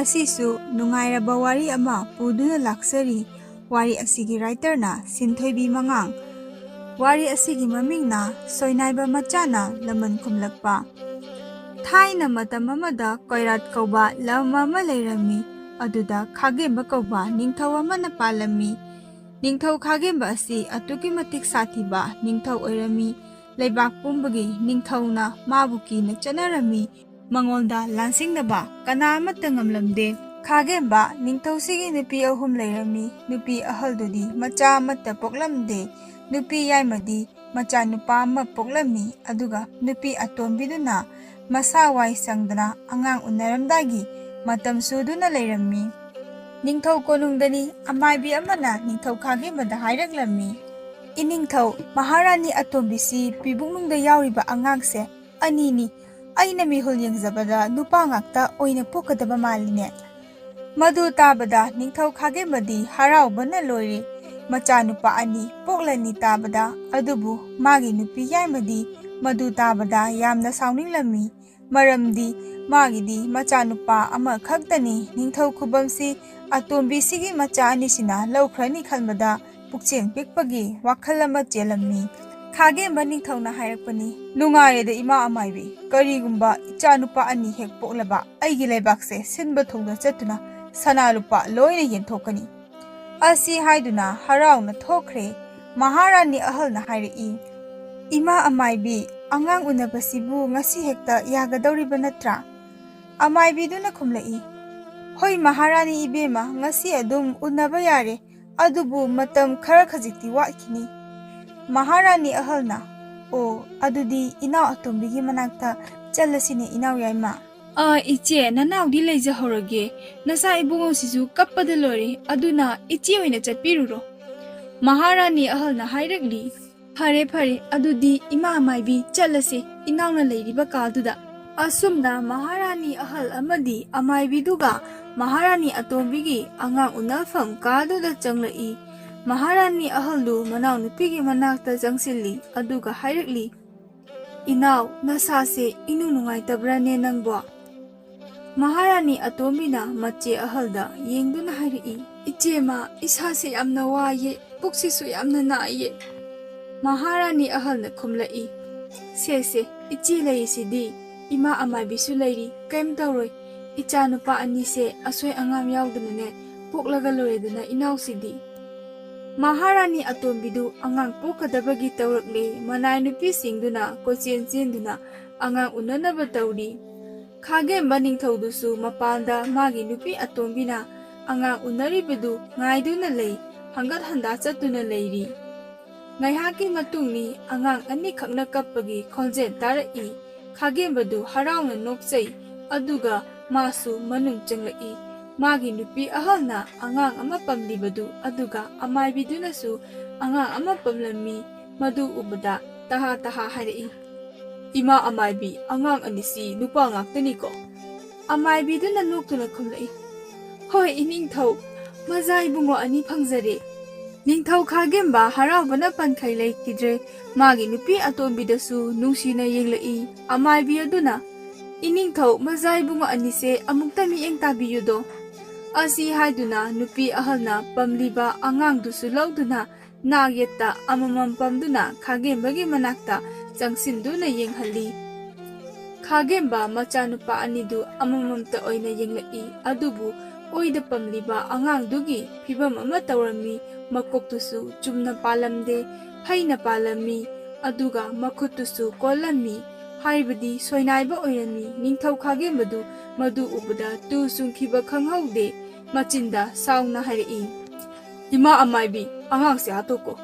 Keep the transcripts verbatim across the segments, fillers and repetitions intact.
ꯉꯁꯤꯁꯨ ꯅꯨꯡꯉꯥꯏꯔꯕ ꯋꯥꯔꯤ ꯑꯃ ꯄꯨꯗꯨꯅ ꯂꯥꯛꯆꯔꯤ꯫ ꯋꯥꯔꯤ ꯑꯁꯤꯒꯤ writerꯅ ꯁꯤꯟꯊꯣꯏꯕꯤ ꯃꯉꯥꯡ꯫ ꯋꯥꯔꯤ ꯑꯁꯤꯒꯤ ꯃꯃꯤꯡꯅ ꯁꯣꯏꯅꯥꯏꯕ ꯃꯆꯥꯅ ꯂꯃꯟ ꯈꯨꯝꯂꯛꯄ꯫ ꯊꯥꯏꯅ ꯃꯇꯝ ꯑꯃꯗ ꯀꯣꯏꯔꯥꯠ ꯀꯧꯕ ꯂꯝ ꯑꯃ ꯂꯩꯔꯝꯃꯤ꯫ ꯑꯗꯨꯗ ꯈꯥꯒꯦꯝꯕ ꯀꯧꯕ ꯅꯤꯡꯊꯧ ꯑꯃꯅ ꯄꯥꯜꯂꯝꯃꯤ꯫ ꯅꯤꯡꯊꯧ ꯈꯥꯒꯦꯝꯕ ꯑꯁꯤ ꯑꯗꯨꯛꯀꯤ ꯃꯇꯤꯛ ꯁꯥꯊꯤꯕ ꯅꯤꯡꯊꯧ ꯑꯣꯏꯔꯝꯃꯤ꯫ ꯂꯩꯕꯥꯛ ꯄꯨꯝꯕꯒꯤ ꯅꯤꯡꯊꯧꯅ ꯃꯥꯕꯨ ꯀꯤꯅ ꯆꯠꯅꯔꯝꯃꯤ꯫ ꯃꯉꯣꯟꯗ ꯂꯥꯟꯁꯤꯡꯅꯕ ꯀꯅꯥ ꯑꯃꯠꯇ ꯉꯝꯂꯝꯗꯦ꯫ ꯈꯥꯒꯦꯝꯕ ꯅꯤꯡꯊꯧꯁꯤꯒꯤ ꯅꯨꯄꯤ ꯑꯍꯨꯝ ꯂꯩꯔꯝꯃꯤ꯫ ꯅꯨꯄꯤ ꯑꯍꯜꯗꯨꯗꯤ ꯃꯆꯥ ꯑꯃꯠꯇ ꯄꯣꯛꯂꯝꯗꯦ꯫ ꯅꯨꯄꯤ ꯌꯥꯏꯃꯗꯤ ꯃꯆꯥꯅꯨꯄꯥ ꯑꯃ ꯄꯣꯛꯂꯝꯃꯤ, ꯑꯗꯨꯒ ꯅꯨꯄꯤ ꯑꯇꯣꯝꯕꯤꯗꯨꯅ ꯃꯁꯥ ꯋꯥꯏ ꯁꯪꯗꯅ ꯑꯉꯥꯡ ꯎꯅꯔꯝꯗꯥꯏꯒꯤ ꯃꯇꯝ ꯁꯨꯗꯨꯅ ꯂꯩꯔꯝꯃꯤ꯫ ꯅꯤꯡꯊꯧ ꯀꯣꯅꯨꯡꯗꯅꯤ꯫ ꯑꯃꯥꯏꯕꯤ ꯑꯃꯅ ꯅꯤꯡꯊꯧ ꯈꯥꯒꯦꯝꯕꯗ ꯍꯥꯏꯔꯛꯂꯝꯃꯤ, "ꯏꯅꯤꯡꯊꯧ, ꯃꯍꯥꯔꯥꯅꯤ ꯑꯇꯣꯝꯕꯤꯁꯤ ꯄꯤꯕꯨꯛꯅꯨꯡꯗ ꯌꯥꯎꯔꯤꯕ ꯑꯉꯥꯡꯁꯦ ꯑꯅꯤꯅꯤ꯫ ꯑꯩꯅ ꯃꯤꯍꯨꯜ ꯌꯦꯡꯖꯕꯗ ꯅꯨꯄꯥ ꯉꯥꯛꯇ ꯑꯣꯏꯅ ꯄꯣꯛꯀꯗꯕ ꯃꯥꯜꯂꯤꯅꯦ"꯫ ꯃꯗꯨ ꯇꯥꯕꯗ ꯅꯤꯡꯊꯧ ꯈꯥꯒꯦꯝꯕꯗꯤ ꯍꯔꯥꯎꯕꯅ ꯂꯣꯏꯔꯦ꯫ ꯃꯆꯥꯅꯨꯄꯥ ꯑꯅꯤ ꯄꯣꯛꯂꯅꯤ ꯇꯥꯕꯗ, ꯑꯗꯨꯕꯨ ꯃꯥꯒꯤ ꯅꯨꯄꯤ ꯌꯥꯏꯃꯗꯤ ꯃꯗꯨ ꯇꯥꯕꯗ ꯌꯥꯝꯅ ꯁꯥꯎꯅꯤꯡꯂꯝꯃꯤ꯫ ꯃꯔꯝꯗꯤ ꯃꯥꯒꯤꯗꯤ ꯃꯆꯥꯅꯨꯄꯥ ꯑꯃꯈꯛꯇꯅꯤ꯫ ꯅꯤꯡꯊꯧ ꯈꯨꯕꯝꯁꯤ ꯑꯇꯣꯝꯕꯤꯁꯤꯒꯤ ꯃꯆꯥ ꯑꯅꯤꯁꯤꯅ ꯂꯧꯈ꯭ꯔꯅꯤ ꯈꯟꯕꯗ ꯄꯨꯛꯆꯦꯜ ꯄꯤꯛꯄꯒꯤ ꯋꯥꯈꯜ ꯑꯃ ꯆꯦꯜꯂꯝꯃꯤ꯫ ꯈꯥꯒꯦꯝꯕ ꯅꯤꯡꯊꯧꯅ ꯍꯥꯏꯔꯛꯄꯅꯤ, "ꯅꯨꯡꯉꯥꯏꯔꯦꯗ ꯏꯃꯥ ꯑꯃꯥꯏꯕꯤ, ꯀꯔꯤꯒꯨꯝꯕ ꯏꯆꯥꯅꯨꯄꯥ ꯑꯅꯤ ꯍꯦꯛ ꯄꯣꯛꯂꯕ ꯑꯩꯒꯤ ꯂꯩꯕꯥꯛꯁꯦ ꯁꯤꯟꯕ ꯊꯨꯡꯅ ꯆꯠꯇꯨꯅ ꯁꯅꯥ ꯂꯨꯄꯥ ꯂꯣꯏꯅ ꯌꯦꯟꯊꯣꯛꯀꯅꯤ"꯫ ꯑꯁꯤ ꯍꯥꯏꯗꯨꯅ ꯍꯔꯥꯎꯅ ꯊꯣꯛꯈ꯭ꯔꯦ꯫ ꯃꯍꯥꯔꯥꯅꯤ ꯑꯍꯜꯅ ꯍꯥꯏꯔꯛꯏ, "ꯏꯃꯥ ꯑꯃꯥꯏꯕꯤ, ꯑꯉꯥꯡ ꯎꯅꯕꯁꯤꯕꯨ ꯉꯁꯤ ꯍꯦꯛꯇ ꯌꯥꯒꯗꯧꯔꯤꯕ ꯅꯠꯇ꯭ꯔꯥ?" ꯑꯃꯥꯏꯕꯤꯗꯨꯅ ꯈꯨꯝꯂꯛꯏ, "ꯍꯣꯏ ꯃꯍꯥꯔꯥꯅꯤ ꯏꯕꯦꯝꯃ, ꯉꯁꯤ ꯑꯗꯨꯝ ꯎꯅꯕ ꯌꯥꯔꯦ, ꯑꯗꯨꯕꯨ ꯃꯇꯝ ꯈꯔ ꯈꯖꯤꯛꯇꯤ ꯋꯥꯠꯈꯤꯅꯤ"꯫ ꯃꯍꯥꯔꯥꯅꯤ ꯑꯍꯜꯅ, "ꯑꯣ, ꯑꯗꯨꯗꯤ ꯏꯅꯥꯎ ꯑꯇꯣꯝꯕꯤꯒꯤ ꯃꯅꯥꯛꯇ ꯆꯠꯂꯁꯤꯅꯦ ꯏꯅꯥꯎ ꯌꯥꯏꯃ"꯫ "ꯑꯥ, ꯏꯆꯦ, ꯅꯅꯥꯎꯗꯤ ꯂꯩꯖꯍꯧꯔꯒꯦ꯫ ꯅꯆꯥ ꯏꯕꯨꯡꯉꯣꯁꯤꯁꯨ ꯀꯞꯄꯗ ꯂꯣꯏꯔꯦ, ꯑꯗꯨꯅ ꯏꯆꯦ ꯑꯣꯏꯅ ꯆꯠꯄꯤꯔꯨꯔꯣ"꯫ ꯃꯍꯥꯔꯥꯅꯤ ꯑꯍꯜꯅ ꯍꯥꯏꯔꯛꯂꯤ, "ꯐꯔꯦ, ꯐꯔꯦ, ꯑꯗꯨꯗꯤ ꯏꯃꯥ ꯑꯃꯥꯏꯕꯤ ꯆꯠꯂꯁꯤ, ꯏꯅꯥꯎꯅ ꯂꯩꯔꯤꯕ ꯀꯥꯗꯨꯗ"꯫ ꯑꯁꯨꯝꯅ ꯃꯍꯥꯔꯥꯅꯤ ꯑꯍꯜ ꯑꯃꯗꯤ ꯑꯃꯥꯏꯕꯤꯗꯨꯒ ꯃꯍꯥꯔꯥꯅꯤ ꯑꯇꯣꯝꯕꯤꯒꯤ ꯑꯉꯥꯡ ꯎꯅꯐꯝ ꯀꯥꯗꯨꯗ ꯆꯪꯂꯛꯏ꯫ ꯃꯍꯥꯔꯥꯅꯤ ꯑꯍꯜꯗꯨ ꯃꯅꯥꯎꯅꯨꯄꯤꯒꯤ ꯃꯅꯥꯛꯇ ꯆꯪꯁꯤꯜꯂꯤ, ꯑꯗꯨꯒ ꯍꯥꯏꯔꯛꯂꯤ, "ꯏꯅꯥꯎ, ꯅꯁꯥꯁꯦ ꯏꯅꯨꯡ ꯅꯨꯡꯉꯥꯏꯇꯕ꯭ꯔꯥꯅꯦ ꯅꯪꯕꯣ?" ꯃꯍꯥꯔꯥꯅꯤ ꯑꯇꯣꯝꯕꯤꯅ ꯃꯆꯦ ꯑꯍꯜꯗ ꯌꯦꯡꯗꯨꯅ ꯍꯥꯏꯔꯛꯏ, "ꯏꯆꯦꯃ, ꯏꯁꯥꯁꯦ ꯌꯥꯝꯅ ꯋꯥꯏꯌꯦ, ꯄꯨꯛꯁꯤꯁꯨ ꯌꯥꯝꯅ ꯅꯥꯏꯌꯦ꯫" ꯃꯍꯥꯔꯥꯅꯤ ꯑꯍꯜꯅ ꯈꯨꯝꯂꯛꯏ, "ꯁꯦ ꯁꯦ, ꯏꯆꯦ ꯂꯩꯔꯤꯁꯤꯗꯤ, ꯏꯃꯥ ꯑꯃꯥꯏꯕꯤꯁꯨ ꯂꯩꯔꯤ, ꯀꯩꯝ ꯇꯧꯔꯣꯏ꯫ ꯏꯆꯥ ꯅꯨꯄꯥ ꯑꯅꯤꯁꯦ ꯑꯁꯣꯏ ꯑꯉꯥꯝ ꯌꯥꯎꯗꯅꯅꯦ ꯄꯣꯛꯂꯒ ꯂꯣꯏꯔꯦꯗꯅ ꯏꯅꯥꯎꯁꯤꯗꯤ꯫" ꯃꯍꯥꯔꯥꯅꯤ ꯑꯇꯣꯝꯕꯤꯗꯨ ꯑꯉꯥꯡ ꯄꯣꯛꯀꯗꯕꯒꯤ ꯇꯧꯔꯛꯂꯦ꯫ ꯃꯅꯥꯏ ꯅꯨꯄꯤꯁꯤꯡꯗꯨꯅ ꯀꯣꯏꯆꯦꯟ ꯆꯦꯟꯗꯨꯅ ꯑꯉꯥꯡ ꯎꯅꯅꯕ ꯇꯧꯔꯤ꯫ ꯈꯥꯒꯦꯝꯕ ꯅꯤꯡꯊꯧꯗꯨꯁꯨ ꯃꯄꯥꯟꯗ ꯃꯥꯒꯤ ꯅꯨꯄꯤ ꯑꯇꯣꯝꯕꯤꯅ ꯑꯉꯥꯡ ꯎꯅꯔꯤꯕꯗꯨ ꯉꯥꯏꯗꯨꯅ ꯂꯩ, ꯍꯪꯒꯠ ꯍꯟꯗꯥ ꯆꯠꯇꯨꯅ ꯂꯩꯔꯤ꯫ ꯉꯥꯏꯍꯥꯛꯀꯤ ꯃꯇꯨꯡꯅꯤ ꯑꯉꯥꯡ ꯑꯅꯤꯈꯛꯅ ꯀꯞꯄꯒꯤ ꯈꯣꯟꯖꯦꯜ ꯇꯥꯔꯛꯏ꯫ ꯈꯥꯒꯦꯝꯕꯗꯨ ꯍꯔꯥꯎꯅ ꯅꯣꯛꯆꯩ, ꯑꯗꯨꯒ ꯃꯥꯁꯨ ꯃꯅꯨꯡ ꯆꯪꯂꯛꯏ꯫ ꯃꯥꯒꯤ ꯅꯨꯄꯤ ꯑꯍꯜꯅ ꯑꯉꯥꯡ ꯑꯃ ꯄꯝꯂꯤꯕꯗꯨ, ꯑꯗꯨꯒ ꯑꯃꯥꯏꯕꯤꯗꯨꯅꯁꯨ ꯑꯉꯥꯡ ꯑꯃ ꯄꯝꯂꯝꯃꯤ꯫ ꯃꯗꯨ ꯎꯕꯗ ꯇꯍꯥ ꯇꯍꯥ ꯍꯥꯏꯔꯛꯏ, "ꯏꯃꯥ ꯑꯃꯥꯏꯕꯤ, ꯑꯉꯥꯡ ꯑꯅꯤꯁꯤ ꯅꯨꯄꯥ ꯉꯥꯛꯇꯅꯤꯀꯣ?" ꯑꯃꯥꯏꯕꯤꯗꯨꯅ ꯅꯣꯛꯇꯨꯅ ꯈꯨꯝꯂꯛꯏ, "ꯍꯣꯏ ꯏꯅꯤꯡꯊꯧ, ꯃꯖꯥ ꯏꯕꯨꯡꯉꯣ ꯑꯅꯤ ꯐꯪꯖꯔꯦ꯫" ꯅꯤꯡꯊꯧ ꯈꯥꯒꯦꯝꯕ ꯍꯔꯥꯎꯕꯅ ꯄꯟꯈꯩ ꯂꯩꯈꯤꯗ꯭ꯔꯦ꯫ ꯃꯥꯒꯤ ꯅꯨꯄꯤ ꯑꯇꯣꯝꯕꯤꯗꯁꯨ ꯅꯨꯡꯁꯤꯅ ꯌꯦꯡꯂꯛꯏ꯫ ꯑꯃꯥꯏꯕꯤ ꯑꯗꯨꯅ, "ꯏꯅꯤꯡꯊꯧ, ꯃꯖꯥ ꯏꯕꯨꯡꯉꯣ ꯑꯅꯤꯁꯦ ꯑꯃꯨꯛꯇ ꯃꯤꯠꯌꯦꯡ ꯇꯥꯕꯤꯌꯨꯗꯣ꯫" ꯑꯁꯤ ꯍꯥꯏꯗꯨꯅ ꯅꯨꯄꯤ ꯑꯍꯜꯅ ꯄꯝꯂꯤꯕ ꯑꯉꯥꯡꯗꯨꯁꯨ ꯂꯧꯗꯨꯅ ꯅꯥꯛ ꯌꯦꯠꯇ ꯑꯃꯃꯝ ꯄꯝꯗꯨꯅ ꯈꯥꯒꯦꯝꯕꯒꯤ ꯃꯅꯥꯛꯇ ꯆꯪꯁꯤꯟꯗꯨꯅ ꯌꯦꯡꯍꯜꯂꯤ꯫ ꯈꯥꯒꯦꯝꯕ ꯃꯆꯥꯅꯨꯄꯥ ꯑꯅꯤꯗꯨ ꯑꯃꯃꯝꯇ ꯑꯣꯏꯅ ꯌꯦꯡꯂꯛꯏ, ꯑꯗꯨꯕꯨ ꯑꯣꯏꯗ ꯄꯝꯂꯤꯕ ꯑꯉꯥꯡꯗꯨꯒꯤ ꯐꯤꯕꯝ ꯑꯃ ꯇꯧꯔꯝꯃꯤ꯫ ꯃꯀꯣꯛꯇꯨꯁꯨ ꯆꯨꯝꯅ ꯄꯥꯜꯂꯝꯗꯦ, ꯐꯩꯅ ꯄꯥꯜꯂꯝꯃꯤ, ꯑꯗꯨꯒ ꯃꯈꯨꯠꯇꯨꯁꯨ ꯀꯣꯜꯂꯝꯃꯤ, ꯍꯥꯏꯕꯗꯤ ꯁꯣꯏꯅꯥꯏꯕ ꯑꯣꯏꯔꯝꯃꯤ꯫ ꯅꯤꯡꯊꯧ ꯈꯥꯒꯦꯝꯕꯗꯨ ꯃꯗꯨ ꯎꯕꯗ ꯇꯨ ꯆꯨꯡꯈꯤꯕ ꯈꯪꯍꯧꯗꯦ꯫ ꯃꯆꯤꯟꯗ ꯁꯥꯎꯅ ꯍꯥꯏꯔꯛꯏ, "ꯏꯃꯥ ꯑꯃꯥꯏꯕꯤ, ꯑꯉꯥꯡꯁꯦ ꯍꯥꯠꯇꯣꯛꯀꯣ꯫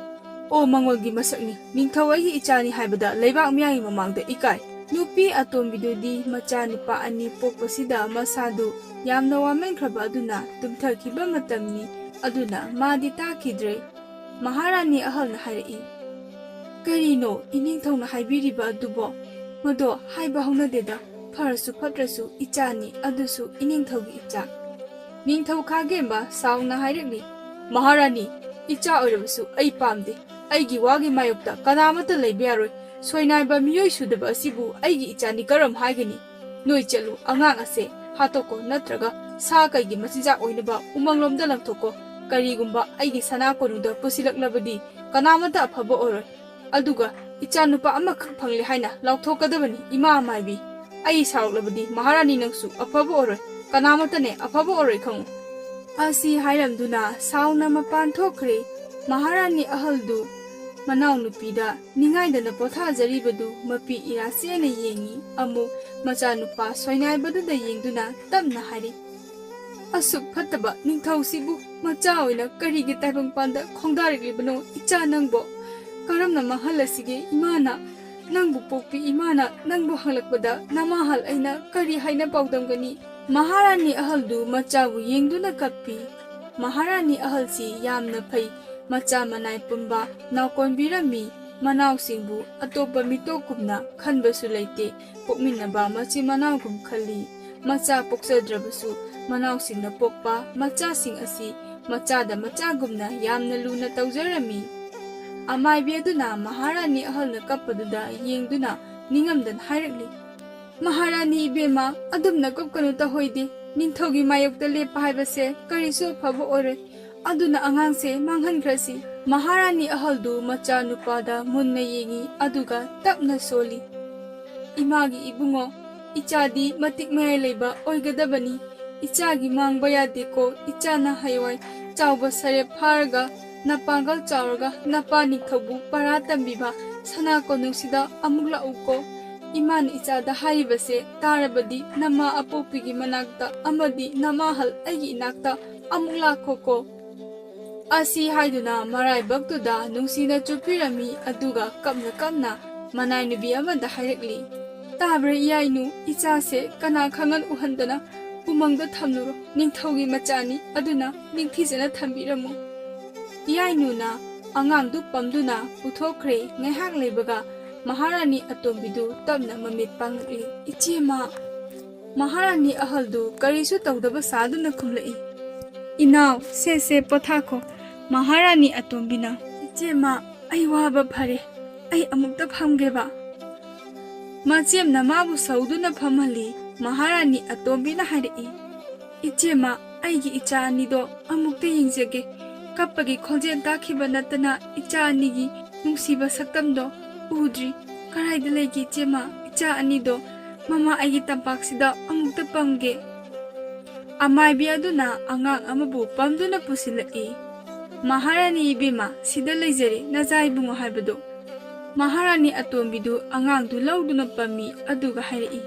ꯑꯣ, ꯃꯉꯣꯟꯒꯤ ꯃꯁꯛꯅꯤ, ꯅꯤꯡꯊꯧ ꯑꯩꯒꯤ ꯏꯆꯥꯅꯤ ꯍꯥꯏꯕꯗ ꯂꯩꯕꯥꯛ ꯃꯤꯌꯥꯝꯒꯤ ꯃꯃꯥꯡꯗ ꯏꯀꯥꯏ꯫" ꯅꯨꯄꯤ ꯑꯇꯣꯝꯕꯤꯗꯨꯗꯤ ꯃꯆꯥꯅꯨꯄꯥ ꯑꯅꯤ ꯄꯣꯛꯄꯁꯤꯗ ꯃꯁꯥꯗꯨ ꯌꯥꯝꯅ ꯋꯥꯃꯟꯈ꯭ꯔꯕ ꯑꯗꯨꯅ ꯇꯨꯝꯊꯈꯤꯕ ꯃꯇꯝꯅꯤ꯫ ꯑꯗꯨꯅ ꯃꯥꯗꯤ ꯇꯥꯈꯤꯗ꯭ꯔꯦ꯫ ꯃꯍꯥꯔꯥꯅꯤ ꯑꯍꯜꯅ ꯍꯥꯏꯔꯛꯏ, "ꯀꯔꯤꯅꯣ ꯏꯅꯤꯡꯊꯧꯅ ꯍꯥꯏꯕꯤꯔꯤꯕ ꯑꯗꯨꯕꯣ? ꯃꯗꯣ ꯍꯥꯏꯕ ꯍꯧꯅꯗꯦꯗ, ꯐꯔꯁꯨ ꯐꯠꯇ꯭ꯔꯁꯨ ꯏꯆꯥꯅꯤ, ꯑꯗꯨꯁꯨ ꯏꯅꯤꯡꯊꯧꯒꯤ ꯏꯆꯥ꯫" ꯅꯤꯡꯊꯧ ꯈꯥꯒꯦꯝꯕ ꯁꯥꯎꯅ ꯍꯥꯏꯔꯛꯂꯤ, "ꯃꯍꯥꯔꯥꯅꯤ, ꯏꯆꯥ ꯑꯣꯏꯔꯕꯁꯨ ꯑꯩ ꯄꯥꯝꯗꯦ꯫ ꯑꯩꯒꯤ ꯋꯥꯒꯤ ꯃꯥꯌꯣꯛꯇ ꯀꯅꯥꯃꯠꯇ ꯂꯩꯕ ꯌꯥꯔꯣꯏ꯫ ꯁꯣꯏꯅꯥꯏꯕ ꯃꯤꯑꯣꯏ ꯁꯨꯗꯕ ꯑꯁꯤꯕꯨ ꯑꯩꯒꯤ ꯏꯆꯥꯅꯤ ꯀꯔꯝ ꯍꯥꯏꯒꯅꯤ? ꯅꯣꯏ ꯆꯠꯂꯨ, ꯑꯉꯥꯡ ꯑꯁꯦ ꯍꯥꯠꯇꯣꯛꯀꯣ, ꯅꯠꯇ꯭ꯔꯒ ꯁꯥ ꯀꯩꯒꯤ ꯃꯆꯤꯟꯖꯥꯛ ꯑꯣꯏꯅꯕ ꯎꯃꯪꯂꯣꯝꯗ ꯂꯪꯊꯣꯛꯀꯣ꯫ ꯀꯔꯤꯒꯨꯝꯕ ꯑꯩꯒꯤ ꯁꯅꯥ ꯀꯣꯅꯨꯗ ꯄꯨꯁꯤꯜꯂꯛꯂꯕꯗꯤ ꯀꯅꯥꯃꯠꯇ ꯑꯐꯕ ꯑꯣꯏꯔꯣꯏ꯫ ꯑꯗꯨꯒ ꯏꯆꯥꯅꯨꯄꯥ ꯑꯃꯈꯛ ꯐꯪꯂꯦ ꯍꯥꯏꯅ ꯂꯥꯎꯊꯣꯛꯀꯗꯕꯅꯤ, ꯏꯃꯥ ꯑꯃꯥꯏꯕꯤ꯫ ꯑꯩ ꯁꯥꯎꯔꯛꯂꯕꯗꯤ ꯃꯍꯥꯔꯥꯅꯤ ꯅꯪꯁꯨ ꯑꯐꯕ ꯑꯣꯏꯔꯣꯏ, ꯀꯅꯥꯃꯠꯇꯅꯦ ꯑꯐꯕ ꯑꯣꯏꯔꯣꯏ ꯈꯪꯉꯨ꯫ ꯑꯁꯤ ꯍꯥꯏꯔꯝꯗꯨꯅ ꯁꯥꯎꯅ ꯃꯄꯥꯟ ꯊꯣꯛꯈ꯭ꯔꯦ꯫ ꯃꯍꯥꯔꯥꯅꯤ ꯑꯍꯜꯗꯨ ꯃꯅꯥꯎꯅꯨꯄꯤꯗ ꯅꯤꯡꯉꯥꯏꯗꯅ ꯄꯣꯊꯥꯖꯔꯤꯕꯗꯨ ꯃꯄꯤ ꯏꯔꯥꯁꯦꯅ ꯌꯦꯡꯉꯤ꯫ ꯑꯃꯨꯛ ꯃꯆꯥꯅꯨꯄꯥ ꯁꯣꯏꯅꯥꯏꯕꯗꯨꯗ ꯌꯦꯡꯗꯨꯅ ꯇꯞꯅ ꯍꯥꯏꯔꯤ, "ꯑꯁꯨꯛ ꯐꯠꯇꯕ ꯅꯤꯡꯊꯧꯁꯤꯕꯨ ꯃꯆꯥ ꯑꯣꯏꯅ ꯀꯔꯤꯒꯤ ꯇꯥꯏꯕꯪꯄꯥꯟꯗ ꯈꯣꯡꯗꯥꯔꯛꯂꯤꯕꯅꯣ ꯏꯆꯥ ꯅꯪꯕꯣ? ꯀꯔꯝꯅ ꯃꯥꯡꯍꯜꯂꯁꯤꯒꯦ ꯏꯃꯥꯅ? ꯅꯪꯕꯨ ꯄꯣꯛꯄꯤ ꯏꯃꯥꯅ ꯅꯪꯕꯨ ꯍꯪꯂꯛꯄꯗ ꯅꯃꯥꯍꯜ ꯑꯩꯅ ꯀꯔꯤ ꯍꯥꯏꯅ ꯄꯥꯎꯗꯝꯒꯅꯤ?" ꯃꯍꯥꯔꯥꯅꯤ ꯑꯍꯜꯗꯨ ꯃꯆꯥꯕꯨ ꯌꯦꯡꯗꯨꯅ ꯀꯞꯄꯤ꯫ ꯃꯍꯥꯔꯥꯅꯤ ꯑꯍꯜꯁꯤ ꯌꯥꯝꯅ ꯐꯩ꯫ ꯃꯆꯥ ꯃꯅꯥꯏ ꯄꯨꯝꯕ ꯅꯥꯎꯀꯣꯟꯕꯤꯔꯝꯃꯤ꯫ ꯃꯅꯥꯎꯁꯤꯡꯕꯨ ꯑꯇꯣꯞꯄ ꯃꯤꯇꯣꯞꯀꯨꯝꯅ ꯈꯟꯕꯁꯨ ꯂꯩꯇꯦ꯫ ꯄꯣꯛꯃꯤꯟꯅꯕ ꯃꯆꯤꯟ ꯃꯅꯥꯎꯒꯨꯝ ꯈꯜꯂꯤ꯫ ꯃꯆꯥ ꯄꯣꯛꯆꯗ꯭ꯔꯕꯁꯨ ꯃꯅꯥꯎꯁꯤꯡꯅ ꯄꯣꯛꯄ ꯃꯆꯥꯁꯤꯡ ꯑꯁꯤ ꯃꯆꯥꯗ ꯃꯆꯥꯒꯨꯝꯅ ꯌꯥꯝꯅ ꯂꯨꯅ ꯇꯧꯖꯔꯝꯃꯤ꯫ ꯑꯃꯥꯏꯕꯤ ꯑꯗꯨꯅ ꯃꯍꯥꯔꯥꯅꯤ ꯑꯍꯜꯅ ꯀꯞꯄꯗꯨꯗ ꯌꯦꯡꯗꯨꯅ ꯅꯤꯡꯉꯝꯗꯅ ꯍꯥꯏꯔꯛꯂꯤ, "ꯃꯍꯥꯔꯥꯅꯤ ꯏꯕꯦꯝꯃ, ꯑꯗꯨꯝꯅ ꯀꯞꯀꯅꯨ ꯇꯍꯣꯏꯗꯦ꯫ ꯅꯤꯡꯊꯧꯒꯤ ꯃꯥꯌꯣꯛꯇ ꯂꯦꯞꯄ ꯍꯥꯏꯕꯁꯦ ꯀꯔꯤꯁꯨ ꯑꯐꯕ ꯑꯣꯏꯔꯣꯏ꯫ ꯑꯗꯨꯅ ꯑꯉꯥꯡꯁꯦ ꯃꯥꯡꯍꯟꯈ꯭ꯔꯁꯤ꯫" ꯃꯍꯥꯔꯥꯅꯤ ꯑꯍꯜꯗꯨ ꯃꯆꯥꯅꯨꯄꯥꯗ ꯃꯨꯟꯅ ꯌꯦꯡꯉꯤ, ꯑꯗꯨꯒ ꯇꯞꯅ ꯁꯣꯜꯂꯤ, "ꯏꯃꯥꯒꯤ ꯏꯕꯨꯡꯉꯣ, ꯏꯆꯥꯗꯤ ꯃꯇꯤꯛ ꯃꯌꯥꯏ ꯂꯩꯕ ꯑꯣꯏꯒꯗꯕꯅꯤ꯫ ꯏꯆꯥꯒꯤ ꯃꯥꯡꯕ ꯌꯥꯗꯦꯀꯣ꯫ ꯏꯆꯥꯅ ꯍꯌꯦꯡꯋꯥꯏ ꯆꯥꯎꯕ ꯁꯔꯦꯞ ꯐꯥꯔꯒ ꯅꯄꯥꯡꯒꯜ ꯆꯥꯎꯔꯒ ꯅꯄꯥ ꯅꯤꯡꯊꯧꯕꯨ ꯄꯔꯥ ꯇꯝꯕꯤꯕ ꯁꯅꯥ ꯀꯣꯅꯨꯡꯁꯤꯗ ꯑꯃꯨꯛ ꯂꯥꯛꯎꯀꯣ꯫ ꯏꯃꯥꯅ ꯏꯆꯥꯗ ꯍꯥꯏꯔꯤꯕꯁꯦ ꯇꯥꯔꯕꯗꯤ ꯅꯃꯥ ꯑꯄꯣꯛꯄꯤꯒꯤ ꯃꯅꯥꯛꯇ ꯑꯃꯗꯤ ꯅꯃꯥꯍꯜ ꯑꯩꯒꯤ ꯏꯅꯥꯛꯇ ꯑꯃꯨꯛ ꯂꯥꯛꯈꯣꯀꯣ꯫" ꯑꯁꯤ ꯍꯥꯏꯗꯨꯅ ꯃꯔꯥꯏꯕꯛꯇꯨꯗ ꯅꯨꯡꯁꯤꯅ ꯆꯨꯞꯄꯤꯔꯝꯃꯤ, ꯑꯗꯨꯒ ꯀꯞꯅ ꯀꯞꯅ ꯃꯅꯥꯏ ꯅꯨꯄꯤ ꯑꯃꯗ ꯍꯥꯏꯔꯛꯂꯤ, "ꯇꯥꯕ꯭ꯔꯥ ꯏꯌꯥꯏꯅꯨ, ꯏꯆꯥꯁꯦ ꯀꯅꯥ ꯈꯪꯍꯟ ꯎꯍꯟꯗꯅ ꯎꯃꯪꯗ ꯊꯝꯂꯨꯔꯣ꯫ ꯅꯤꯡꯊꯧꯒꯤ ꯃꯆꯥꯅꯤ, ꯑꯗꯨꯅ ꯅꯤꯡꯊꯤꯖꯅ ꯊꯝꯕꯤꯔꯝꯃꯨ꯫" ꯏꯌꯥꯏꯅꯨꯅ ꯑꯉꯥꯡꯗꯨ ꯄꯝꯗꯨꯅ ꯄꯨꯊꯣꯛꯈ꯭ꯔꯦ꯫ ꯉꯥꯏꯍꯥꯛ ꯂꯩꯕꯒ ꯃꯍꯥꯔꯥꯅꯤ ꯑꯇꯣꯝꯕꯤꯗꯨ ꯇꯞꯅ ꯃꯃꯤꯠ ꯄꯥꯡꯂꯛꯏ꯫ "ꯏꯆꯦꯃ!" ꯃꯍꯥꯔꯥꯅꯤ ꯑꯍꯜꯗꯨ ꯀꯔꯤꯁꯨ ꯇꯧꯗꯕ ꯁꯥꯗꯨꯅ ꯈꯨꯝꯂꯛꯏ꯫ "ꯏꯅꯥꯎ, ꯁꯦ ꯁꯦ, ꯄꯣꯊꯥꯈꯣ꯫" ꯃꯍꯥꯔꯥꯅꯤ ꯑꯇꯣꯝꯕꯤꯅ, "ꯏꯆꯦꯃ, ꯑꯩ ꯋꯥꯕ ꯐꯔꯦ, ꯑꯩ ꯑꯃꯨꯛꯇ ꯐꯝꯒꯦꯕ꯫" ꯃꯆꯦꯝꯅ ꯃꯥꯕꯨ ꯁꯧꯗꯨꯅ ꯐꯝꯍꯜꯂꯤ꯫ ꯃꯍꯥꯔꯥꯅꯤ ꯑꯇꯣꯝꯕꯤꯅ ꯍꯥꯏꯔꯛꯏ, "ꯏꯆꯦꯃ, ꯑꯩꯒꯤ ꯏꯆꯥ ꯑꯅꯤꯗꯣ ꯑꯃꯨꯛꯇ ꯌꯦꯡꯖꯒꯦ꯫ ꯀꯞꯄꯒꯤ ꯈꯣꯟꯖꯦꯜ ꯇꯥꯈꯤꯕ ꯅꯠꯇꯅ ꯏꯆꯥ ꯑꯅꯤꯒꯤ ꯅꯨꯡꯁꯤꯕ ꯁꯛꯇꯝꯗꯣ ꯎꯗ꯭ꯔꯤ꯫ ꯀꯗꯥꯏꯗ ꯂꯩꯒꯦ ꯏꯆꯦꯃ? ꯏꯆꯥ ꯑꯅꯤꯗꯣ ꯃꯃꯥ ꯑꯩꯒꯤ ꯇꯝꯄꯥꯛꯁꯤꯗ ꯑꯃꯨꯛꯇ ꯄꯝꯒꯦ꯫" ꯑꯃꯥꯏꯕꯤ ꯑꯗꯨꯅ ꯑꯉꯥꯡ ꯑꯃꯕꯨ ꯄꯝꯗꯨꯅ ꯄꯨꯁꯤꯜꯂꯛꯏ꯫ "ꯃꯍꯥꯔꯥꯅꯤ ꯏꯕꯦꯝꯃ, ꯁꯤꯗ ꯂꯩꯖꯔꯦ ꯅꯆꯥ ꯏꯕꯨꯡꯉꯣ ꯍꯥꯏꯕꯗꯣ꯫" ꯃꯍꯥꯔꯥꯅꯤ ꯑꯇꯣꯝꯕꯤꯗꯨ ꯑꯉꯥꯡꯗꯨ ꯂꯧꯗꯨꯅ ꯄꯝꯃꯤ ꯑꯗꯨꯒ ꯍꯥꯏꯔꯛꯏ,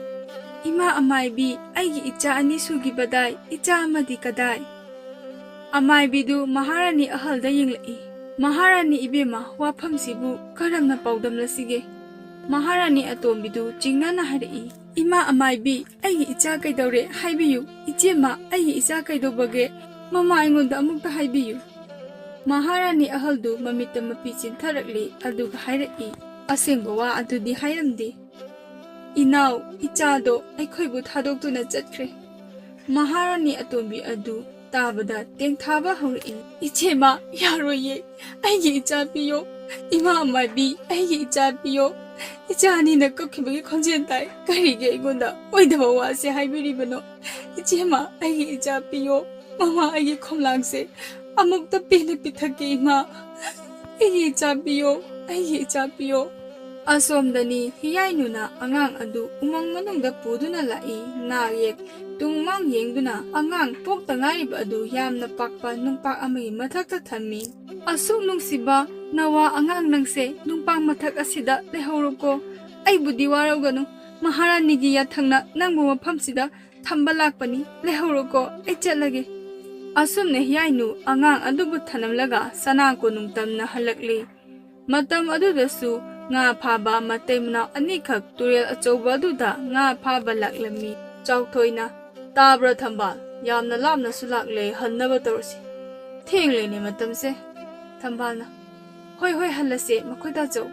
"ꯏꯃꯥ ꯑꯃꯥꯏꯕꯤ, ꯑꯩꯒꯤ ꯏꯆꯥ ꯑꯅꯤ ꯁꯨꯈꯤꯕꯗꯥꯏ, ꯏꯆꯥ ꯑꯃꯗꯤ ꯀꯗꯥꯏ?" ꯑꯃꯥꯏꯕꯤꯗꯨ ꯃꯍꯥꯔꯥꯅꯤ ꯑꯍꯜꯗ ꯌꯦꯡꯂꯛꯏ꯫ "ꯃꯍꯥꯔꯥꯅꯤ ꯏꯕꯦꯝꯃ, ꯋꯥꯐꯝꯁꯤꯕꯨ ꯀꯔꯝꯅ ꯄꯥꯎꯗꯝꯂꯁꯤꯒꯦ?" ꯃꯍꯥꯔꯥꯅꯤ ꯑꯇꯣꯝꯕꯤꯗꯨ ꯆꯤꯡꯅꯅ ꯍꯥꯏꯔꯛꯏ, "ꯏꯃꯥ ꯑꯃꯥꯏꯕꯤ, ꯑꯩꯒꯤ ꯏꯆꯥ ꯀꯩꯗꯧꯔꯦ ꯍꯥꯏꯕꯤꯌꯨ꯫ ꯏꯆꯦꯃ, ꯑꯩꯒꯤ ꯏꯆꯥ ꯀꯩꯗꯧꯕꯒꯦ? ꯃꯃꯥ ꯑꯩꯉꯣꯟꯗ ꯑꯃꯨꯛꯇ ꯍꯥꯏꯕꯤꯌꯨ꯫" ꯃꯍꯥꯔꯥꯅꯤ ꯑꯍꯜꯗꯨ ꯃꯃꯤꯠꯇ ꯃꯄꯤ ꯆꯤꯟꯊꯔꯛꯂꯤ ꯑꯗꯨꯒ ꯍꯥꯏꯔꯛꯏ, "ꯑꯁꯦꯡꯕ ꯋꯥ ꯑꯗꯨꯗꯤ ꯍꯥꯏꯔꯝꯗꯦ꯫ ꯏꯅꯥꯎ, ꯏꯆꯥꯗꯣ ꯑꯩꯈꯣꯏꯕꯨ ꯊꯥꯗꯣꯛꯇꯨꯅ ꯆꯠꯈ꯭ꯔꯦ꯫" ꯃꯍꯥꯔꯥꯅꯤ ꯑꯇꯣꯝꯕꯤ ꯑꯗꯨ ꯇꯥꯕꯗ ꯇꯦꯡꯊꯥꯕ ꯍꯧꯔꯛꯏ꯫ "ꯏꯆꯦꯃ, ꯌꯥꯔꯣꯏꯌꯦ꯫ ꯑꯩꯒꯤ ꯏꯆꯥ ꯄꯤꯌꯣ꯫ ꯏꯃꯥ ꯑꯃꯥꯏꯕꯤ, ꯑꯩꯒꯤ ꯏꯆꯥ ꯄꯤꯌꯣ꯫ ꯏꯆꯥ ꯑꯅꯤꯅ ꯀꯞꯈꯤꯕꯒꯤ ꯈꯣꯟꯖꯦꯜ ꯇꯥꯏ꯫ ꯀꯔꯤꯒꯤ ꯑꯩꯉꯣꯟꯗ ꯑꯣꯏꯗꯕ ꯋꯥꯁꯦ ꯍꯥꯏꯕꯤꯔꯤꯕꯅꯣ? ꯏꯆꯦꯃ, ꯑꯩꯒꯤ ꯏꯆꯥ ꯄꯤꯌꯣ꯫ ꯃꯃꯥ ꯑꯩꯒꯤ ꯈꯣꯝꯂꯥꯡꯁꯦ ꯑꯃꯨꯛꯇ ꯄꯦꯟꯅ ꯄꯤꯊꯛꯀꯦ ꯏꯃꯥ꯫ ꯑꯩꯒꯤ ꯏꯆꯥ ꯄꯤꯌꯣ, ꯑꯩꯒꯤ ꯏꯆꯥ ꯄꯤꯌꯣ꯫" ꯑꯁꯣꯝꯗꯅꯤ ꯍꯤꯌꯥꯏꯅꯨꯅ ꯑꯉꯥꯡ ꯑꯗꯨ ꯎꯃꯪ ꯃꯅꯨꯡꯗ ꯄꯨꯗꯨꯅ ꯂꯥꯛꯏ꯫ ꯅꯥ ꯌꯦꯛ ꯇꯨꯡꯃꯥꯡ ꯌꯦꯡꯗꯨꯅ ꯑꯉꯥꯡ ꯄꯣꯛꯇ ꯉꯥꯏꯔꯤꯕ ꯑꯗꯨ ꯌꯥꯝꯅ ꯄꯥꯛꯄ ꯅꯨꯡꯄꯥꯛ ꯑꯃꯒꯤ ꯃꯊꯛꯇ ꯊꯝꯃꯤ꯫ "ꯑꯁꯨꯛ ꯅꯨꯡꯁꯤꯕ ꯅꯋꯥ ꯑꯉꯥꯡ ꯅꯪꯁꯦ ꯅꯨꯡꯄꯥꯛ ꯃꯊꯛ ꯑꯁꯤꯗ ꯂꯩꯍꯧꯔꯣꯀꯣ꯫ ꯑꯩꯕꯨꯗꯤ ꯋꯥꯔꯧꯒꯅꯨ꯫ ꯃꯍꯥꯔꯥꯅꯤꯒꯤ ꯌꯥꯊꯪꯅ ꯅꯪꯕꯨ ꯃꯐꯝꯁꯤꯗ ꯊꯝꯕ ꯂꯥꯛꯄꯅꯤ꯫ ꯂꯩꯍꯧꯔꯣꯀꯣ, ꯑꯩ ꯆꯠꯂꯒꯦ꯫" ꯑꯁꯨꯝꯅ ꯍꯤꯌꯥꯏꯅꯨ ꯑꯉꯥꯡ ꯑꯗꯨꯕꯨ ꯊꯅꯝꯂꯒ ꯁꯅꯥ ꯀꯣꯅꯨꯡ ꯇꯝꯅ ꯍꯜꯂꯛꯂꯤ꯫ ꯃꯇꯝ ꯑꯗꯨꯗꯁꯨ ꯉꯥ ꯐꯥꯕ ꯃꯇꯩ ꯃꯅꯥꯎ ꯑꯅꯤꯈꯛ ꯇꯨꯔꯦꯜ ꯑꯆꯧꯕ ꯑꯗꯨꯗ ꯉꯥ ꯐꯥꯕ ꯂꯥꯛꯂꯝꯃꯤ꯫ ꯆꯥꯎꯊꯣꯏꯅ, "ꯇꯥꯕ꯭ꯔꯥ ꯊꯝꯕꯥꯜ? ꯌꯥꯝꯅ ꯂꯥꯞꯅꯁꯨ ꯂꯥꯛꯂꯦ, ꯍꯟꯅꯕ ꯇꯧꯔꯁꯤ꯫ ꯊꯦꯡꯂꯦꯅꯦ ꯃꯇꯝꯁꯦ꯫" ꯊꯝꯕꯥꯜꯅ, "ꯍꯣꯏ, ꯍꯣꯏ, ꯍꯜꯂꯁꯦ, ꯃꯈꯣꯏ ꯇꯥꯆꯧ꯫"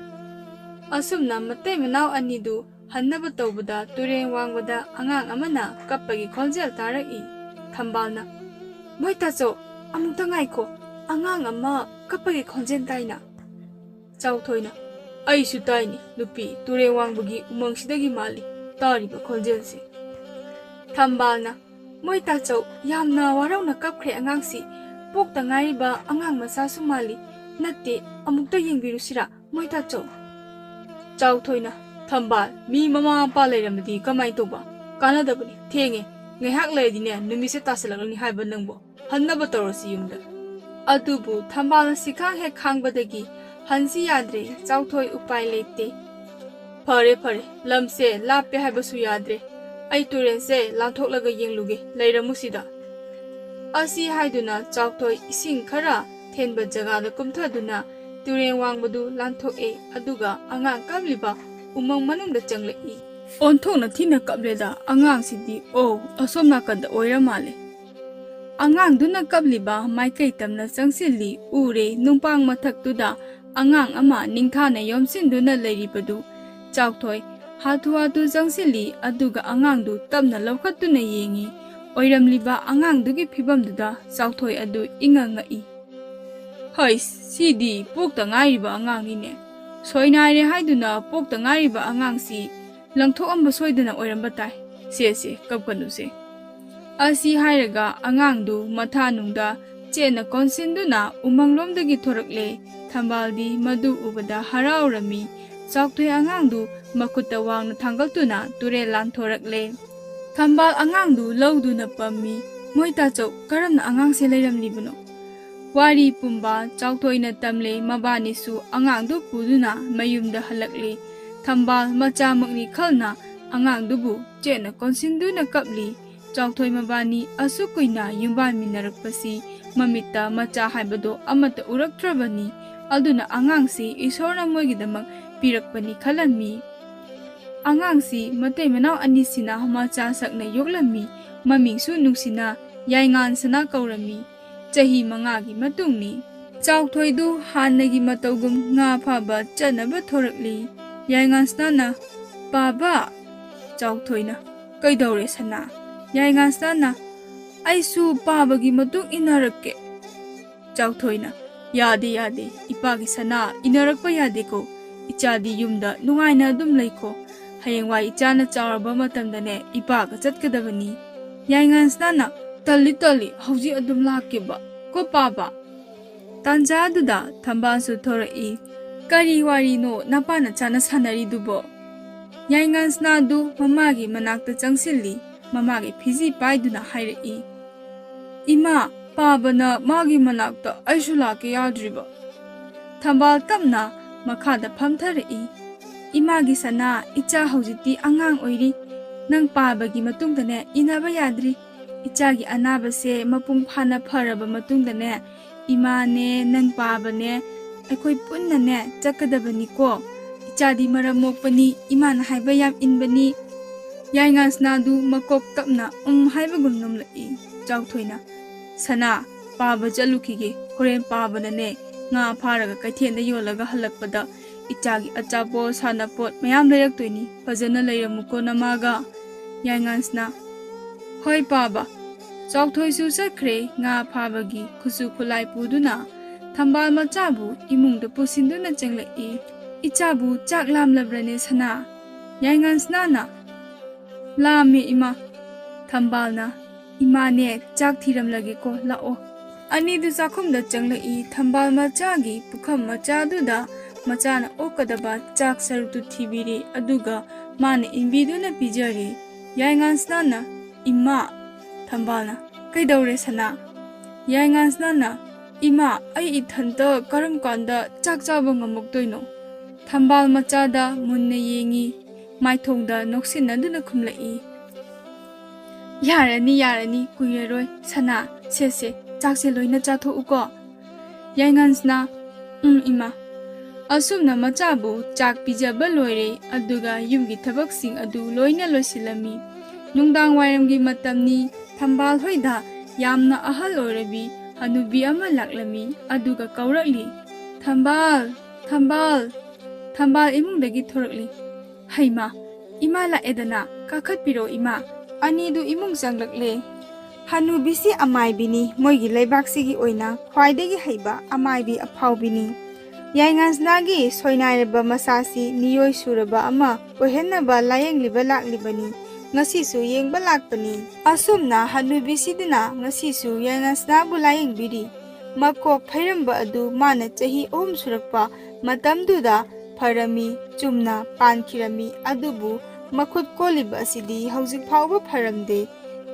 ꯑꯁꯨꯝꯅ ꯃꯇꯩ ꯃꯅꯥꯎ ꯑꯅꯤꯗꯨ ꯍꯟꯅꯕ ꯇꯧꯕꯗ ꯇꯨꯔꯦꯜ ꯋꯥꯡꯃꯗ ꯑꯉꯥꯡ ꯑꯃꯅ ꯀꯞꯄꯒꯤ ꯈꯣꯟꯖꯦꯜ ꯇꯥꯔꯛꯏ꯫ ꯊꯝꯕꯥꯜꯅ, "ꯃꯣꯏ ꯇꯥꯆꯧ, ꯑꯃꯨꯛꯇ ꯉꯥꯏꯈꯣ, ꯑꯉꯥꯡ ꯑꯃ ꯀꯞꯄꯒꯤ ꯈꯣꯟꯖꯦꯜ ꯇꯥꯏꯅ꯫" ꯆꯥꯎꯊꯣꯏꯅ, "ꯑꯩꯁꯨ ꯇꯥꯏꯅꯤ ꯅꯨꯄꯤ, ꯇꯨꯔꯦꯜ ꯋꯥꯡꯕꯒꯤ ꯎꯃꯪꯁꯤꯗꯒꯤ ꯃꯥꯜꯂꯤ ꯇꯥꯔꯤꯕ ꯈꯣꯟꯖꯦꯜꯁꯤ꯫" ꯊꯝꯕꯥꯜꯅ, "ꯃꯣꯏ ꯇꯥꯆꯧ, ꯌꯥꯝꯅ ꯋꯥꯔꯧꯅ ꯀꯞꯈ꯭ꯔꯦ ꯑꯉꯥꯡꯁꯤ꯫ ꯄꯣꯛꯇ ꯉꯥꯏꯔꯤꯕ ꯑꯉꯥꯡ ꯃꯆꯥꯁꯨ ꯃꯥꯜꯂꯤ꯫ ꯅꯠꯇꯦ, ꯑꯃꯨꯛꯇ ꯌꯦꯡꯕꯤꯔꯨꯁꯤꯔꯥ, ꯃꯣꯏ ꯇꯥꯆꯧ?" ꯆꯥꯎꯊꯣꯏꯅ, "ꯊꯝꯕꯥꯜ, ꯃꯤ ꯃꯃꯥ ꯃꯄꯥ ꯂꯩꯔꯝꯃꯗꯤ ꯀꯃꯥꯏꯅ ꯇꯧꯕ? ꯀꯥꯟꯅꯗꯕꯅꯤ, ꯊꯦꯡꯉꯦ꯫ ꯉꯥꯏꯍꯥꯛ ꯂꯩꯔꯗꯤꯅꯦ, ꯅꯨꯃꯤꯠꯁꯦ ꯇꯥꯁꯜꯂꯛꯂꯅꯤ ꯍꯥꯏꯕ ꯅꯪꯕꯣ꯫ ꯍꯟꯅꯕ ꯇꯧꯔꯁꯤ ꯌꯨꯝꯗ꯫" ꯑꯗꯨꯕꯨ ꯊꯝꯕꯥꯜꯅ ꯁꯤꯈꯥꯡ ꯍꯦꯛ ꯈꯥꯡꯕꯗꯒꯤ ꯍꯟꯁꯤ ꯌꯥꯗ꯭ꯔꯦ꯫ ꯆꯥꯎꯊꯣꯏ ꯎꯄꯥꯏ ꯂꯩꯇꯦ꯫ "ꯐꯔꯦ, ꯐꯔꯦ, ꯂꯝꯁꯦ ꯂꯥꯞꯄꯦ ꯍꯥꯏꯕꯁꯨ ꯌꯥꯗ꯭ꯔꯦ꯫ ꯑꯩ ꯇꯨꯔꯦꯜꯁꯦ ꯂꯥꯟꯊꯣꯛꯂꯒ ꯌꯦꯡꯂꯨꯒꯦ, ꯂꯩꯔꯝꯃꯨ ꯁꯤꯗ꯫" ꯑꯁꯤ ꯍꯥꯏꯗꯨꯅ ꯆꯥꯎꯊꯣꯏ ꯏꯁꯤꯡ ꯈꯔ ꯊꯦꯟꯕ ꯖꯒꯥꯗ ꯀꯨꯝꯊꯗꯨꯅ ꯇꯨꯔꯦꯜ ꯋꯥꯡꯕꯗꯨ ꯂꯥꯟꯊꯣꯛꯑꯦ, ꯑꯗꯨꯒ ꯑꯉꯥꯡ ꯀꯞꯂꯤꯕ ꯎꯃꯪ ꯃꯅꯨꯡꯗ ꯆꯪꯂꯛꯏ꯫ "ꯑꯣꯟꯊꯣꯛꯅ ꯊꯤꯅ ꯀꯞꯂꯦꯗ ꯑꯉꯥꯡꯁꯤꯗꯤ꯫ ꯑꯣ, ꯑꯁꯣꯝ ꯅꯥꯀꯟꯗ ꯑꯣꯏꯔ ꯃꯥꯜꯂꯦ꯫" ꯑꯉꯥꯡꯗꯨꯅ ꯀꯞꯂꯤꯕ ꯃꯥꯏꯀꯩ ꯇꯝꯅ ꯆꯪꯁꯤꯜꯂꯤ꯫ ꯎꯔꯦ, ꯅꯨꯡꯄꯥꯡ ꯃꯊꯛꯇꯨꯗ ꯑꯉꯥꯡ ꯑꯃ ꯅꯤꯡꯊꯥꯅ ꯌꯣꯝꯁꯤꯟꯗꯨꯅ ꯂꯩꯔꯤꯕꯗꯨ꯫ ꯆꯥꯎꯊꯣꯏ ꯍꯥꯊꯨ ꯍꯥꯊꯨ ꯆꯪꯁꯤꯜꯂꯤ, ꯑꯗꯨꯒ ꯑꯉꯥꯡꯗꯨ ꯇꯞꯅ ꯂꯧꯈꯠꯇꯨꯅ ꯌꯦꯡꯉꯤ꯫ ꯑꯣꯏꯔꯝꯂꯤꯕ ꯑꯉꯥꯡꯗꯨꯒꯤ ꯐꯤꯕꯝꯗꯨꯗ ꯆꯥꯎꯊꯣꯏ ꯑꯗꯨ ꯏꯉꯛ ꯉꯛꯏ꯫ "ꯍꯩꯁ, ꯁꯤꯗꯤ ꯄꯣꯛꯇ ꯉꯥꯏꯔꯤꯕ ꯑꯉꯥꯡꯅꯤꯅꯦ꯫ ꯁꯣꯏꯅꯥꯏꯔꯦ ꯍꯥꯏꯗꯨꯅ ꯄꯣꯛꯇ ꯉꯥꯏꯔꯤꯕ ꯑꯉꯥꯡꯁꯤ ꯂꯪꯊꯣꯛꯑꯝꯕ ꯁꯣꯏꯗꯅ ꯑꯣꯏꯔꯝꯕ ꯇꯥꯏ꯫ ꯁꯦ, ꯁꯦ, ꯀꯞꯀꯅꯨꯁꯦ꯫" ꯑꯁꯤ ꯍꯥꯏꯔꯒ ꯑꯉꯥꯡꯗꯨ ꯃꯊꯥꯅꯨꯡꯗ ꯆꯦꯠꯅ ꯀꯣꯟꯁꯤꯟꯗꯨꯅ ꯎꯃꯪꯂꯣꯝꯗꯒꯤ ꯊꯣꯔꯛꯂꯦ꯫ ꯊꯝꯕꯥꯜꯗꯤ ꯃꯗꯨ ꯎꯕꯗ ꯍꯔꯥꯎꯔꯝꯃꯤ꯫ ꯆꯥꯎꯊꯣꯏ ꯑꯉꯥꯡꯗꯨ ꯃꯈꯨꯠꯇ ꯋꯥꯡꯅ ꯊꯥꯡꯒꯠꯇꯨꯅ ꯇꯨꯔꯦꯜ ꯂꯥꯟꯊꯣꯔꯛꯂꯦ꯫ ꯊꯝꯕꯥꯜ ꯑꯉꯥꯡꯗꯨ ꯂꯧꯗꯨꯅ ꯄꯝꯃꯤ꯫ "ꯃꯣꯏ ꯇꯥꯆꯧ, ꯀꯔꯝꯅ ꯑꯉꯥꯡꯁꯦ ꯂꯩꯔꯝꯂꯤꯕꯅꯣ?" ꯋꯥꯔꯤ ꯄꯨꯝꯕ ꯆꯥꯎꯊꯣꯏꯅ ꯇꯝꯂꯦ꯫ ꯃꯕꯥꯅꯤꯁꯨ ꯑꯉꯥꯡꯗꯨ ꯄꯨꯗꯨꯅ ꯃꯌꯨꯝꯗ ꯍꯜꯂꯛꯂꯦ꯫ ꯊꯝꯕꯥꯜ ꯃꯆꯥꯃꯛꯅꯤ ꯈꯜꯅ ꯑꯉꯥꯡꯗꯨꯕꯨ ꯆꯦꯠꯅ ꯀꯣꯟꯁꯤꯟꯗꯨꯅ ꯀꯞꯂꯤ꯫ ꯆꯥꯎꯊꯣꯏ ꯃꯕꯥꯅꯤ ꯑꯁꯨꯛ ꯀꯨꯏꯅ ꯌꯨꯝꯕꯥꯟꯃꯤꯟꯅꯔꯛꯄꯁꯤ ꯃꯃꯤꯠꯇ ꯃꯆꯥ ꯍꯥꯏꯕꯗꯣ ꯑꯃꯠꯇ ꯎꯔꯛꯇ꯭ꯔꯕꯅꯤ꯫ ꯑꯗꯨꯅ ꯑꯉꯥꯡꯁꯤ ꯏꯁꯣꯔꯅ ꯃꯣꯏꯒꯤꯗꯃꯛ ꯄꯤꯔꯛꯄꯅꯤ ꯈꯜꯂꯝꯃꯤ꯫ ꯑꯉꯥꯡꯁꯤ ꯃꯇꯩ ꯃꯅꯥꯎ ꯑꯅꯤꯁꯤꯅ ꯃꯆꯥ ꯁꯛꯅ ꯌꯣꯛꯂꯝꯃꯤ꯫ ꯃꯃꯤꯡꯁꯨ ꯅꯨꯡꯁꯤꯅ ꯌꯥꯏꯉꯥꯟ ꯁꯅꯥ ꯀꯧꯔꯝꯃꯤ꯫ ꯆꯍꯤ ꯃꯉꯥꯒꯤ ꯃꯇꯨꯡꯅꯤ꯫ ꯆꯥꯎꯊꯣꯏꯗꯨ ꯍꯥꯟꯅꯒꯤ ꯃꯇꯧꯒꯨꯝ ꯉꯥ ꯐꯥꯕ ꯆꯠꯅꯕ ꯊꯣꯔꯛꯂꯤ꯫ ꯌꯥꯏꯉꯥꯟ ꯁꯅꯥꯅ, "ꯄꯥꯕ!" ꯆꯥꯎꯊꯣꯏꯅ, "ꯀꯩꯗꯧꯔꯦ ꯁꯅꯥ?" ꯌꯥꯏꯉꯥꯟ ꯁꯅꯥꯅ, "ꯑꯩꯁꯨ ꯄꯥꯕꯒꯤ ꯃꯇꯨꯡ ꯏꯟꯅꯔꯛꯀꯦ꯫" ꯆꯥꯎꯊꯣꯏꯅ, "ꯌꯥꯗꯦ, ꯌꯥꯗꯦ, ꯏꯄꯥꯒꯤ ꯁꯅꯥ, ꯏꯟꯅꯔꯛꯄ ꯌꯥꯗꯦꯀꯣ꯫ ꯏꯆꯥꯗꯤ ꯌꯨꯝꯗ ꯅꯨꯡꯉꯥꯏꯅ ꯑꯗꯨꯝ ꯂꯩꯈꯣ꯫ ꯍꯌꯦꯡꯋꯥꯏ ꯏꯆꯥꯅ ꯆꯥꯎꯔꯕ ꯃꯇꯝꯗꯅꯦ ꯏꯄꯥꯒ ꯆꯠꯀꯗꯕꯅꯤ꯫ ꯌꯥꯏꯉꯥꯟꯁꯅꯥꯅ, "ꯇꯜꯂꯤ, ꯇꯜꯂꯤ, ꯍꯧꯖꯤꯛ ꯑꯗꯨꯝ ꯂꯥꯛꯀꯦꯕ ꯀꯣ ꯄꯥꯕ"꯫ ꯇꯥꯟꯖꯥꯗꯨꯗ ꯊꯝꯕꯥꯜꯁꯨ ꯊꯣꯔꯛꯏ꯫ "ꯀꯔꯤ ꯋꯥꯔꯤꯅꯣ ꯅꯄꯥ ꯅꯆꯥꯅ ꯁꯥꯟꯅꯔꯤꯗꯨꯕꯣ?" ꯌꯥꯏꯉꯥꯟꯁꯅꯥꯗꯨ ꯃꯃꯥꯒꯤ ꯃꯅꯥꯛꯇ ꯆꯪꯁꯤꯜꯂꯤ꯫ ꯃꯃꯥꯒꯤ ꯐꯤꯖꯤ ꯄꯥꯏꯗꯨꯅ ꯍꯥꯏꯔꯛꯏ, "ꯏꯃꯥ, ꯄꯥꯕꯅ ꯃꯥꯒꯤ ꯃꯅꯥꯛꯇ ꯑꯩꯁꯨ ꯂꯥꯛꯀꯦ ꯌꯥꯗ꯭ꯔꯤꯕ?" ꯊꯝꯕꯥꯜ ꯇꯞꯅ ꯃꯈꯥꯗ ꯐꯝꯊꯔꯛꯏ꯫ "ꯏꯃꯥꯒꯤ ꯁꯅꯥ, ꯏꯆꯥ ꯍꯧꯖꯤꯛꯇꯤ ꯑꯉꯥꯡ ꯑꯣꯏꯔꯤ꯫ ꯅꯪ ꯄꯥꯕꯒꯤ ꯃꯇꯨꯡꯗꯅꯦ ꯏꯟꯅꯕ ꯌꯥꯗ꯭ꯔꯤ꯫ ꯏꯆꯥꯒꯤ ꯑꯅꯥꯕꯁꯦ ꯃꯄꯨꯡ ꯐꯥꯅ ꯐꯔꯕ ꯃꯇꯨꯡꯗꯅꯦ, ꯏꯃꯥꯅꯦ, ꯅꯪ ꯄꯥꯕꯅꯦ, ꯑꯩꯈꯣꯏ ꯄꯨꯟꯅꯅꯦ ꯆꯠꯀꯗꯕꯅꯤꯀꯣ꯫ ꯏꯆꯥꯗꯤ ꯃꯔꯝ ꯃꯣꯛꯄꯅꯤ, ꯏꯃꯥꯅ ꯍꯥꯏꯕ ꯌꯥꯝ ꯏꯟꯕꯅꯤ"꯫ ꯌꯥꯏꯉꯥꯟꯁꯅꯥꯗꯨ ꯃꯀꯣꯛ ꯇꯞꯅ ꯎꯝ ꯍꯥꯏꯕꯒꯨꯝ ꯅꯣꯝꯂꯛꯏ꯫ ꯆꯥꯎꯊꯣꯏꯅ, "ꯁꯅꯥ, ꯄꯥꯕ ꯆꯠꯂꯨꯈꯤꯒꯦ꯫ ꯍꯣꯔꯦꯟ ꯄꯥꯕꯅꯅꯦ ꯉꯥ ꯐꯥꯔꯒ ꯀꯩꯊꯦꯜꯗ ꯌꯣꯜꯂꯒ ꯍꯜꯂꯛꯄꯗ ꯏꯆꯥꯒꯤ ꯑꯆꯥꯄꯣꯠ, ꯁꯥꯟꯅꯄꯣꯠ ꯃꯌꯥꯝ ꯂꯩꯔꯛꯇꯣꯏꯅꯤ꯫ ꯐꯖꯅ ꯂꯩꯔꯝꯃꯨꯀꯣ ꯅꯃꯥꯒ"꯫ ꯌꯥꯏꯉꯥꯟꯁꯅꯥ, "ꯍꯣꯏ ꯄꯥꯕ"꯫ ꯆꯥꯎꯊꯣꯏꯁꯨ ꯆꯠꯈ꯭ꯔꯦ ꯉꯥ ꯐꯥꯕꯒꯤ ꯈꯨꯠꯁꯨ ꯈꯨꯠꯂꯥꯏ ꯄꯨꯗꯨꯅ꯫ ꯊꯝꯕꯥꯜ ꯃꯆꯥꯕꯨ ꯏꯃꯨꯡꯗ ꯄꯨꯁꯤꯟꯗꯨꯅ ꯆꯪꯂꯛꯏ꯫ "ꯏꯆꯥꯕꯨ ꯆꯥꯛ ꯂꯥꯝꯂꯕ꯭ꯔꯅꯦ ꯁꯅꯥ?" ꯌꯥꯏꯉꯥꯟꯁꯅꯥꯅ, "ꯂꯥꯝꯃꯦ ꯏꯃꯥ"꯫ ꯊꯝꯕꯥꯜꯅ, "ꯏꯃꯥꯅꯦ, ꯆꯥꯛ ꯊꯤꯔꯝꯂꯒꯦꯀꯣ, ꯂꯥꯛꯑꯣ"꯫ ꯑꯅꯤꯗꯨ ꯆꯥꯛꯈꯨꯝꯗ ꯆꯪꯂꯛꯏ꯫ ꯊꯝꯕꯥꯜ ꯃꯆꯥꯒꯤ ꯄꯨꯈꯝ ꯃꯆꯥꯗꯨꯗ ꯃꯆꯥꯅ ꯑꯣꯛꯀꯗꯕ ꯆꯥꯛ ꯁꯔꯨꯛꯇꯨ ꯊꯤꯕꯤꯔꯤ꯫ ꯑꯗꯨꯒ ꯃꯥꯅ ꯏꯟꯕꯤꯗꯨꯅ ꯄꯤꯖꯔꯤ꯫ ꯌꯥꯏꯉꯥꯟꯁꯅꯥꯅ, "ꯏꯃꯥ"꯫ ꯊꯝꯕꯥꯜꯅ, "ꯀꯩꯗꯧꯔꯦ ꯁꯅꯥ?" ꯌꯥꯏꯉꯥꯟꯁꯅꯥꯅ, "ꯏꯃꯥ, ꯑꯩ ꯏꯊꯟꯇ ꯀꯔꯝ ꯀꯥꯟꯗ ꯆꯥꯛ ꯆꯥꯕ ꯉꯝꯃꯛꯇꯣꯏꯅꯣ?" ꯊꯝꯕꯥꯜ ꯃꯆꯥꯗ ꯃꯨꯟꯅ ꯌꯦꯡꯉꯤ꯫ ꯃꯥꯏꯊꯣꯡꯗ ꯅꯣꯛꯁꯤꯟꯅꯗꯨꯅ ꯈꯨꯝꯂꯛꯏ, "ꯌꯥꯔꯅꯤ, ꯌꯥꯔꯅꯤ, ꯀꯨꯏꯔꯔꯣꯏ꯫ ꯁꯅꯥ, ꯁꯦ, ꯁꯦ, ꯆꯥꯛꯁꯦ ꯂꯣꯏꯅ ꯆꯥꯊꯣꯛꯎꯀꯣ"꯫ ꯌꯥꯏꯉꯥꯟꯁꯅꯥ, "ꯎꯝ, ꯏꯃꯥ"꯫ ꯑꯁꯨꯝꯅ ꯃꯆꯥꯕꯨ ꯆꯥꯛ ꯄꯤꯖꯕ ꯂꯣꯏꯔꯦ, ꯑꯗꯨꯒ ꯌꯨꯝꯒꯤ ꯊꯕꯛꯁꯤꯡ ꯑꯗꯨ ꯂꯣꯏꯅ ꯂꯣꯏꯁꯤꯜꯂꯝꯃꯤ꯫ ꯅꯨꯡꯗꯥꯡ ꯋꯥꯏꯔꯝꯒꯤ ꯃꯇꯝꯅꯤ꯫ ꯊꯝꯕꯥꯜ ꯍꯣꯏꯗ ꯌꯥꯝꯅ ꯑꯍꯜ ꯑꯣꯏꯔꯕꯤ ꯍꯅꯨꯕꯤ ꯑꯃ ꯂꯥꯛꯂꯝꯃꯤ, ꯑꯗꯨꯒ ꯀꯧꯔꯛꯂꯤ, "ꯊꯝꯕꯥꯜ! ꯊꯝꯕꯥꯜ!" ꯊꯝꯕꯥꯜ ꯏꯃꯨꯡꯗꯒꯤ ꯊꯣꯔꯛꯂꯤ꯫ "ꯍꯩꯃꯥ, ꯏꯃꯥ ꯂꯥꯛꯑꯦꯗꯅ, ꯀꯥꯈꯠꯄꯤꯔꯣ ꯏꯃꯥ"꯫ ꯑꯅꯤꯗꯨ ꯏꯃꯨꯡ ꯆꯪꯂꯛꯂꯦ꯫ ꯍꯅꯨꯕꯤꯁꯤ ꯑꯃꯥꯏꯕꯤꯅꯤ, ꯃꯣꯏꯒꯤ ꯂꯩꯕꯥꯛꯁꯤꯒꯤ ꯑꯣꯏꯅ ꯈ꯭ꯋꯥꯏꯗꯒꯤ ꯍꯩꯕ ꯑꯃꯥꯏꯕꯤ ꯑꯐꯥꯎꯕꯤꯅꯤ꯫ ꯌꯥꯏꯉꯥꯟꯁꯅꯥꯒꯤ ꯁꯣꯏꯅꯥꯏꯔꯕ ꯃꯁꯥꯁꯤ ꯃꯤꯑꯣꯏ ꯁꯨꯔꯕ ꯑꯃ ꯑꯣꯏꯍꯟꯅꯕ ꯂꯥꯌꯦꯡꯂꯤꯕ ꯂꯥꯛꯂꯤꯕꯅꯤ꯫ ꯉꯁꯤꯁꯨ ꯌꯦꯡꯕ ꯂꯥꯛꯄꯅꯤ꯫ ꯑꯁꯨꯝꯅ ꯍꯅꯨꯕꯤꯁꯤꯗꯅ ꯉꯁꯤꯁꯨ ꯌꯥꯏꯉꯥꯟꯁꯅꯥꯕꯨ ꯂꯥꯌꯦꯡꯕꯤꯔꯤ꯫ ꯃꯀꯣꯛ ꯐꯩꯔꯝꯕ ꯑꯗꯨ ꯃꯥꯅ ꯆꯍꯤ ꯑꯍꯨꯝ ꯁꯨꯔꯛꯄ ꯃꯇꯝꯗꯨꯗ ꯐꯔꯝꯃꯤ, ꯆꯨꯝꯅ ꯄꯥꯟꯈꯤꯔꯝꯃꯤ꯫ ꯑꯗꯨꯕꯨ ꯃꯈꯨꯠ ꯀꯣꯜꯂꯤꯕ ꯑꯁꯤꯗꯤ ꯍꯧꯖꯤꯛ ꯐꯥꯎꯕ ꯐꯔꯝꯗꯦ꯫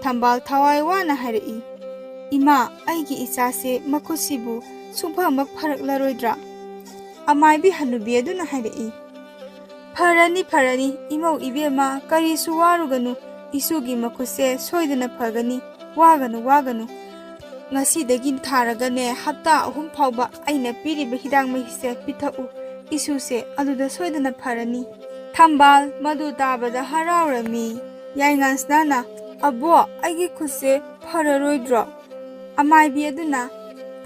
ꯊꯝꯕꯥꯜ ꯊꯋꯥꯏ ꯋꯥꯅ ꯍꯥꯏꯔꯛꯏ, "ꯏꯃꯥ, ꯑꯩꯒꯤ ꯏꯆꯥꯁꯦ ꯃꯈꯨꯠꯁꯤꯕꯨ ꯁꯨꯡꯐꯃꯛ ꯐꯔꯛꯂꯔꯣꯏꯗ꯭ꯔꯥ?" ꯑꯃꯥꯏꯕꯤ ꯍꯅꯨꯕꯤ ꯑꯗꯨꯅ ꯍꯥꯏꯔꯛꯏ, "ꯐꯔꯅꯤ, ꯐꯔꯅꯤ, ꯏꯃꯧ ꯏꯕꯦꯝꯃ, ꯀꯔꯤꯁꯨ ꯋꯥꯔꯨꯒꯅꯨ, ꯏꯁꯨꯒꯤ ꯃꯈꯨꯠꯁꯦ ꯁꯣꯏꯗꯅ ꯐꯒꯅꯤ, ꯋꯥꯒꯅꯨ, ꯋꯥꯒꯅꯨ꯫ ꯉꯁꯤꯗꯒꯤ ꯊꯥꯔꯒꯅꯦ, ꯍꯞꯇꯥ ꯑꯍꯨꯝ ꯐꯥꯎꯕ ꯑꯩꯅ ꯄꯤꯔꯤꯕ ꯍꯤꯗꯥꯛ ꯃꯍꯤꯁꯦ ꯄꯤꯊꯛꯎ, ꯏꯁꯨꯁꯦ ꯑꯗꯨꯗ ꯁꯣꯏꯗꯅ ꯐꯔꯅꯤ꯫" ꯊꯝꯕꯥꯜ ꯃꯗꯨ ꯇꯥꯕꯗ ꯍꯔꯥꯎꯔꯝꯃꯤ꯫ ꯌꯥꯏꯉꯥꯟꯁꯅꯥꯅ, "ꯑꯕꯣ, ꯑꯩꯒꯤ ꯈꯨꯠꯁꯦ ꯐꯔꯔꯣꯏꯗ꯭ꯔꯣ?" ꯑꯃꯥꯏꯕꯤ ꯑꯗꯨꯅ,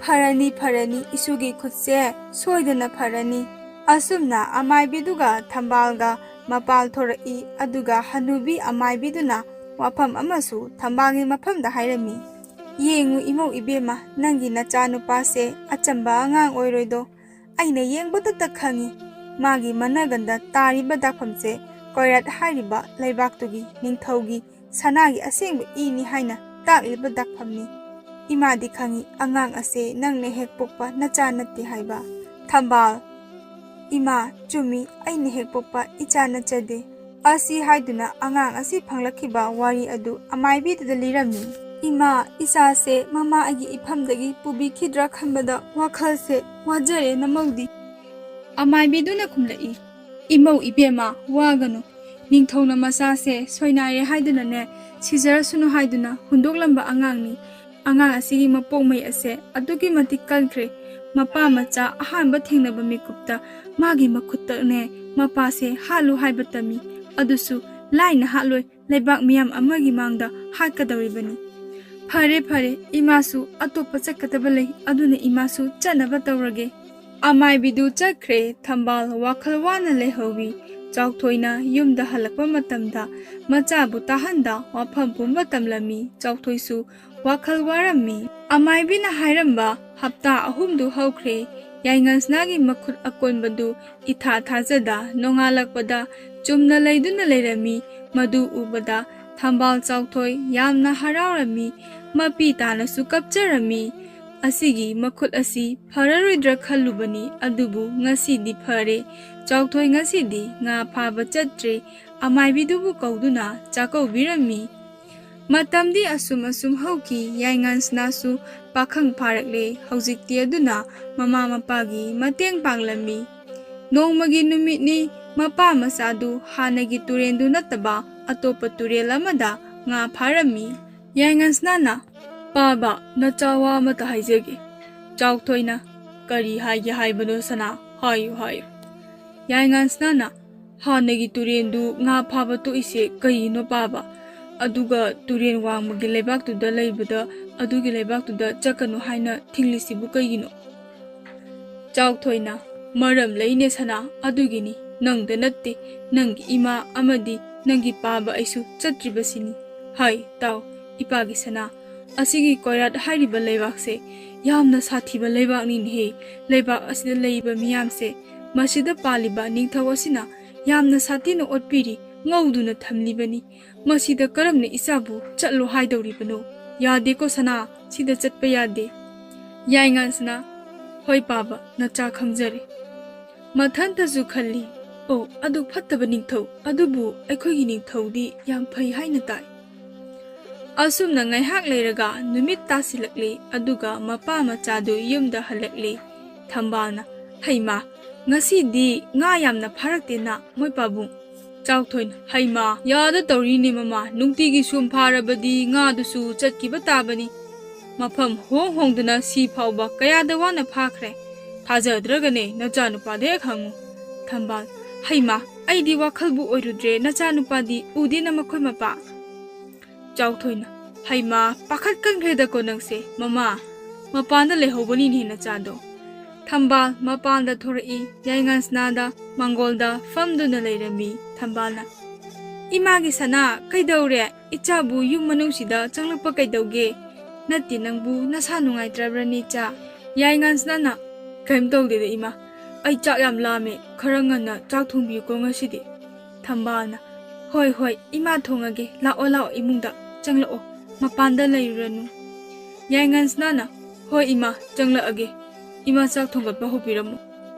"ꯐꯔꯅꯤ, ꯐꯔꯅꯤ, ꯏꯁꯨꯒꯤ ꯈꯨꯠꯁꯦ ꯁꯣꯏꯗꯅ ꯐꯔꯅꯤ꯫" ꯑꯁꯨꯝꯅ ꯑꯃꯥꯏꯕꯤꯗꯨꯒ ꯊꯝꯕꯥꯜꯒ ꯃꯄꯥꯜ ꯊꯣꯔꯛꯏ꯫ ꯑꯗꯨꯒ ꯍꯅꯨꯕꯤ ꯑꯃꯥꯏꯕꯤꯗꯨꯅ ꯋꯥꯐꯝ ꯑꯃꯁꯨ ꯊꯝꯕꯥꯜꯒꯤ ꯃꯐꯝꯗ ꯍꯥꯏꯔꯝꯃꯤ, "ꯌꯦꯡꯉꯨ ꯏꯃꯧ ꯏꯕꯦꯝꯃ, ꯅꯪꯒꯤ ꯅꯆꯥꯅꯨꯄꯥꯁꯦ ꯑꯆꯝꯕ ꯑꯉꯥꯡ ꯑꯣꯏꯔꯣꯏꯗꯣ꯫ ꯑꯩꯅ ꯌꯦꯡꯕꯗꯇ ꯈꯪꯉꯤ, ꯃꯥꯒꯤ ꯃꯅꯒꯟꯗ ꯇꯥꯔꯤꯕ ꯗꯥꯛꯐꯝꯁꯦ ꯀꯣꯏꯔꯥꯠ ꯍꯥꯏꯔꯤꯕ ꯂꯩꯕꯥꯛꯇꯨꯒꯤ ꯅꯤꯡꯊꯧꯒꯤ ꯁꯅꯥꯒꯤ ꯑꯁꯦꯡꯕ ꯏꯅꯤ ꯍꯥꯏꯅ ꯇꯥꯛꯂꯤꯕ ꯗꯥꯛꯐꯝꯅꯤ꯫ ꯏꯃꯥꯗꯤ ꯈꯪꯉꯤ, ꯑꯉꯥꯡ ꯑꯁꯦ ꯅꯪꯅ ꯍꯦꯛ ꯄꯣꯛꯄ ꯅꯆꯥ ꯅꯠꯇꯦ ꯍꯥꯏꯕ꯫" ꯊꯝꯕꯥꯜ, "ꯏꯃꯥ, ꯆꯨꯝꯃꯤ, ꯑꯩꯅ ꯍꯦꯛ ꯄꯣꯛꯄ ꯏꯆꯥ ꯅꯠꯆꯗꯦ꯫" ꯑꯁꯤ ꯍꯥꯏꯗꯨꯅ ꯑꯉꯥꯡ ꯑꯁꯤ ꯐꯪꯂꯛꯈꯤꯕ ꯋꯥꯔꯤ ꯑꯗꯨ ꯑꯃꯥꯏꯕꯤꯗꯨꯗ ꯂꯤꯔꯝꯃꯤ꯫ "ꯏꯃꯥ, ꯏꯆꯥꯁꯦ ꯃꯃꯥ ꯑꯩꯒꯤ ꯏꯐꯝꯗꯒꯤ ꯄꯨꯕꯤꯈꯤꯗ꯭ꯔꯥ ꯈꯟꯕꯗ ꯋꯥꯈꯜꯁꯦ ꯋꯥꯖꯔꯦ ꯅꯃꯧꯗꯤ꯫" ꯑꯃꯥꯏꯕꯤꯗꯨꯅ ꯈꯨꯝꯂꯛꯏ, "ꯏꯃꯧ ꯏꯕꯦꯝꯃ, ꯋꯥꯒꯅꯨ꯫ ꯅꯤꯡꯊꯧꯅ ꯃꯆꯥꯁꯦ ꯁꯣꯏꯅꯥꯏꯔꯦ ꯍꯥꯏꯗꯨꯅꯅꯦ, ꯁꯤꯖꯔꯁꯅꯨ ꯍꯥꯏꯗꯨꯅ ꯍꯨꯟꯗꯣꯛꯂꯝꯕ ꯑꯉꯥꯡꯅꯤ꯫ ꯑꯉꯥꯡ ꯑꯁꯤꯒꯤ ꯃꯄꯣꯛ ꯃꯩ ꯑꯁꯦ ꯑꯗꯨꯛꯀꯤ ꯃꯇꯤꯛ ꯀꯟꯈ꯭ꯔꯦ꯫ ꯃꯄꯥ ꯃꯆꯥ ꯑꯍꯥꯟꯕ ꯊꯦꯡꯅꯕ ꯃꯤꯀꯨꯞꯇ ꯃꯥꯒꯤ ꯃꯈꯨꯠꯇꯅꯦ ꯃꯄꯥꯁꯦ ꯍꯥꯠꯂꯨ ꯍꯥꯏꯕ ꯇꯝꯃꯤ꯫ ꯑꯗꯨꯁꯨ ꯂꯥꯏꯅ ꯍꯥꯠꯂꯣꯏ, ꯂꯩꯕꯥꯛ ꯃꯤꯌꯥꯝ ꯑꯃꯒꯤ ꯃꯥꯡꯗ ꯍꯥꯠꯀꯗꯧꯔꯤꯕꯅꯤ꯫" "ꯐꯔꯦ, ꯐꯔꯦ, ꯏꯃꯥꯁꯨ ꯑꯇꯣꯞꯄ ꯆꯠꯀꯗꯕ ꯂꯩ, ꯑꯗꯨꯅ ꯏꯃꯥꯁꯨ ꯆꯠꯅꯕ ꯇꯧꯔꯒꯦ꯫" ꯑꯃꯥꯏꯕꯤꯗꯨ ꯆꯠꯈ꯭ꯔꯦ꯫ ꯊꯝꯕꯥꯜ ꯋꯥꯈꯜ ꯋꯥꯅ ꯂꯩꯍꯧꯋꯤ꯫ ꯆꯥꯎꯊꯣꯏꯅ ꯌꯨꯝꯗ ꯍꯜꯂꯛꯄ ꯃꯇꯝꯗ ꯃꯆꯥꯕꯨ ꯇꯥꯍꯟꯗ ꯋꯥꯐꯝ ꯄꯨꯝꯕ ꯇꯝꯂꯝꯃꯤ꯫ ꯆꯥꯎꯊꯣꯏꯁꯨ ꯋꯥꯈꯜ ꯋꯥꯔꯝꯃꯤ꯫ ꯑꯃꯥꯏꯕꯤꯅ ꯍꯥꯏꯔꯝꯕ ꯍꯞꯇꯥ ꯑꯍꯨꯝꯗꯨ ꯍꯧꯈ꯭ꯔꯦ꯫ ꯌꯥꯏꯉꯪꯁꯅꯥꯒꯤ ꯃꯈꯨꯠ ꯑꯀꯣꯟꯕꯗꯨ ꯏꯊꯥ ꯊꯥꯖꯗ ꯅꯣꯡꯉꯥꯜꯂꯛꯄꯗ ꯆꯨꯝꯅ ꯂꯩꯗꯨꯅ ꯂꯩꯔꯝꯃꯤ꯫ ꯃꯗꯨ ꯎꯕꯗ ꯊꯝꯕꯥꯜ ꯆꯥꯎꯊꯣꯏ ꯌꯥꯝꯅ ꯍꯔꯥꯎꯔꯝꯃꯤ꯫ ꯃꯄꯤ ꯇꯥꯅꯁꯨ ꯀꯞꯆꯔꯝꯃꯤ꯫ ꯑꯁꯤꯒꯤ ꯃꯈꯨꯠ ꯑꯁꯤ ꯐꯔꯔꯣꯏꯗ꯭ꯔꯥ ꯈꯜꯂꯨꯕꯅꯤ, ꯑꯗꯨꯕꯨ ꯉꯁꯤꯗꯤ ꯐꯔꯦ꯫ ꯆꯥꯎꯊꯣꯏ ꯉꯁꯤꯗꯤ ꯉꯥ ꯐꯥꯕ ꯆꯠꯇ꯭ꯔꯦ꯫ ꯑꯃꯥꯏꯕꯤꯗꯨꯕꯨ ꯀꯧꯗꯨꯅ ꯆꯥꯛꯀꯧꯕꯤꯔꯝꯃꯤ꯫ ꯃꯇꯝꯗꯤ ꯑꯁꯨꯝ ꯑꯁꯨꯝ ꯍꯧꯈꯤ꯫ ꯌꯥꯏꯉꯪꯁꯅꯥꯁꯨ ꯄꯥꯈꯪ ꯐꯥꯔꯛꯂꯦ꯫ ꯍꯧꯖꯤꯛꯇꯤ ꯑꯗꯨꯅ ꯃꯃꯥ ꯃꯄꯥꯒꯤ ꯃꯇꯦꯡ ꯄꯥꯡꯂꯝꯃꯤ꯫ ꯅꯣꯡꯃꯒꯤ ꯅꯨꯃꯤꯠꯅꯤ꯫ ꯃꯄꯥ ꯃꯆꯥꯗꯨ ꯍꯥꯟꯅꯒꯤ ꯇꯨꯔꯦꯟꯗꯨ ꯅꯠꯇꯕ ꯑꯇꯣꯞꯄ ꯇꯨꯔꯦꯜ ꯑꯃꯗ ꯉꯥ ꯐꯥꯔꯝꯃꯤ꯫ ꯌꯥꯏꯉꯪꯁꯅꯥꯅ, "ꯄꯥꯕ, ꯅꯆꯥ ꯋꯥ ꯑꯃꯇ ꯍꯥꯏꯖꯒꯦ꯫" ꯆꯥꯎꯊꯣꯏꯅ, "ꯀꯔꯤ ꯍꯥꯏꯒꯦ ꯍꯥꯏꯕꯅꯣ ꯁꯅꯥ? ꯍꯥꯏꯌꯨ, ꯍꯥꯏꯌꯨ꯫" ꯌꯥꯏꯉꯪꯁꯅꯥꯅ, "ꯍꯥꯟꯅꯒꯤ ꯇꯨꯔꯦꯟꯗꯨ ꯉꯥ ꯐꯥꯕ ꯇꯣꯛꯏꯁꯦ ꯀꯩꯒꯤꯅꯣ ꯄꯥꯕ? ꯑꯗꯨꯒ ꯇꯨꯔꯦꯟ ꯋꯥꯡꯃꯒꯤ ꯂꯩꯕꯥꯛꯇꯨꯗ ꯂꯩꯕꯗ ꯑꯗꯨꯒꯤ ꯂꯩꯕꯥꯛꯇꯨꯗ ꯆꯠꯀꯅꯨ ꯍꯥꯏꯅ ꯊꯤꯡꯂꯤꯁꯤꯕꯨ ꯀꯩꯒꯤꯅꯣ?" ꯆꯥꯎꯊꯣꯏꯅ, "ꯃꯔꯝ ꯂꯩꯅꯦ ꯁꯅꯥ, ꯑꯗꯨꯒꯤꯅꯤ꯫ ꯅꯪꯗ ꯅꯠꯇꯦ, ꯅꯪꯒꯤ ꯏꯃꯥ ꯑꯃꯗꯤ ꯅꯪꯒꯤ ꯄꯥꯕ ꯑꯩꯁꯨ ꯆꯠꯇ꯭ꯔꯤꯕꯁꯤꯅꯤ꯫ ꯍꯥꯏ, ꯇꯥꯎ, ꯏꯄꯥꯒꯤ ꯁꯅꯥ, ꯑꯁꯤꯒꯤ ꯀꯣꯏꯔꯥꯠ ꯍꯥꯏꯔꯤꯕ ꯂꯩꯕꯥꯛꯁꯦ ꯌꯥꯝꯅ ꯁꯥꯊꯤꯕ ꯂꯩꯕꯥꯛꯅꯤꯅꯦꯍꯦ꯫ ꯂꯩꯕꯥꯛ ꯑꯁꯤꯗ ꯂꯩꯔꯤꯕ ꯃꯤꯌꯥꯝꯁꯦ, ꯃꯁꯤꯗ ꯄꯥꯜꯂꯤꯕ ꯅꯤꯡꯊꯧ ꯑꯁꯤꯅ ꯌꯥꯝꯅ ꯁꯥꯊꯤꯅ ꯑꯣꯠꯄꯤꯔꯤ, ꯉꯧꯗꯨꯅ ꯊꯝꯂꯤꯕꯅꯤ꯫ ꯃꯁꯤꯗ ꯀꯔꯝꯅ ꯏꯆꯥꯕꯨ ꯆꯠꯂꯣ ꯍꯥꯏꯗꯧꯔꯤꯕꯅꯣ? ꯌꯥꯗꯦꯀꯣ ꯁꯅꯥ, ꯁꯤꯗ ꯆꯠꯄ ꯌꯥꯗꯦ꯫" ꯌꯥꯏꯉꯪꯁꯅꯥ, "ꯍꯣꯏ ꯄꯥꯕ, ꯅꯆꯥ ꯈꯪꯖꯔꯦ꯫" ꯃꯊꯟꯇꯁꯨ ꯈꯜꯂꯤ, "ꯑꯣ, ꯑꯗꯨ ꯐꯠꯇꯕ ꯅꯤꯡꯊꯧ, ꯑꯗꯨꯕꯨ ꯑꯩꯈꯣꯏꯒꯤ ꯅꯤꯡꯊꯧꯗꯤ ꯌꯥꯝ ꯐꯩ ꯍꯥꯏꯅ ꯇꯥꯏ꯫" ꯑꯁꯨꯝꯅ ꯉꯥꯏꯍꯥꯛ ꯂꯩꯔꯒ ꯅꯨꯃꯤꯠ ꯇꯥꯁꯤꯜꯂꯛꯂꯤ, ꯑꯗꯨꯒ ꯃꯄꯥ ꯃꯆꯥꯗꯨ ꯌꯨꯝꯗ ꯍꯜꯂꯛꯂꯤ꯫ ꯊꯝꯕꯥꯜꯅ, "ꯍꯩꯃꯥ, ꯉꯁꯤꯗꯤ ꯉꯥ ꯌꯥꯝꯅ ꯐꯥꯔꯛꯇꯦꯅ, ꯃꯣꯏ ꯄꯥꯕꯨꯡ?" ꯆꯥꯎꯊꯣꯏꯅ, "ꯍꯩꯃꯥ, ꯌꯥꯗ ꯇꯧꯔꯤꯅꯦ ꯃꯃꯥ, ꯅꯨꯡꯇꯤꯒꯤ ꯁꯨꯝ ꯐꯥꯔꯕꯗꯤ ꯉꯥꯗꯨꯁꯨ ꯆꯠꯈꯤꯕ ꯇꯥꯕꯅꯤ꯫ ꯃꯐꯝ ꯍꯣꯡ ꯍꯣꯡꯗꯨꯅ ꯁꯤ ꯐꯥꯎꯕ ꯀꯌꯥꯗ ꯋꯥꯅ ꯐꯥꯈ꯭ꯔꯦ꯫ ꯊꯥꯖꯗ꯭ꯔꯒꯅꯦ ꯅꯆꯥꯅꯨꯄꯥꯗ ꯍꯦꯛ ꯍꯪꯉꯨ꯫" ꯊꯝꯕꯥꯜ, "ꯍꯩꯃꯥ, ꯑꯩꯗꯤ ꯋꯥꯈꯜꯕꯨ ꯑꯣꯏꯔꯨꯗ꯭ꯔꯦ, ꯅꯆꯥꯅꯨꯄꯥꯗꯤ ꯎꯗꯦꯅ ꯃꯈꯣꯏ ꯃꯄꯥ?" ꯆꯥꯎꯊꯣꯏꯅ, "ꯍꯩꯃꯥ, ꯄꯥꯈꯠꯀꯟꯈ꯭ꯔꯦꯗꯀꯣ ꯅꯪꯁꯦ꯫ ꯃꯃꯥ, ꯃꯄꯥꯟꯗ ꯂꯩꯍꯧꯕꯅꯤꯅꯦ ꯅꯆꯥꯗꯣ꯫" ꯊꯝꯕꯥꯜ ꯃꯄꯥꯟꯗ ꯊꯣꯔꯛꯏ꯫ ꯌꯥꯏꯉꯪꯁꯅꯥꯗ ꯃꯥꯡꯒꯣꯜꯗ ꯐꯝꯗꯨꯅ ꯂꯩꯔꯝꯃꯤ꯫ ꯊꯝꯕꯥꯜꯅ, "ꯏꯃꯥꯒꯤ ꯁꯅꯥ, ꯀꯩꯗꯧꯔꯦ? ꯏꯆꯥꯕꯨ ꯌꯨꯝ ꯃꯅꯨꯡꯁꯤꯗ ꯆꯪꯂꯛꯄ ꯀꯩꯗꯧꯒꯦ? ꯅꯠꯇꯦ, ꯅꯪꯕꯨ ꯅꯁꯥ ꯅꯨꯡꯉꯥꯏꯇ꯭ꯔꯕ꯭ꯔꯅꯦ ꯏꯆꯥ?" ꯌꯥꯏꯉꯪꯁꯅꯥꯅ, "ꯀꯩꯝ ꯇꯧꯗꯦꯗ ꯏꯃꯥ, ꯑꯩ ꯆꯥꯛ ꯌꯥꯝ ꯂꯥꯝꯃꯦ, ꯈꯔ ꯉꯟꯅ ꯆꯥꯛ ꯊꯣꯡꯕꯤꯌꯨꯀꯣ ꯉꯁꯤꯗꯤ"꯫ ꯊꯝꯕꯥꯜꯅ, "ꯍꯣꯏ ꯍꯣꯏ ꯏꯃꯥ ꯊꯣꯡꯉꯒꯦ, ꯂꯥꯛꯑꯣ ꯂꯥꯛꯑꯣ ꯏꯃꯨꯡꯗ ꯆꯪꯂꯛꯑꯣ, ꯃꯄꯥꯟꯗ ꯂꯩꯔꯨꯔꯅꯨ"꯫ ꯌꯥꯏꯉꯟꯁꯅꯥꯅ, "ꯍꯣꯏ ꯏꯃꯥ, ꯆꯪꯂꯛꯑꯒꯦ, ꯏꯃꯥ ꯆꯥꯛ ꯊꯣꯡꯒꯠꯄ ꯍꯧꯕꯤꯔꯝꯃꯣ"꯫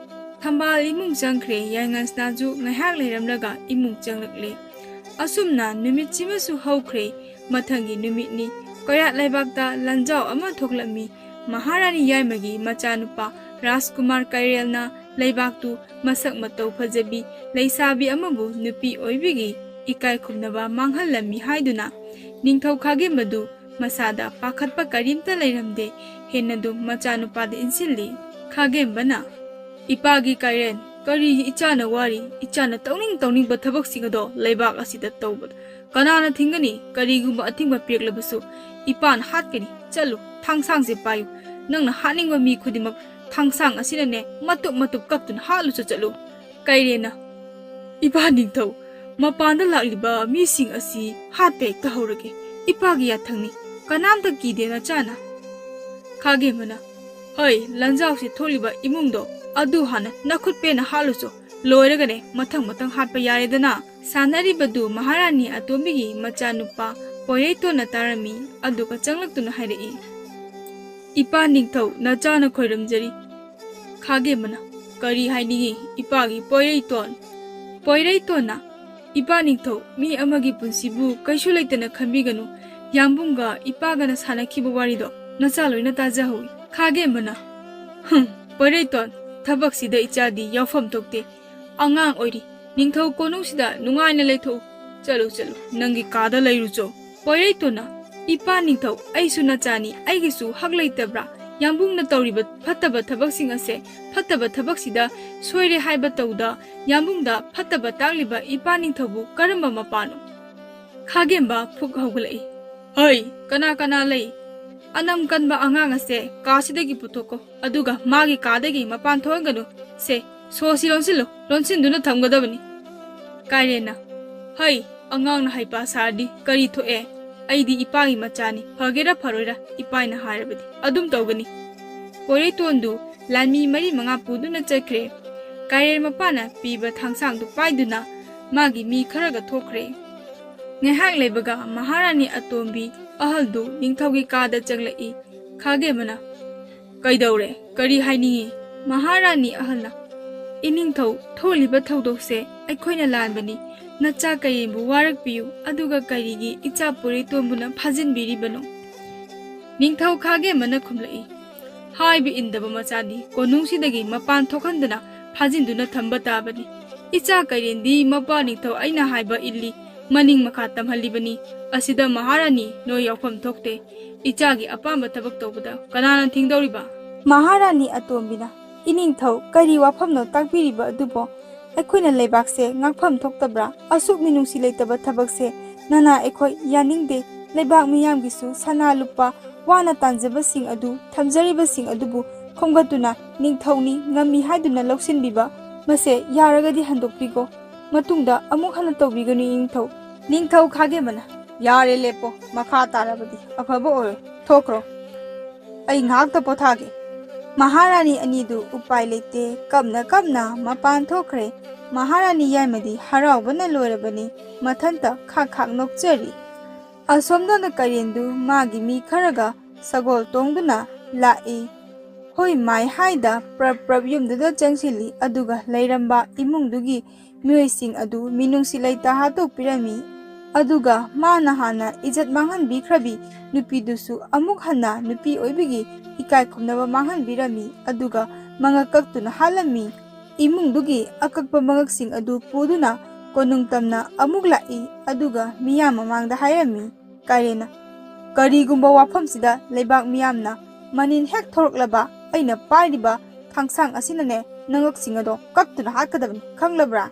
ꯊꯝꯕꯥꯜ ꯏꯃꯨꯡ ꯆꯪꯈ꯭ꯔꯦ꯫ ꯌꯥꯏꯉꯟꯁꯅꯥꯁꯨ ꯉꯥꯏꯍꯥꯛ ꯂꯩꯔꯝꯂꯒ ꯏꯃꯨꯡ ꯆꯪꯂꯛꯂꯦ꯫ ꯑꯁꯨꯝꯅ ꯅꯨꯃꯤꯠꯁꯤꯃꯁꯨ ꯍꯧꯈ꯭ꯔꯦ꯫ ꯃꯊꯪꯒꯤ ꯅꯨꯃꯤꯠꯅꯤ꯫ ꯀꯣꯌꯥꯠ ꯂꯩꯕꯥꯛꯇ ꯂꯥꯟꯖꯥꯎ ꯑꯃ ꯊꯣꯛꯂꯝꯃꯤ꯫ ꯃꯍꯥꯔꯥꯅꯤ ꯌꯥꯏꯃꯒꯤ ꯃꯆꯥꯅꯨꯄꯥ ꯔꯥꯖꯀꯨꯃꯥꯔ ꯀꯩꯔꯦꯜꯅ ꯂꯩꯕꯥꯛꯇꯨ ꯃꯁꯛ ꯃꯇꯧ ꯐꯖꯕꯤ ꯂꯩꯁꯥꯕꯤ ꯑꯃꯕꯨ ꯅꯨꯄꯤ ꯑꯣꯏꯕꯒꯤ ꯏꯀꯥꯏ ꯈꯨꯝꯅꯕ ꯃꯥꯡꯍꯜꯂꯝꯃꯤ ꯍꯥꯏꯗꯨꯅ ꯅꯤꯡꯊꯧ ꯈꯥꯒꯦꯝꯕꯗꯨ ꯃꯁꯥꯗ ꯄꯥꯈꯠꯄ ꯀꯔꯤꯝꯇ ꯂꯩꯔꯝꯗꯦ꯫ ꯍꯦꯟꯅꯗꯨꯝ ꯃꯆꯥꯅꯨꯄꯥꯗ ꯏꯟꯁꯤꯜꯂꯤ꯫ ꯈꯥꯒꯦꯝꯕꯅ, "ꯏꯄꯥꯒꯤ ꯀꯥꯏꯔꯦꯟ, ꯀꯔꯤꯒꯤ ꯏꯆꯥꯅ ꯋꯥꯔꯤ? ꯏꯆꯥꯅ ꯇꯧꯅꯤꯡ ꯇꯧꯅꯤꯡꯕ ꯊꯕꯛꯁꯤꯡ ꯑꯗꯣ ꯂꯩꯕꯥꯛ ꯑꯁꯤꯗ ꯇꯧꯕꯗ ꯀꯅꯥꯅ ꯊꯤꯡꯒꯅꯤ? ꯀꯔꯤꯒꯨꯝꯕ ꯑꯊꯤꯡꯕ ꯄꯤꯔꯛꯂꯕꯁꯨ ꯏꯄꯥꯅ ꯍꯥꯠꯀꯅꯤ꯫ ꯆꯠꯂꯨ, ꯊꯥꯡꯁꯥꯡꯁꯦ ꯄꯥꯏꯌꯨ꯫ ꯅꯪꯅ ꯍꯥꯠꯅꯤꯡꯕ ꯃꯤ ꯈꯨꯗꯤꯡꯃꯛ ꯊꯥꯡꯁꯥꯡ ꯑꯁꯤꯅꯅꯦ ꯃꯇꯨꯞ ꯃꯇꯨꯞ ꯀꯛꯇꯨꯅ ꯍꯥꯠꯂꯨꯆꯣ, ꯆꯠꯂꯨ"꯫ ꯀꯩꯔꯦꯟꯅ, "ꯏꯄꯥ ꯅꯤꯡꯊꯧ, ꯃꯄꯥꯟꯗ ꯂꯥꯛꯂꯤꯕ ꯃꯤꯁꯤꯡ ꯑꯁꯤ ꯍꯥꯠꯄ ꯍꯦꯛꯇ ꯍꯧꯔꯒꯦ꯫ ꯏꯄꯥꯒꯤ ꯌꯥꯊꯪꯅꯤ, ꯀꯅꯥꯝꯇ ꯀꯤꯗꯦ ꯅꯆꯥꯅ"꯫ ꯈꯥꯒꯦꯝꯕꯅ, "ꯍꯩ, ꯂꯥꯟꯖꯥꯎꯁꯤ ꯊꯣꯛꯂꯤꯕ ꯏꯃꯨꯡꯗꯣ ꯑꯗꯨ ꯍꯥꯟꯅ ꯅꯈꯨꯠ ꯄꯦꯟꯅ ꯍꯥꯠꯂꯨꯆꯣ, ꯂꯣꯏꯔꯒꯅꯦ ꯃꯊꯪ ꯃꯊꯪ ꯍꯥꯠꯄ ꯌꯥꯔꯦꯗꯅ"꯫ ꯁꯥꯟꯅꯔꯤꯕꯗꯨ ꯃꯍꯥꯔꯥꯅꯤ ꯑꯇꯣꯝꯕꯤꯒꯤ ꯃꯆꯥꯅꯨꯄꯥ ꯄꯣꯏꯔꯩꯇꯣꯟꯅ ꯇꯥꯔꯝꯃꯤ, ꯑꯗꯨꯒ ꯆꯪꯂꯛꯇꯨꯅ ꯍꯥꯏꯔꯛꯏ, "ꯏꯄꯥ ꯅꯤꯡꯊꯧ, ꯅꯆꯥꯅ ꯈꯣꯏꯔꯝꯖꯔꯤ"꯫ ꯈꯥꯒꯦꯝꯕꯅ, "ꯀꯔꯤ ꯍꯥꯏꯅꯤꯡꯉꯤ ꯏꯄꯥꯒꯤ ꯄꯣꯏꯔꯩꯇꯣꯟ?" ꯄꯣꯏꯔꯩꯇꯣꯟꯅ, "ꯏꯄꯥ ꯅꯤꯡꯊꯧ, ꯃꯤ ꯑꯃꯒꯤ ꯄꯨꯟꯁꯤꯕꯨ ꯀꯩꯁꯨ ꯂꯩꯇꯅ ꯈꯟꯕꯤꯒꯅꯨ꯫ ꯌꯥꯝꯕꯨꯡꯒ ꯏꯄꯥꯒꯅ ꯁꯥꯟꯅꯈꯤꯕ ꯋꯥꯔꯤꯗꯣ ꯅꯆꯥ ꯂꯣꯏꯅ ꯇꯥꯖꯍꯧꯏ"꯫ ꯈꯥꯒꯦꯝꯕꯅ, "ꯍꯨꯝ, ꯄꯣꯏꯔꯩꯇꯣꯟ, ꯊꯕꯛꯁꯤꯗ ꯏꯆꯥꯗꯤ ꯌꯥꯎꯐꯝ ꯊꯣꯛꯇꯦ꯫ ꯑꯉꯥꯡ ꯑꯣꯏꯔꯤ꯫ ꯅꯤꯡꯊꯧ ꯀꯣꯅꯨꯡꯁꯤꯗ ꯅꯨꯡꯉꯥꯏꯅ ꯂꯩꯊꯣꯛꯎ꯫ ꯆꯠꯂꯨ, ꯆꯠꯂꯨ, ꯅꯪꯒꯤ ꯀꯥꯗ ꯂꯩꯔꯨꯆꯣ"꯫ ꯄꯣꯏꯔꯩꯇꯣꯟꯅ, "ꯏꯄꯥ ꯅꯤꯡꯊꯧ, ꯑꯩꯁꯨ ꯅꯆꯥꯅꯤ, ꯑꯩꯒꯤꯁꯨ ꯍꯛ ꯂꯩꯇꯕ꯭ꯔꯥ? ꯌꯥꯝꯕꯨꯡꯅ ꯇꯧꯔꯤꯕ ꯐꯠꯇꯕ ꯊꯕꯛꯁꯤꯡ ꯑꯁꯦ, ꯐꯠꯇꯕ ꯊꯕꯛꯁꯤꯗ ꯁꯣꯏꯔꯦ ꯍꯥꯏꯕ ꯇꯧꯗ, ꯌꯥꯝꯕꯨꯡꯗ ꯐꯠꯇꯕ ꯇꯥꯛꯂꯤꯕ ꯏꯄꯥ ꯅꯤꯡꯊꯧꯕꯨ ꯀꯔꯝꯕ ꯃꯄꯥꯅꯣ?" ꯈꯥꯒꯦꯝꯕ ꯐꯨꯛ ꯍꯧꯒꯠꯂꯛꯏ꯫ "ꯍꯩ, ꯀꯅꯥ ꯀꯅꯥ ꯂꯩ? ꯑꯅꯝ ꯀꯟꯕ ꯑꯉꯥꯡ ꯑꯁꯦ ꯀꯥꯁꯤꯗꯒꯤ ꯄꯨꯊꯣꯛꯀꯣ, ꯑꯗꯨꯒ ꯃꯥꯒꯤ ꯀꯥꯗꯒꯤ ꯃꯄꯥꯟ ꯊꯣꯛꯍꯟꯒꯅꯨ꯫ ꯁꯦ, ꯁꯣꯁꯤ ꯂꯣꯟꯁꯤꯜꯂꯨ, ꯂꯣꯟꯁꯤꯟꯗꯨꯅ ꯊꯝꯒꯗꯕꯅꯤ"꯫ ꯀꯥꯏꯔꯦꯟꯅ, "ꯍꯩ, ꯑꯉꯥꯡꯅ ꯍꯩꯄꯥ ꯁꯥꯔꯗꯤ ꯀꯔꯤ ꯊꯣꯛꯑꯦ? ꯑꯩꯗꯤ ꯏꯄꯥꯒꯤ ꯃꯆꯥꯅꯤ, ꯐꯒꯦꯔꯥ ꯐꯔꯣꯏꯔꯥ ꯏꯄꯥꯅ ꯍꯥꯏꯔꯕꯗꯤ ꯑꯗꯨꯝ ꯇꯧꯒꯅꯤ"꯫ ꯄꯣꯏꯔꯩꯇꯣꯟꯗꯨ ꯂꯥꯟꯃꯤ ꯃꯔꯤ ꯃꯉꯥ ꯄꯨꯗꯨꯅ ꯆꯠꯈ꯭ꯔꯦ꯫ ꯀꯥꯏꯔꯦꯟ ꯃꯄꯥꯅ ꯄꯤꯕ ꯊꯥꯡꯁꯥꯡꯗꯨ ꯄꯥꯏꯗꯨꯅ ꯃꯥꯒꯤ ꯃꯤ ꯈꯔꯒ ꯊꯣꯛꯈ꯭ꯔꯦ꯫ ꯉꯥꯏꯍꯥꯛ ꯂꯩꯕꯒ ꯃꯍꯥꯔꯥꯅꯤ ꯑꯇꯣꯝꯕꯤ ꯑꯍꯜꯗꯨ ꯅꯤꯡꯊꯧꯒꯤ ꯀꯥꯗ ꯆꯪꯂꯛꯏ꯫ ꯈꯥꯒꯦꯃꯅ, "ꯀꯩꯗꯧꯔꯦ? ꯀꯔꯤ ꯍꯥꯏꯅꯤꯡꯏ?" ꯃꯍꯥꯔꯥꯅꯤ ꯑꯍꯜꯅ, "ꯏꯅꯤꯡꯊꯧ, ꯊꯣꯛꯂꯤꯕ ꯊꯧꯗꯣꯛꯁꯦ ꯑꯩꯈꯣꯏꯅ ꯂꯥꯟꯕꯅꯤ꯫ ꯅꯆꯥ ꯀꯩꯔꯦꯟꯕꯨ ꯋꯥꯔꯛꯄꯤꯌꯨ, ꯑꯗꯨꯒ ꯀꯔꯤꯒꯤ ꯏꯆꯥ ꯄꯨꯔꯩꯇꯣꯟꯕꯨꯅ ꯐꯥꯖꯤꯟꯕꯤꯔꯤꯕꯅꯣ?" ꯅꯤꯡꯊꯧ ꯈꯥꯒꯦꯃꯅ ꯈꯨꯝꯂꯛꯏ, "ꯍꯥꯏꯕ ꯏꯟꯗꯕ ꯃꯆꯥꯗꯤ ꯀꯣꯅꯨꯡꯁꯤꯗꯒꯤ ꯃꯄꯥꯟ ꯊꯣꯛꯍꯟꯗꯅ ꯐꯥꯖꯤꯟꯗꯨꯅ ꯊꯝꯕ ꯇꯥꯕꯅꯤ꯫ ꯏꯆꯥ ꯀꯩꯔꯦꯟꯗꯤ ꯃꯄꯥ ꯅꯤꯡꯊꯧ ꯑꯩꯅ ꯍꯥꯏꯕ ꯏꯜꯂꯤ, ꯃꯅꯤꯡ ꯃꯈꯥ ꯇꯝꯍꯜꯂꯤꯕꯅꯤ꯫ ꯑꯁꯤꯗ ꯃꯍꯥꯔꯥꯅꯤ ꯅꯣꯏ ꯌꯥꯎꯐꯝ ꯊꯣꯛꯇꯦ꯫ ꯏꯆꯥꯒꯤ ꯑꯄꯥꯝꯕ ꯊꯕꯛ ꯇꯧꯕꯗ ꯀꯅꯥꯅ ꯊꯤꯡꯗꯧꯔꯤꯕ?" ꯃꯍꯥꯔꯥꯅꯤ ꯑꯇꯣꯝꯕꯤꯅ, "ꯏꯅꯤꯡꯊꯧ, ꯀꯔꯤ ꯋꯥꯐꯝꯅꯣ ꯇꯥꯛꯄꯤꯔꯤꯕ ꯑꯗꯨꯕꯣ? ꯑꯩꯈꯣꯏꯅ ꯂꯩꯕꯥꯛꯁꯦ ꯉꯥꯛꯐꯝ ꯊꯣꯛꯇꯕ꯭ꯔꯥ? ꯑꯁꯨꯛ ꯃꯤꯅꯨꯡꯁꯤ ꯂꯩꯇꯕ ꯊꯕꯛꯁꯦ ꯅꯅꯥ ꯑꯩꯈꯣꯏ ꯌꯥꯅꯤꯡꯗꯦ꯫ ꯂꯩꯕꯥꯛ ꯃꯤꯌꯥꯝꯒꯤꯁꯨ ꯁꯅꯥ ꯂꯨꯄꯥ ꯋꯥꯅ ꯇꯥꯟꯖꯕꯁꯤꯡ ꯑꯗꯨ, ꯊꯝꯖꯔꯤꯕꯁꯤꯡ ꯑꯗꯨꯕꯨ ꯈꯣꯝꯒꯠꯇꯨꯅ ꯅꯤꯡꯊꯧꯅꯤ ꯉꯝꯃꯤ ꯍꯥꯏꯗꯨꯅ ꯂꯧꯁꯤꯟꯕꯤꯕ, ꯃꯁꯦ ꯌꯥꯔꯒꯗꯤ ꯍꯟꯗꯣꯛꯄꯤꯈꯣ꯫ ꯃꯇꯨꯡꯗ ꯑꯃꯨꯛ ꯍꯟꯅ ꯇꯧꯕꯤꯒꯅꯨ ꯏꯅꯤꯡꯊꯧ꯫" ꯅꯤꯡꯊꯧ ꯈꯥꯒꯦꯃꯅ, "ꯌꯥꯔꯦ, ꯂꯦꯞꯄꯣ, ꯃꯈꯥ ꯇꯥꯔꯕꯗꯤ ꯑꯐꯕ ꯑꯣꯏꯔꯣꯏ, ꯊꯣꯛꯈ꯭ꯔꯣ, ꯑꯩ ꯉꯥꯏꯍꯥꯛꯇ ꯄꯣꯊꯥꯒꯦ꯫" ꯃꯍꯥꯔꯥꯅꯤ ꯑꯅꯤꯗꯨ ꯎꯄꯥꯏ ꯂꯩꯇꯦ, ꯀꯞꯅ ꯀꯞꯅ ꯃꯄꯥꯟ ꯊꯣꯛꯈ꯭ꯔꯦ꯫ ꯃꯍꯥꯔꯥꯅꯤ ꯌꯥꯏꯃꯗꯤ ꯍꯔꯥꯎꯕꯅ ꯂꯣꯏꯔꯕꯅꯤ, ꯃꯊꯟꯇ ꯈꯥꯛ ꯈꯥꯛ ꯅꯣꯛꯆꯔꯤ꯫ ꯑꯁꯣꯝꯗꯅ ꯀꯥꯏꯔꯦꯟꯗꯨ ꯃꯥꯒꯤ ꯃꯤ ꯈꯔꯒ ꯁꯒꯣꯜ ꯇꯣꯡꯗꯨꯅ ꯂꯥꯛꯏ꯫ ꯍꯣꯏ ꯃꯥꯏ ꯍꯥꯏꯗ ꯄ꯭ꯔꯞ ꯄ꯭ꯔꯞ ꯌꯨꯝꯗꯨꯗ ꯆꯪꯁꯤꯜꯂꯤ, ꯑꯗꯨꯒ ꯂꯩꯔꯝꯕ ꯏꯃꯨꯡꯗꯨꯒꯤ ꯃꯤꯑꯣꯏꯁꯤꯡ ꯑꯗꯨ ꯃꯤꯅꯨꯡꯁꯤ ꯂꯩꯇ ꯍꯥꯠꯇꯣꯛꯄꯤꯔꯝꯃꯤ꯫ ꯑꯗꯨꯒ ꯃꯥꯅ ꯍꯥꯟꯅ ꯏꯖꯠ ꯃꯥꯡꯍꯟꯕꯤꯈ꯭ꯔꯕꯤ ꯅꯨꯄꯤꯗꯨꯁꯨ ꯑꯃꯨꯛ ꯍꯟꯅ ꯅꯨꯄꯤ ꯑꯣꯏꯕꯒꯤ ꯏꯀꯥꯏ ꯈꯨꯝꯅꯕ ꯃꯥꯡꯍꯟꯕꯤꯔꯝꯃꯤ, ꯑꯗꯨꯒ ꯃꯉꯛ ꯀꯛꯇꯨꯅ ꯍꯥꯠꯂꯝꯃꯤ꯫ ꯏꯃꯨꯡꯗꯨꯒꯤ ꯑꯀꯛꯄ ꯃꯉꯛꯁꯤꯡ ꯑꯗꯨ ꯄꯨꯗꯨꯅ ꯀꯣꯅꯨꯡ ꯇꯝꯅ ꯑꯃꯨꯛ ꯂꯥꯛꯏ, ꯑꯗꯨꯒ ꯃꯤꯌꯥꯝ ꯃꯃꯥꯡꯗ ꯍꯥꯏꯔꯝꯃꯤ꯫ ꯀꯥꯏꯔꯦꯟꯅ, "ꯀꯔꯤꯒꯨꯝꯕ ꯋꯥꯐꯝꯁꯤꯗ ꯂꯩꯕꯥꯛ ꯃꯤꯌꯥꯝꯅ ꯃꯅꯤꯟ ꯍꯦꯛ ꯊꯣꯔꯛꯂꯕ, ꯑꯩꯅ ꯄꯥꯏꯔꯤꯕ ꯊꯥꯡꯁꯥꯡ ꯑꯁꯤꯅꯅꯦ ꯅꯉꯛꯁꯤꯡ ꯑꯗꯣ ꯀꯛꯇꯨꯅ ꯍꯥꯠꯀꯗꯕꯅꯤ, ꯈꯪꯂꯕ꯭ꯔꯥ?"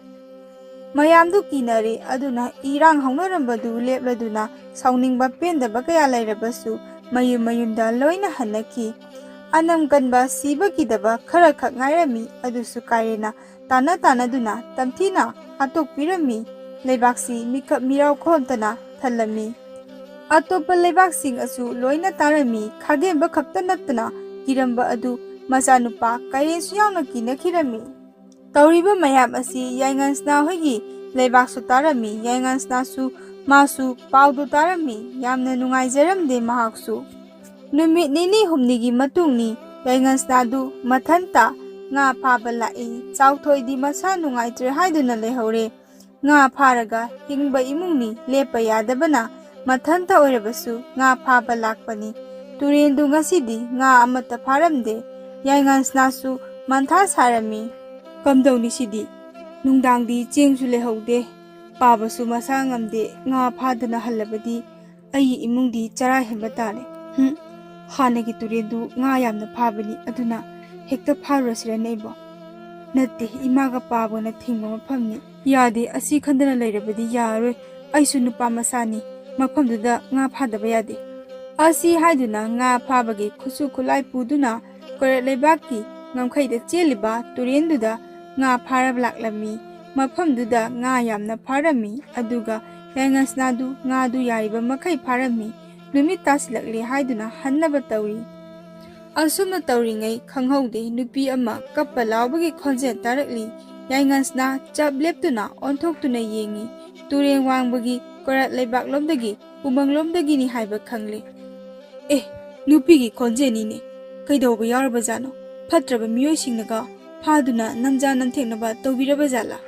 ꯃꯌꯥꯝꯗꯨ ꯀꯤꯅꯔꯦ, ꯑꯗꯨꯅ ꯏꯔꯥꯡ ꯍꯧꯅꯔꯝꯕꯗꯨ ꯂꯦꯞꯂꯗꯨꯅ ꯁꯥꯎꯅꯤꯡꯕ ꯄꯦꯟꯗꯕ ꯀꯌꯥ ꯂꯩꯔꯕꯁꯨ ꯃꯌꯨꯝ ꯃꯌꯨꯝꯗ ꯂꯣꯏꯅ ꯍꯟꯅꯈꯤ꯫ ꯑꯅꯝ ꯀꯟꯕ ꯁꯤꯕ ꯀꯤꯗꯕ ꯈꯔ ꯈꯛ ꯉꯥꯏꯔꯝꯃꯤ, ꯑꯗꯨꯁꯨ ꯀꯥꯏꯔꯦꯟꯅ ꯇꯥꯟꯅ ꯇꯥꯟꯅꯗꯨꯅ ꯇꯝꯊꯤꯅ ꯍꯥꯠꯇꯣꯛꯄꯤꯔꯝꯃꯤ꯫ ꯂꯩꯕꯥꯛꯁꯤ ꯃꯤꯀꯞ ꯃꯤꯔꯥꯎ ꯈꯣꯟꯇꯅ ꯊꯜꯂꯝꯃꯤ꯫ ꯑꯇꯣꯞꯄ ꯂꯩꯕꯥꯛꯁꯤꯡ ꯑꯁꯨ ꯂꯣꯏꯅ ꯇꯥꯔꯝꯃꯤ꯫ ꯈꯥꯒꯦꯝꯕ ꯈꯛꯇ ꯅꯠꯇꯅ ꯀꯤꯔꯝꯕ ꯑꯗꯨ ꯃꯆꯥꯅꯨꯄꯥ ꯀꯩꯔꯦꯟꯁꯨ ꯌꯥꯎꯅ ꯀꯤꯅꯈꯤꯔꯝꯃꯤ꯫ ꯇꯧꯔꯤꯕ ꯃꯌꯥꯝ ꯑꯁꯤ ꯌꯥꯏꯉꯪꯁꯅꯥ ꯍꯣꯏꯒꯤ ꯂꯩꯕꯥꯛꯁꯨ ꯇꯥꯔꯝꯃꯤ꯫ ꯌꯥꯏꯉꯪꯁꯅꯥꯁꯨ ꯃꯥꯁꯨ ꯄꯥꯎꯗꯨ ꯇꯥꯔꯝꯃꯤ꯫ ꯌꯥꯝꯅ ꯅꯨꯡꯉꯥꯏꯖꯔꯝꯗꯦ ꯃꯍꯥꯛꯁꯨ꯫ ꯅꯨꯃꯤꯠ ꯅꯤꯅꯤ ꯍꯨꯝꯅꯤꯒꯤ ꯃꯇꯨꯡꯅꯤ꯫ ꯌꯥꯏꯉꯪꯁꯅꯥꯗꯨ ꯃꯊꯟꯇ ꯉꯥ ꯐꯥꯕ ꯂꯥꯛꯏ꯫ ꯆꯥꯎꯊꯣꯏꯗꯤ ꯃꯁꯥ ꯅꯨꯡꯉꯥꯏꯇ꯭ꯔꯦ ꯍꯥꯏꯗꯨꯅ ꯂꯩꯍꯧꯔꯦ꯫ ꯉꯥ ꯐꯥꯔꯒ ꯍꯤꯡꯕ ꯏꯃꯨꯡꯅꯤ꯫ ꯂꯦꯞꯄ ꯌꯥꯗꯕꯅ ꯃꯊꯟꯇ ꯑꯣꯏꯔꯕꯁꯨ ꯉꯥ ꯐꯥꯕ ꯂꯥꯛꯄꯅꯤ꯫ ꯇꯨꯔꯦꯟꯗꯨ ꯉꯁꯤꯗꯤ ꯉꯥ ꯑꯃꯠꯇ ꯐꯥꯔꯝꯗꯦ꯫ ꯌꯥꯏꯉꯪꯁꯅꯥꯁꯨ ꯃꯟꯊꯥ ꯁꯥꯔꯝꯃꯤ꯫ "ꯀꯝꯗꯧꯅꯤ ꯁꯤꯗꯤ? ꯅꯨꯡꯗꯥꯡꯗꯤ ꯆꯦꯡꯁꯨ ꯂꯩꯍꯧꯗꯦ, ꯄꯥꯕꯁꯨ ꯃꯁꯥ ꯉꯝꯗꯦ꯫ ꯉꯥ ꯐꯥꯗꯅ ꯍꯜꯂꯕꯗꯤ ꯑꯩꯒꯤ ꯏꯃꯨꯡꯗꯤ ꯆꯔꯥ ꯍꯦꯟꯕ ꯇꯥꯔꯦ꯫ ꯍꯨꯝ, ꯍꯥꯟꯅꯒꯤ ꯇꯨꯔꯦꯟꯗꯨ ꯉꯥ ꯌꯥꯝꯅ ꯐꯥꯕꯅꯤ, ꯑꯗꯨꯅ ꯍꯦꯛꯇ ꯐꯥꯔꯨꯔꯁꯤꯔꯅꯦ ꯑꯩꯕꯣ? ꯅꯠꯇꯦ, ꯏꯃꯥꯒ ꯄꯥꯕꯅ ꯊꯤꯡꯕ ꯃꯐꯝꯅꯤ꯫ ꯌꯥꯗꯦ, ꯑꯁꯤ ꯈꯟꯗꯅ ꯂꯩꯔꯕꯗꯤ ꯌꯥꯔꯔꯣꯏ꯫ ꯑꯩꯁꯨ ꯅꯨꯄꯥ ꯃꯆꯥꯅꯤ, ꯃꯐꯝꯗꯨꯗ ꯉꯥ ꯐꯥꯗꯕ ꯌꯥꯗꯦ"꯫ ꯑꯁꯤ ꯍꯥꯏꯗꯨꯅ ꯉꯥ ꯐꯥꯕꯒꯤ ꯈꯨꯠꯁꯨ ꯈꯨꯠꯂꯥꯏ ꯄꯨꯗꯨꯅ ꯀꯣꯏꯔꯦꯠ ꯂꯩꯕꯥꯛꯀꯤ ꯉꯝꯈꯩꯗ ꯆꯦꯜꯂꯤꯕ ꯇꯨꯔꯦꯟꯗꯨꯗ ꯉꯥ ꯐꯥꯔ ꯂꯥꯛꯂꯝꯃꯤ꯫ ꯃꯐꯝꯗꯨꯗ ꯉꯥ ꯌꯥꯝꯅ ꯐꯥꯔꯝꯃꯤ, ꯑꯗꯨꯒ ꯌꯥꯏꯉꯪꯁꯅꯥꯗꯨ ꯉꯥꯗꯨ ꯌꯥꯔꯤꯕ ꯃꯈꯩ ꯐꯥꯔꯝꯃꯤ꯫ ꯅꯨꯃꯤꯠ ꯇꯥꯁꯤꯜꯂꯛꯂꯦ ꯍꯥꯏꯗꯨꯅ ꯍꯟꯅꯕ ꯇꯧꯔꯤ꯫ ꯑꯁꯨꯝꯅ ꯇꯧꯔꯤꯉꯩ ꯈꯪꯍꯧꯗꯦ, ꯅꯨꯄꯤ ꯑꯃ ꯀꯞꯄ ꯂꯥꯎꯕꯒꯤ ꯈꯣꯟꯖꯦꯜ ꯇꯥꯔꯛꯂꯤ꯫ ꯌꯥꯏꯉꯪꯁꯅꯥ ꯆꯞ ꯂꯦꯞꯇꯨꯅ ꯑꯣꯟꯊꯣꯛꯇꯨꯅ ꯌꯦꯡꯉꯤ꯫ ꯇꯨꯔꯦꯟ ꯋꯥꯡꯕꯒꯤ ꯀꯣꯏꯔꯥꯠ ꯂꯩꯕꯥꯛꯂꯣꯝꯗꯒꯤ, ꯎꯃꯪꯂꯣꯝꯗꯒꯤꯅꯤ ꯍꯥꯏꯕ ꯈꯪꯂꯦ꯫ "ꯑꯦ, ꯅꯨꯄꯤꯒꯤ ꯈꯣꯟꯖꯦꯜꯅꯤꯅꯦ꯫ ꯀꯩꯗꯧꯕ ꯌꯥꯎꯔꯕꯖꯥꯠꯅꯣ? ꯐꯠꯇ꯭ꯔꯕ ꯃꯤꯑꯣꯏꯁꯤꯡꯅꯒ ꯐꯥꯗꯨꯅ ꯅꯝꯖꯥ ꯅꯝꯊꯦꯛꯅꯕ ꯇꯧꯕꯤꯔꯕ ꯖꯥꯠꯂꯥ?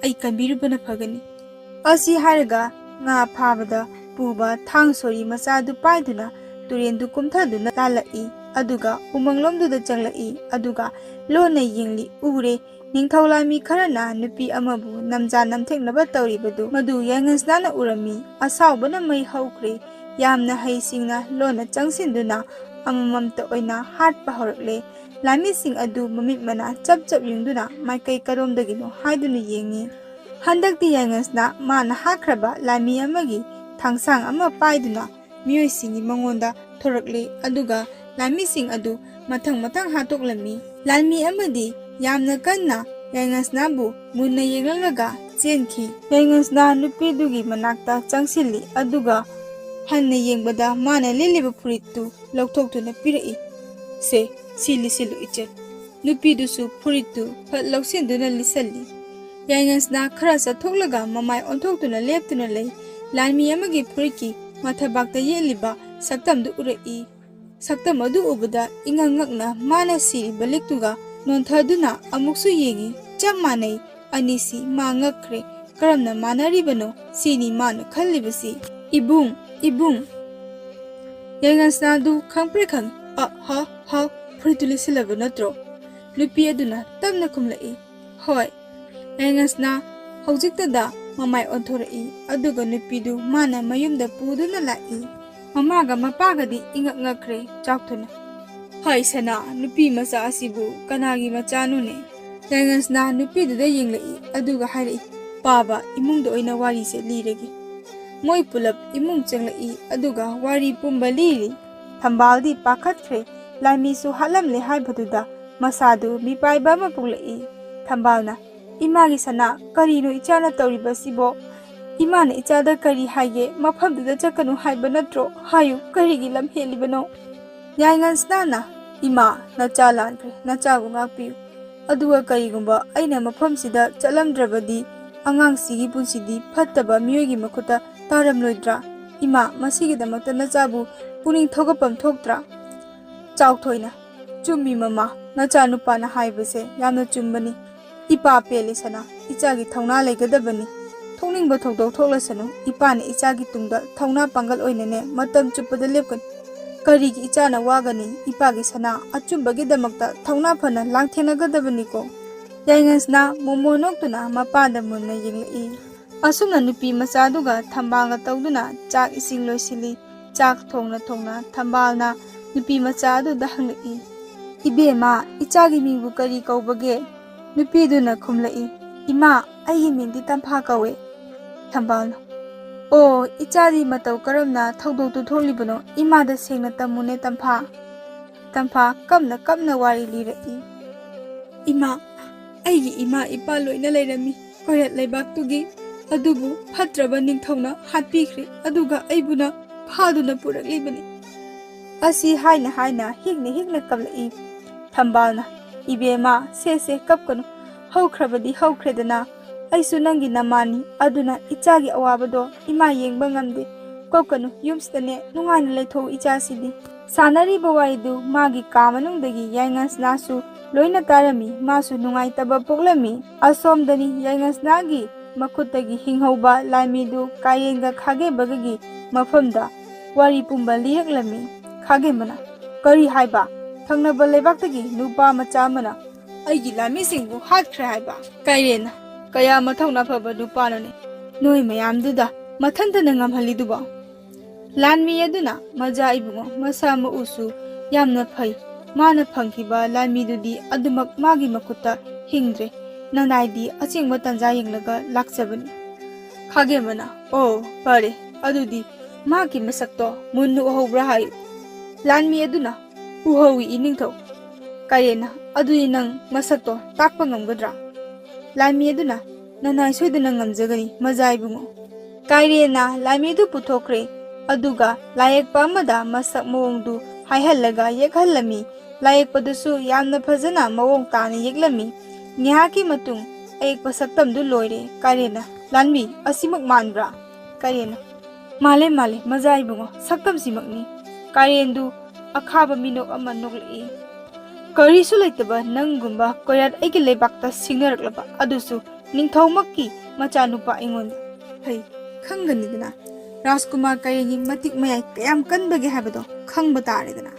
ꯑꯩ ꯀꯟꯕꯤꯔꯨꯕꯅ ꯐꯒꯅꯤ"꯫ ꯑꯁꯤ ꯍꯥꯏꯔꯒ ꯉꯥ ꯐꯥꯕꯗ ꯄꯨꯕ ꯊꯥꯡ ꯁꯣꯔꯤ ꯃꯆꯥꯗꯨ ꯄꯥꯏꯗꯨꯅ ꯇꯨꯔꯦꯟꯗꯨ ꯀꯨꯝꯊꯗꯨꯅ ꯂꯥꯜꯂꯛꯏ꯫ ꯑꯗꯨꯒ ꯎꯃꯪꯂꯣꯝꯗꯨꯗ ꯆꯪꯂꯛꯏ꯫ ꯑꯗꯨꯒ ꯂꯣꯟꯅ ꯌꯦꯡꯂꯤ꯫ ꯎꯔꯦ, ꯅꯤꯡꯊꯧ ꯂꯥꯟꯃꯤ ꯈꯔꯅ ꯅꯨꯄꯤ ꯑꯃꯕꯨ ꯅꯝꯖꯥ ꯅꯝꯊꯦꯛꯅꯕ ꯇꯧꯔꯤꯕꯗꯨ ꯃꯗꯨ ꯌꯥꯏꯉꯪꯁꯅꯥꯅ ꯎꯔꯝꯃꯤ꯫ ꯑꯁꯥꯎꯕꯅ ꯃꯩ ꯍꯧꯈ꯭ꯔꯦ꯫ ꯌꯥꯝꯅ ꯍꯩꯁꯤꯡꯅ ꯂꯣꯟꯅ ꯆꯪꯁꯤꯟꯗꯨꯅ ꯑꯃꯃꯝꯇ ꯑꯣꯏꯅ ꯍꯥꯠꯄ ꯍꯧꯔꯛꯂꯦ꯫ ꯂꯥꯟꯃꯤꯁꯤꯡ ꯑꯗꯨ ꯃꯃꯤꯠ ꯃꯅꯥ ꯆꯞ ꯆꯞ ꯌꯨꯡꯗꯨꯅ ꯃꯥꯏꯀꯩ ꯀꯔꯣꯝꯗꯒꯤꯅꯣ ꯍꯥꯏꯗꯨꯅ ꯌꯦꯡꯉꯤ꯫ ꯍꯟꯗꯛꯇꯤ ꯌꯥꯏꯉꯪꯁꯅꯥ ꯃꯥꯅ ꯍꯥꯠꯈ꯭ꯔꯕ ꯂꯥꯟꯃꯤ ꯑꯃꯒꯤ ꯊꯥꯡꯁꯥꯡ ꯑꯃ ꯄꯥꯏꯗꯨꯅ ꯃꯤꯑꯣꯏꯁꯤꯡꯒꯤ ꯃꯉꯣꯟꯗ ꯊꯣꯔꯛꯂꯦ, ꯑꯗꯨꯒ ꯂꯥꯟꯃꯤꯁꯤꯡ ꯑꯗꯨ ꯃꯊꯪ ꯃꯊꯪ ꯍꯥꯠꯇꯣꯛꯂꯝꯃꯤ꯫ ꯂꯥꯟꯃꯤ ꯑꯃꯗꯤ ꯌꯥꯝꯅ ꯀꯟꯅ ꯌꯥꯏꯉꯪꯁꯅꯥꯕꯨ ꯃꯨꯟꯅ ꯌꯦꯡꯂꯛꯂꯒ ꯆꯦꯟꯈꯤ꯫ ꯌꯥꯏꯉꯪꯁꯅꯥ ꯅꯨꯄꯤꯗꯨꯒꯤ ꯃꯅꯥꯛꯇ ꯆꯪꯁꯤꯜꯂꯤ, ꯑꯗꯨꯒ ꯍꯟꯅ ꯌꯦꯡꯕꯗ ꯃꯥꯅ ꯂꯤꯠꯂꯤꯕ ꯐꯨꯔꯤꯠꯇꯨ ꯂꯧꯊꯣꯛꯇꯨꯅ ꯄꯤꯔꯛꯏ꯫ "ꯁꯦ, "ꯁꯤ ꯂꯤꯠꯁꯤꯜꯂꯨ ꯏꯆꯟ꯫" ꯅꯨꯄꯤꯗꯨꯁꯨ ꯐꯨꯔꯤꯠꯇꯨ ꯐꯠ ꯂꯧꯁꯤꯟꯗꯨꯅ ꯂꯤꯠꯁꯜꯂꯤ꯫ ꯌꯥꯏꯉꯪꯁꯅꯥ ꯈꯔ ꯆꯠꯊꯣꯛꯂꯒ ꯃꯃꯥꯏ ꯑꯣꯟꯊꯣꯛꯇꯨꯅ ꯂꯦꯞꯇꯨꯅ ꯂꯩ꯫ ꯂꯥꯟꯃꯤ ꯑꯃꯒꯤ ꯐꯨꯔꯤꯠꯀꯤ ꯃꯊꯕꯥꯛꯇ ꯌꯦꯠꯂꯤꯕ ꯁꯛꯇꯝꯗꯨ ꯎꯔꯛꯏ꯫ ꯁꯛꯇꯝ ꯑꯗꯨ ꯎꯕꯗ ꯏꯉꯛ ꯉꯛꯅ ꯃꯥꯅ ꯁꯤꯔꯤꯕ ꯂꯤꯛꯇꯨꯒ ꯅꯣꯟꯊꯗꯨꯅ ꯑꯃꯨꯛꯁꯨ ꯌꯦꯡꯏ꯫ ꯆꯞ ꯃꯥꯟꯅꯩ꯫ ꯑꯅꯤꯁꯤ ꯃꯥ ꯉꯛꯈ꯭ꯔꯦ꯫ ꯀꯔꯝꯅ ꯃꯥꯟꯅꯔꯤꯕꯅꯣ? ꯁꯤꯅꯤ ꯃꯥꯅ ꯈꯜꯂꯤꯕꯁꯤ꯫ "ꯏꯕꯨꯡ, ꯏꯕꯨꯡ!" ꯌꯥꯏꯉꯪꯁꯅꯥꯗꯨ ꯈꯪꯄ꯭ꯔꯦꯛ ꯈꯪꯏ꯫ "ꯑ, ꯍꯥꯎ, ꯍꯥꯎ, ꯐꯨꯔꯤꯠꯇꯨ ꯂꯤꯠꯁꯤꯜꯂꯕ ꯅꯠꯇ꯭ꯔꯣ?" ꯅꯨꯄꯤ ꯑꯗꯨꯅ ꯇꯞꯅ ꯈꯨꯝꯂꯛꯏ꯫ "ꯍꯣꯏ꯫" ꯌꯥꯏꯉꯪꯁꯅꯥ ꯍꯧꯖꯤꯛꯇꯗ ꯃꯃꯥꯏ ꯑꯣꯟꯊꯣꯔꯛꯏ, ꯑꯗꯨꯒ ꯅꯨꯄꯤꯗꯨ ꯃꯥꯅ ꯃꯌꯨꯝꯗ ꯄꯨꯗꯨꯅ ꯂꯥꯛꯏ꯫ ꯃꯃꯥꯒ ꯃꯄꯥꯒꯗꯤ ꯏꯉꯛ ꯉꯛꯈ꯭ꯔꯦ ꯆꯥꯎꯊꯣꯏꯅ꯫ "ꯍꯥꯏ ꯁꯅꯥ, ꯅꯨꯄꯤ ꯃꯆꯥ ꯑꯁꯤꯕꯨ ꯀꯅꯥꯒꯤ ꯃꯆꯥꯅꯣꯅꯦ?" ꯌꯥꯏꯉꯪꯁꯅꯥ ꯅꯨꯄꯤꯗꯨꯗ ꯌꯦꯡꯂꯛꯏ, ꯑꯗꯨꯒ ꯍꯥꯏꯔꯛꯏ, "ꯄꯥꯕ, ꯏꯃꯨꯡꯗ ꯑꯣꯏꯅ ꯋꯥꯔꯤꯁꯦ ꯂꯤꯔꯒꯦ꯫" ꯃꯣꯏ ꯄꯨꯂꯞ ꯏꯃꯨꯡ ꯆꯪꯂꯛꯏ, ꯑꯗꯨꯒ ꯋꯥꯔꯤ ꯄꯨꯝꯕ ꯂꯤꯔꯤ꯫ ꯊꯝꯕꯥꯜꯗꯤ ꯄꯥꯈꯠꯈ꯭ꯔꯦ꯫ ꯂꯥꯟꯃꯤꯁꯨ ꯍꯥꯠꯂꯝꯂꯦ ꯍꯥꯏꯕꯗꯨꯗ ꯃꯁꯥꯗꯨ ꯃꯤꯄꯥꯏꯕ ꯑꯃ ꯄꯣꯛꯂꯛꯏ꯫ ꯊꯝꯕꯥꯜꯅ, "ꯏꯃꯥꯒꯤ ꯁꯅꯥ, ꯀꯔꯤꯅꯣ ꯏꯆꯥꯅ ꯇꯧꯔꯤꯕꯁꯤꯕꯣ? ꯏꯃꯥꯅ ꯏꯆꯥꯗ ꯀꯔꯤ ꯍꯥꯏꯒꯦ? ꯃꯐꯝꯗꯨꯗ ꯆꯠꯀꯅꯨ ꯍꯥꯏꯕ ꯅꯠꯇ꯭ꯔꯣ? ꯍꯥꯏꯌꯨ, ꯀꯔꯤꯒꯤ ꯂꯝ ꯍꯦꯜꯂꯤꯕꯅꯣ?" ꯌꯥꯏꯉꯪꯁꯅꯥꯅ, "ꯏꯃꯥ, ꯅꯆꯥ ꯂꯥꯟꯈ꯭ꯔꯦ, ꯅꯆꯥꯕꯨ ꯉꯥꯛꯄꯤꯌꯨ꯫ ꯑꯗꯨꯒ ꯀꯔꯤꯒꯨꯝꯕ ꯑꯩꯅ ꯃꯐꯝꯁꯤꯗ ꯆꯠꯂꯝꯗ꯭ꯔꯕꯗꯤ ꯑꯉꯥꯡꯁꯤꯒꯤ ꯄꯨꯟꯁꯤꯗꯤ ꯐꯠꯇꯕ ꯃꯤꯑꯣꯏꯒꯤ ꯃꯈꯨꯠꯇ ꯇꯥꯔꯝꯂꯣꯏꯗ꯭ꯔꯥ? ꯏꯃꯥ, ꯃꯁꯤꯒꯤꯗꯃꯛꯇ ꯅꯆꯥꯕꯨ ꯄꯨꯛꯅꯤꯡ ꯊꯧꯒꯠꯐꯝ ꯊꯣꯛꯇ꯭ꯔꯥ?" ꯆꯥꯎꯊꯣꯏꯅ, "ꯆꯨꯝꯃꯤ ꯃꯃꯥ, ꯅꯆꯥꯅꯨꯄꯥꯅ ꯍꯥꯏꯕꯁꯦ ꯌꯥꯝꯅ ꯆꯨꯝꯕꯅꯤ꯫ ꯏꯄꯥ ꯄꯦꯜꯂꯦ ꯁꯅꯥ, ꯏꯆꯥꯒꯤ ꯊꯧꯅꯥ ꯂꯩꯒꯗꯕꯅꯤ꯫ ꯊꯣꯛꯅꯤꯡꯕ ꯊꯧꯗꯣꯛ ꯊꯣꯛꯂꯁꯅꯨ, ꯏꯄꯥꯅ ꯏꯆꯥꯒꯤ ꯇꯨꯡꯗ ꯊꯧꯅꯥ ꯄꯥꯡꯒꯜ ꯑꯣꯏꯅꯅꯦ ꯃꯇꯝ ꯆꯨꯞꯄꯗ ꯂꯦꯞꯀꯅꯤ꯫ ꯀꯔꯤꯒꯤ ꯏꯆꯥꯅ ꯋꯥꯒꯅꯤ? ꯏꯄꯥꯒꯤ ꯁꯅꯥ, ꯑꯆꯨꯝꯕꯒꯤꯗꯃꯛꯇ ꯊꯧꯅꯥ ꯐꯅ ꯂꯥꯡꯊꯦꯡꯅꯒꯗꯕꯅꯤꯀꯣ꯫" ꯌꯥꯏꯉꯪꯁꯅꯥ ꯃꯣꯃꯣꯟ ꯅꯣꯛꯇꯨꯅ ꯃꯄꯥꯗ ꯃꯨꯟꯅ ꯌꯦꯡꯂꯛꯏ꯫ ꯑꯁꯨꯝꯅ ꯅꯨꯄꯤ ꯃꯆꯥꯗꯨꯒ ꯊꯝꯕꯥꯜꯒ ꯇꯧꯗꯨꯅ ꯆꯥꯛ ꯏꯁꯤꯡ ꯂꯣꯏꯁꯤꯜꯂꯤ꯫ ꯆꯥꯛ ꯊꯣꯡꯅ ꯊꯣꯡꯅ ꯊꯝꯕꯥꯜꯅ ꯅꯨꯄꯤ ꯃꯆꯥ ꯑꯗꯨꯗ ꯍꯪꯂꯛꯏ, "ꯏꯕꯦꯝꯃ, ꯏꯆꯥꯒꯤ ꯃꯤꯡꯕꯨ ꯀꯔꯤ ꯀꯧꯕꯒꯦ?" ꯅꯨꯄꯤꯗꯨꯅ ꯈꯨꯝꯂꯛꯏ, "ꯏꯃꯥ, ꯑꯩꯒꯤ ꯃꯤꯡꯗꯤ ꯇꯝꯐꯥ ꯀꯧꯏ꯫" ꯊꯝꯕꯥꯜꯅ, "ꯑꯣ, ꯏꯆꯥꯗꯤ ꯃꯇꯧ ꯀꯔꯝꯅ ꯊꯧꯗꯣꯛꯇꯨ ꯊꯣꯛꯂꯤꯕꯅꯣ? ꯏꯃꯥꯗ ꯁꯦꯡꯅ ꯇꯝꯃꯨꯅꯦ, ꯇꯝꯐꯥ꯫" ꯇꯝꯐꯥ ꯀꯞꯅ ꯀꯞꯅ ꯋꯥꯔꯤ ꯂꯤꯔꯛꯏ꯫ "ꯏꯃꯥ, ꯑꯩꯒꯤ ꯏꯃꯥ ꯏꯄꯥ ꯂꯣꯏꯅ ꯂꯩꯔꯝꯃꯤ ꯀꯣꯏꯔꯦꯠ ꯂꯩꯕꯥꯛꯇꯨꯒꯤ, ꯑꯗꯨꯕꯨ ꯐꯠꯇ꯭ꯔꯕ ꯅꯤꯡꯊꯧꯅ ꯍꯥꯠꯄꯤꯈ꯭ꯔꯦ, ꯑꯗꯨꯒ ꯑꯩꯕꯨꯅ ꯐꯥꯗꯨꯅ ꯄꯨꯔꯛꯂꯤꯕꯅꯤ꯫" ꯑꯁꯤ ꯍꯥꯏꯅ ꯍꯥꯏꯅ ꯍꯤꯛꯅ ꯍꯤꯛꯅ ꯀꯞꯂꯛꯏ꯫ ꯊꯝꯕꯥꯜꯅ, "ꯏꯕꯦꯝꯃ, ꯁꯦ ꯁꯦ, ꯀꯞꯀꯅꯨ꯫ ꯍꯧꯈ꯭ꯔꯕꯗꯤ ꯍꯧꯈ꯭ꯔꯦꯗꯅ꯫ ꯑꯩꯁꯨ ꯅꯪꯒꯤ ꯅꯃꯥꯅꯤ, ꯑꯗꯨꯅ ꯏꯆꯥꯒꯤ ꯑꯋꯥꯕꯗꯣ ꯏꯃꯥ ꯌꯦꯡꯕ ꯉꯝꯗꯦ꯫ ꯀꯞꯀꯅꯨ, ꯌꯨꯝꯁꯤꯗꯅꯦ ꯅꯨꯡꯉꯥꯏꯅ ꯂꯩꯊꯣꯛꯎ ꯏꯆꯥꯁꯤꯗꯤ"꯫ ꯁꯥꯟꯅꯔꯤꯕ ꯋꯥꯔꯤꯗꯨ ꯃꯥꯒꯤ ꯀꯥ ꯃꯅꯨꯡꯗꯒꯤ ꯌꯥꯏꯉꯪꯁꯅꯥꯁꯨ ꯂꯣꯏꯅ ꯇꯥꯔꯝꯃꯤ꯫ ꯃꯥꯁꯨ ꯅꯨꯡꯉꯥꯏꯇꯕ ꯄꯣꯛꯂꯝꯃꯤ꯫ ꯑꯁꯣꯝꯗꯅꯤ ꯌꯥꯏꯉꯪꯁꯅꯥꯒꯤ ꯃꯈꯨꯠꯇꯒꯤ ꯍꯤꯡꯍꯧꯕ ꯂꯥꯟꯃꯤꯗꯨ ꯀꯥꯏꯔꯦꯟꯒ ꯈꯥꯒꯦꯝꯕꯒꯒꯤ ꯃꯐꯝꯗ ꯋꯥꯔꯤ ꯄꯨꯝꯕ ꯂꯤꯔꯛꯂꯝꯃꯤ꯫ ꯈꯥꯒꯦꯝꯕꯅ, "ꯀꯔꯤ ꯍꯥꯏꯕ? ꯊꯪꯅꯕ ꯂꯩꯕꯥꯛꯇꯒꯤ ꯅꯨꯄꯥ ꯃꯆꯥ ꯑꯃꯅ ꯑꯩꯒꯤ ꯂꯥꯟꯃꯤꯁꯤꯡꯕꯨ ꯍꯥꯠꯈ꯭ꯔꯦ ꯍꯥꯏꯕ?" ꯀꯥꯏꯔꯦꯟꯅ, "ꯀꯌꯥ ꯃꯊꯧꯅꯥ ꯐꯕ ꯅꯨꯄꯥꯅꯣꯅꯦ, ꯅꯣꯏ ꯃꯌꯥꯝꯗꯨꯗ ꯃꯊꯟꯇꯅ ꯉꯝꯍꯜꯂꯤꯗꯨꯕꯣ?" ꯂꯥꯟꯃꯤ ꯑꯗꯨꯅ, "ꯃꯖꯥ ꯏꯕꯨꯡꯉꯣ, ꯃꯁꯥ ꯃꯎꯁꯨ ꯌꯥꯝꯅ ꯐꯩ꯫ ꯃꯥꯅ ꯐꯪꯈꯤꯕ ꯂꯥꯟꯃꯤꯗꯨꯗꯤ ꯑꯗꯨꯃꯛ ꯃꯥꯒꯤ ꯃꯈꯨꯠꯇ ꯍꯤꯡꯗ꯭ꯔꯦ꯫ ꯅꯅꯥꯏꯗꯤ ꯑꯆꯦꯡꯕ ꯇꯥꯟꯖꯥ ꯌꯦꯡꯂꯒ ꯂꯥꯛꯆꯕꯅꯤ"꯫ ꯈꯥꯒꯦꯝꯕꯅ, "ꯑꯣ, ꯐꯔꯦ, ꯑꯗꯨꯗꯤ ꯃꯍꯥꯛꯀꯤ ꯃꯁꯛꯇꯣ ꯃꯨꯟꯅ ꯎꯍꯧꯕ꯭ꯔꯥ ꯍꯥꯏꯌꯨ"꯫ ꯂꯥꯟꯃꯤ ꯑꯗꯨꯅ, "ꯎꯍꯧꯏ, ꯏꯅꯤꯡꯊꯧ"꯫ ꯀꯥꯏꯔꯦꯟꯅ, "ꯑꯗꯨꯗꯤ ꯅꯪ ꯃꯁꯛꯇꯣ ꯇꯥꯛꯄ ꯉꯝꯒꯗ꯭ꯔꯥ?" ꯂꯥꯟꯃꯤ ꯑꯗꯨꯅ, "ꯅꯅꯥꯏ ꯁꯣꯏꯗꯅ ꯉꯝꯖꯒꯅꯤ, ꯃꯖꯥ ꯏꯕꯨꯡꯉꯣ"꯫ ꯀꯥꯏꯔꯦꯟꯅ ꯂꯥꯟꯃꯤꯗꯨ ꯄꯨꯊꯣꯛꯈ꯭ꯔꯦ, ꯑꯗꯨꯒ ꯂꯥꯏꯌꯦꯛꯄ ꯑꯃꯗ ꯃꯁꯛ ꯃꯑꯣꯡꯗꯨ ꯍꯥꯏꯍꯜꯂꯒ ꯌꯦꯛꯍꯜꯂꯝꯃꯤ꯫ ꯂꯥꯏꯌꯦꯛꯄꯗꯨꯁꯨ ꯌꯥꯝꯅ ꯐꯖꯅ ꯃꯑꯣꯡ ꯇꯥꯅ ꯌꯦꯛꯂꯝꯃꯤ꯫ ꯉꯥꯏꯍꯥꯛꯀꯤ ꯃꯇꯨꯡ ꯑꯌꯦꯛꯄ ꯁꯛꯇꯝꯗꯨ ꯂꯣꯏꯔꯦ꯫ ꯀꯥꯏꯔꯦꯟꯅ, "ꯂꯥꯟꯃꯤ, ꯑꯁꯤꯃꯛ ꯃꯥꯟꯕ꯭ꯔꯥ?" ꯀꯥꯏꯔꯦꯟꯅ, "ꯃꯥꯜꯂꯦ, ꯃꯥꯜꯂꯦ, ꯃꯖꯥ ꯏꯕꯨꯡꯉꯣ, ꯁꯛꯇꯝꯁꯤꯃꯛꯅꯤ"꯫ ꯀꯥꯏꯔꯦꯟꯗꯨ ꯑꯈꯥꯕ ꯃꯤꯅꯣꯛ ꯑꯃ ꯅꯣꯛꯂꯛꯏ꯫ "ꯀꯔꯤꯁꯨ ꯂꯩꯇꯕ ꯅꯪꯒꯨꯝꯕ ꯀꯣꯏꯔꯥꯠ ꯑꯩꯒꯤ ꯂꯩꯕꯥꯛꯇ ꯁꯤꯡꯅꯔꯛꯂꯕ, ꯑꯗꯨꯁꯨ ꯅꯤꯡꯊꯧꯃꯛꯀꯤ ꯃꯆꯥꯅꯨꯄꯥ ꯑꯩꯉꯣꯟꯗ꯫ ꯍꯩ, ꯈꯪꯒꯅꯤꯗꯅ, ꯔꯥꯖꯀꯨꯃꯥꯔ ꯀꯥꯏꯔꯦꯟꯒꯤ ꯃꯇꯤꯛ ꯃꯌꯥꯏ ꯀꯌꯥꯝ ꯀꯟꯕꯒꯦ ꯍꯥꯏꯕꯗꯣ ꯈꯪꯕ ꯇꯥꯔꯦꯗꯅ"꯫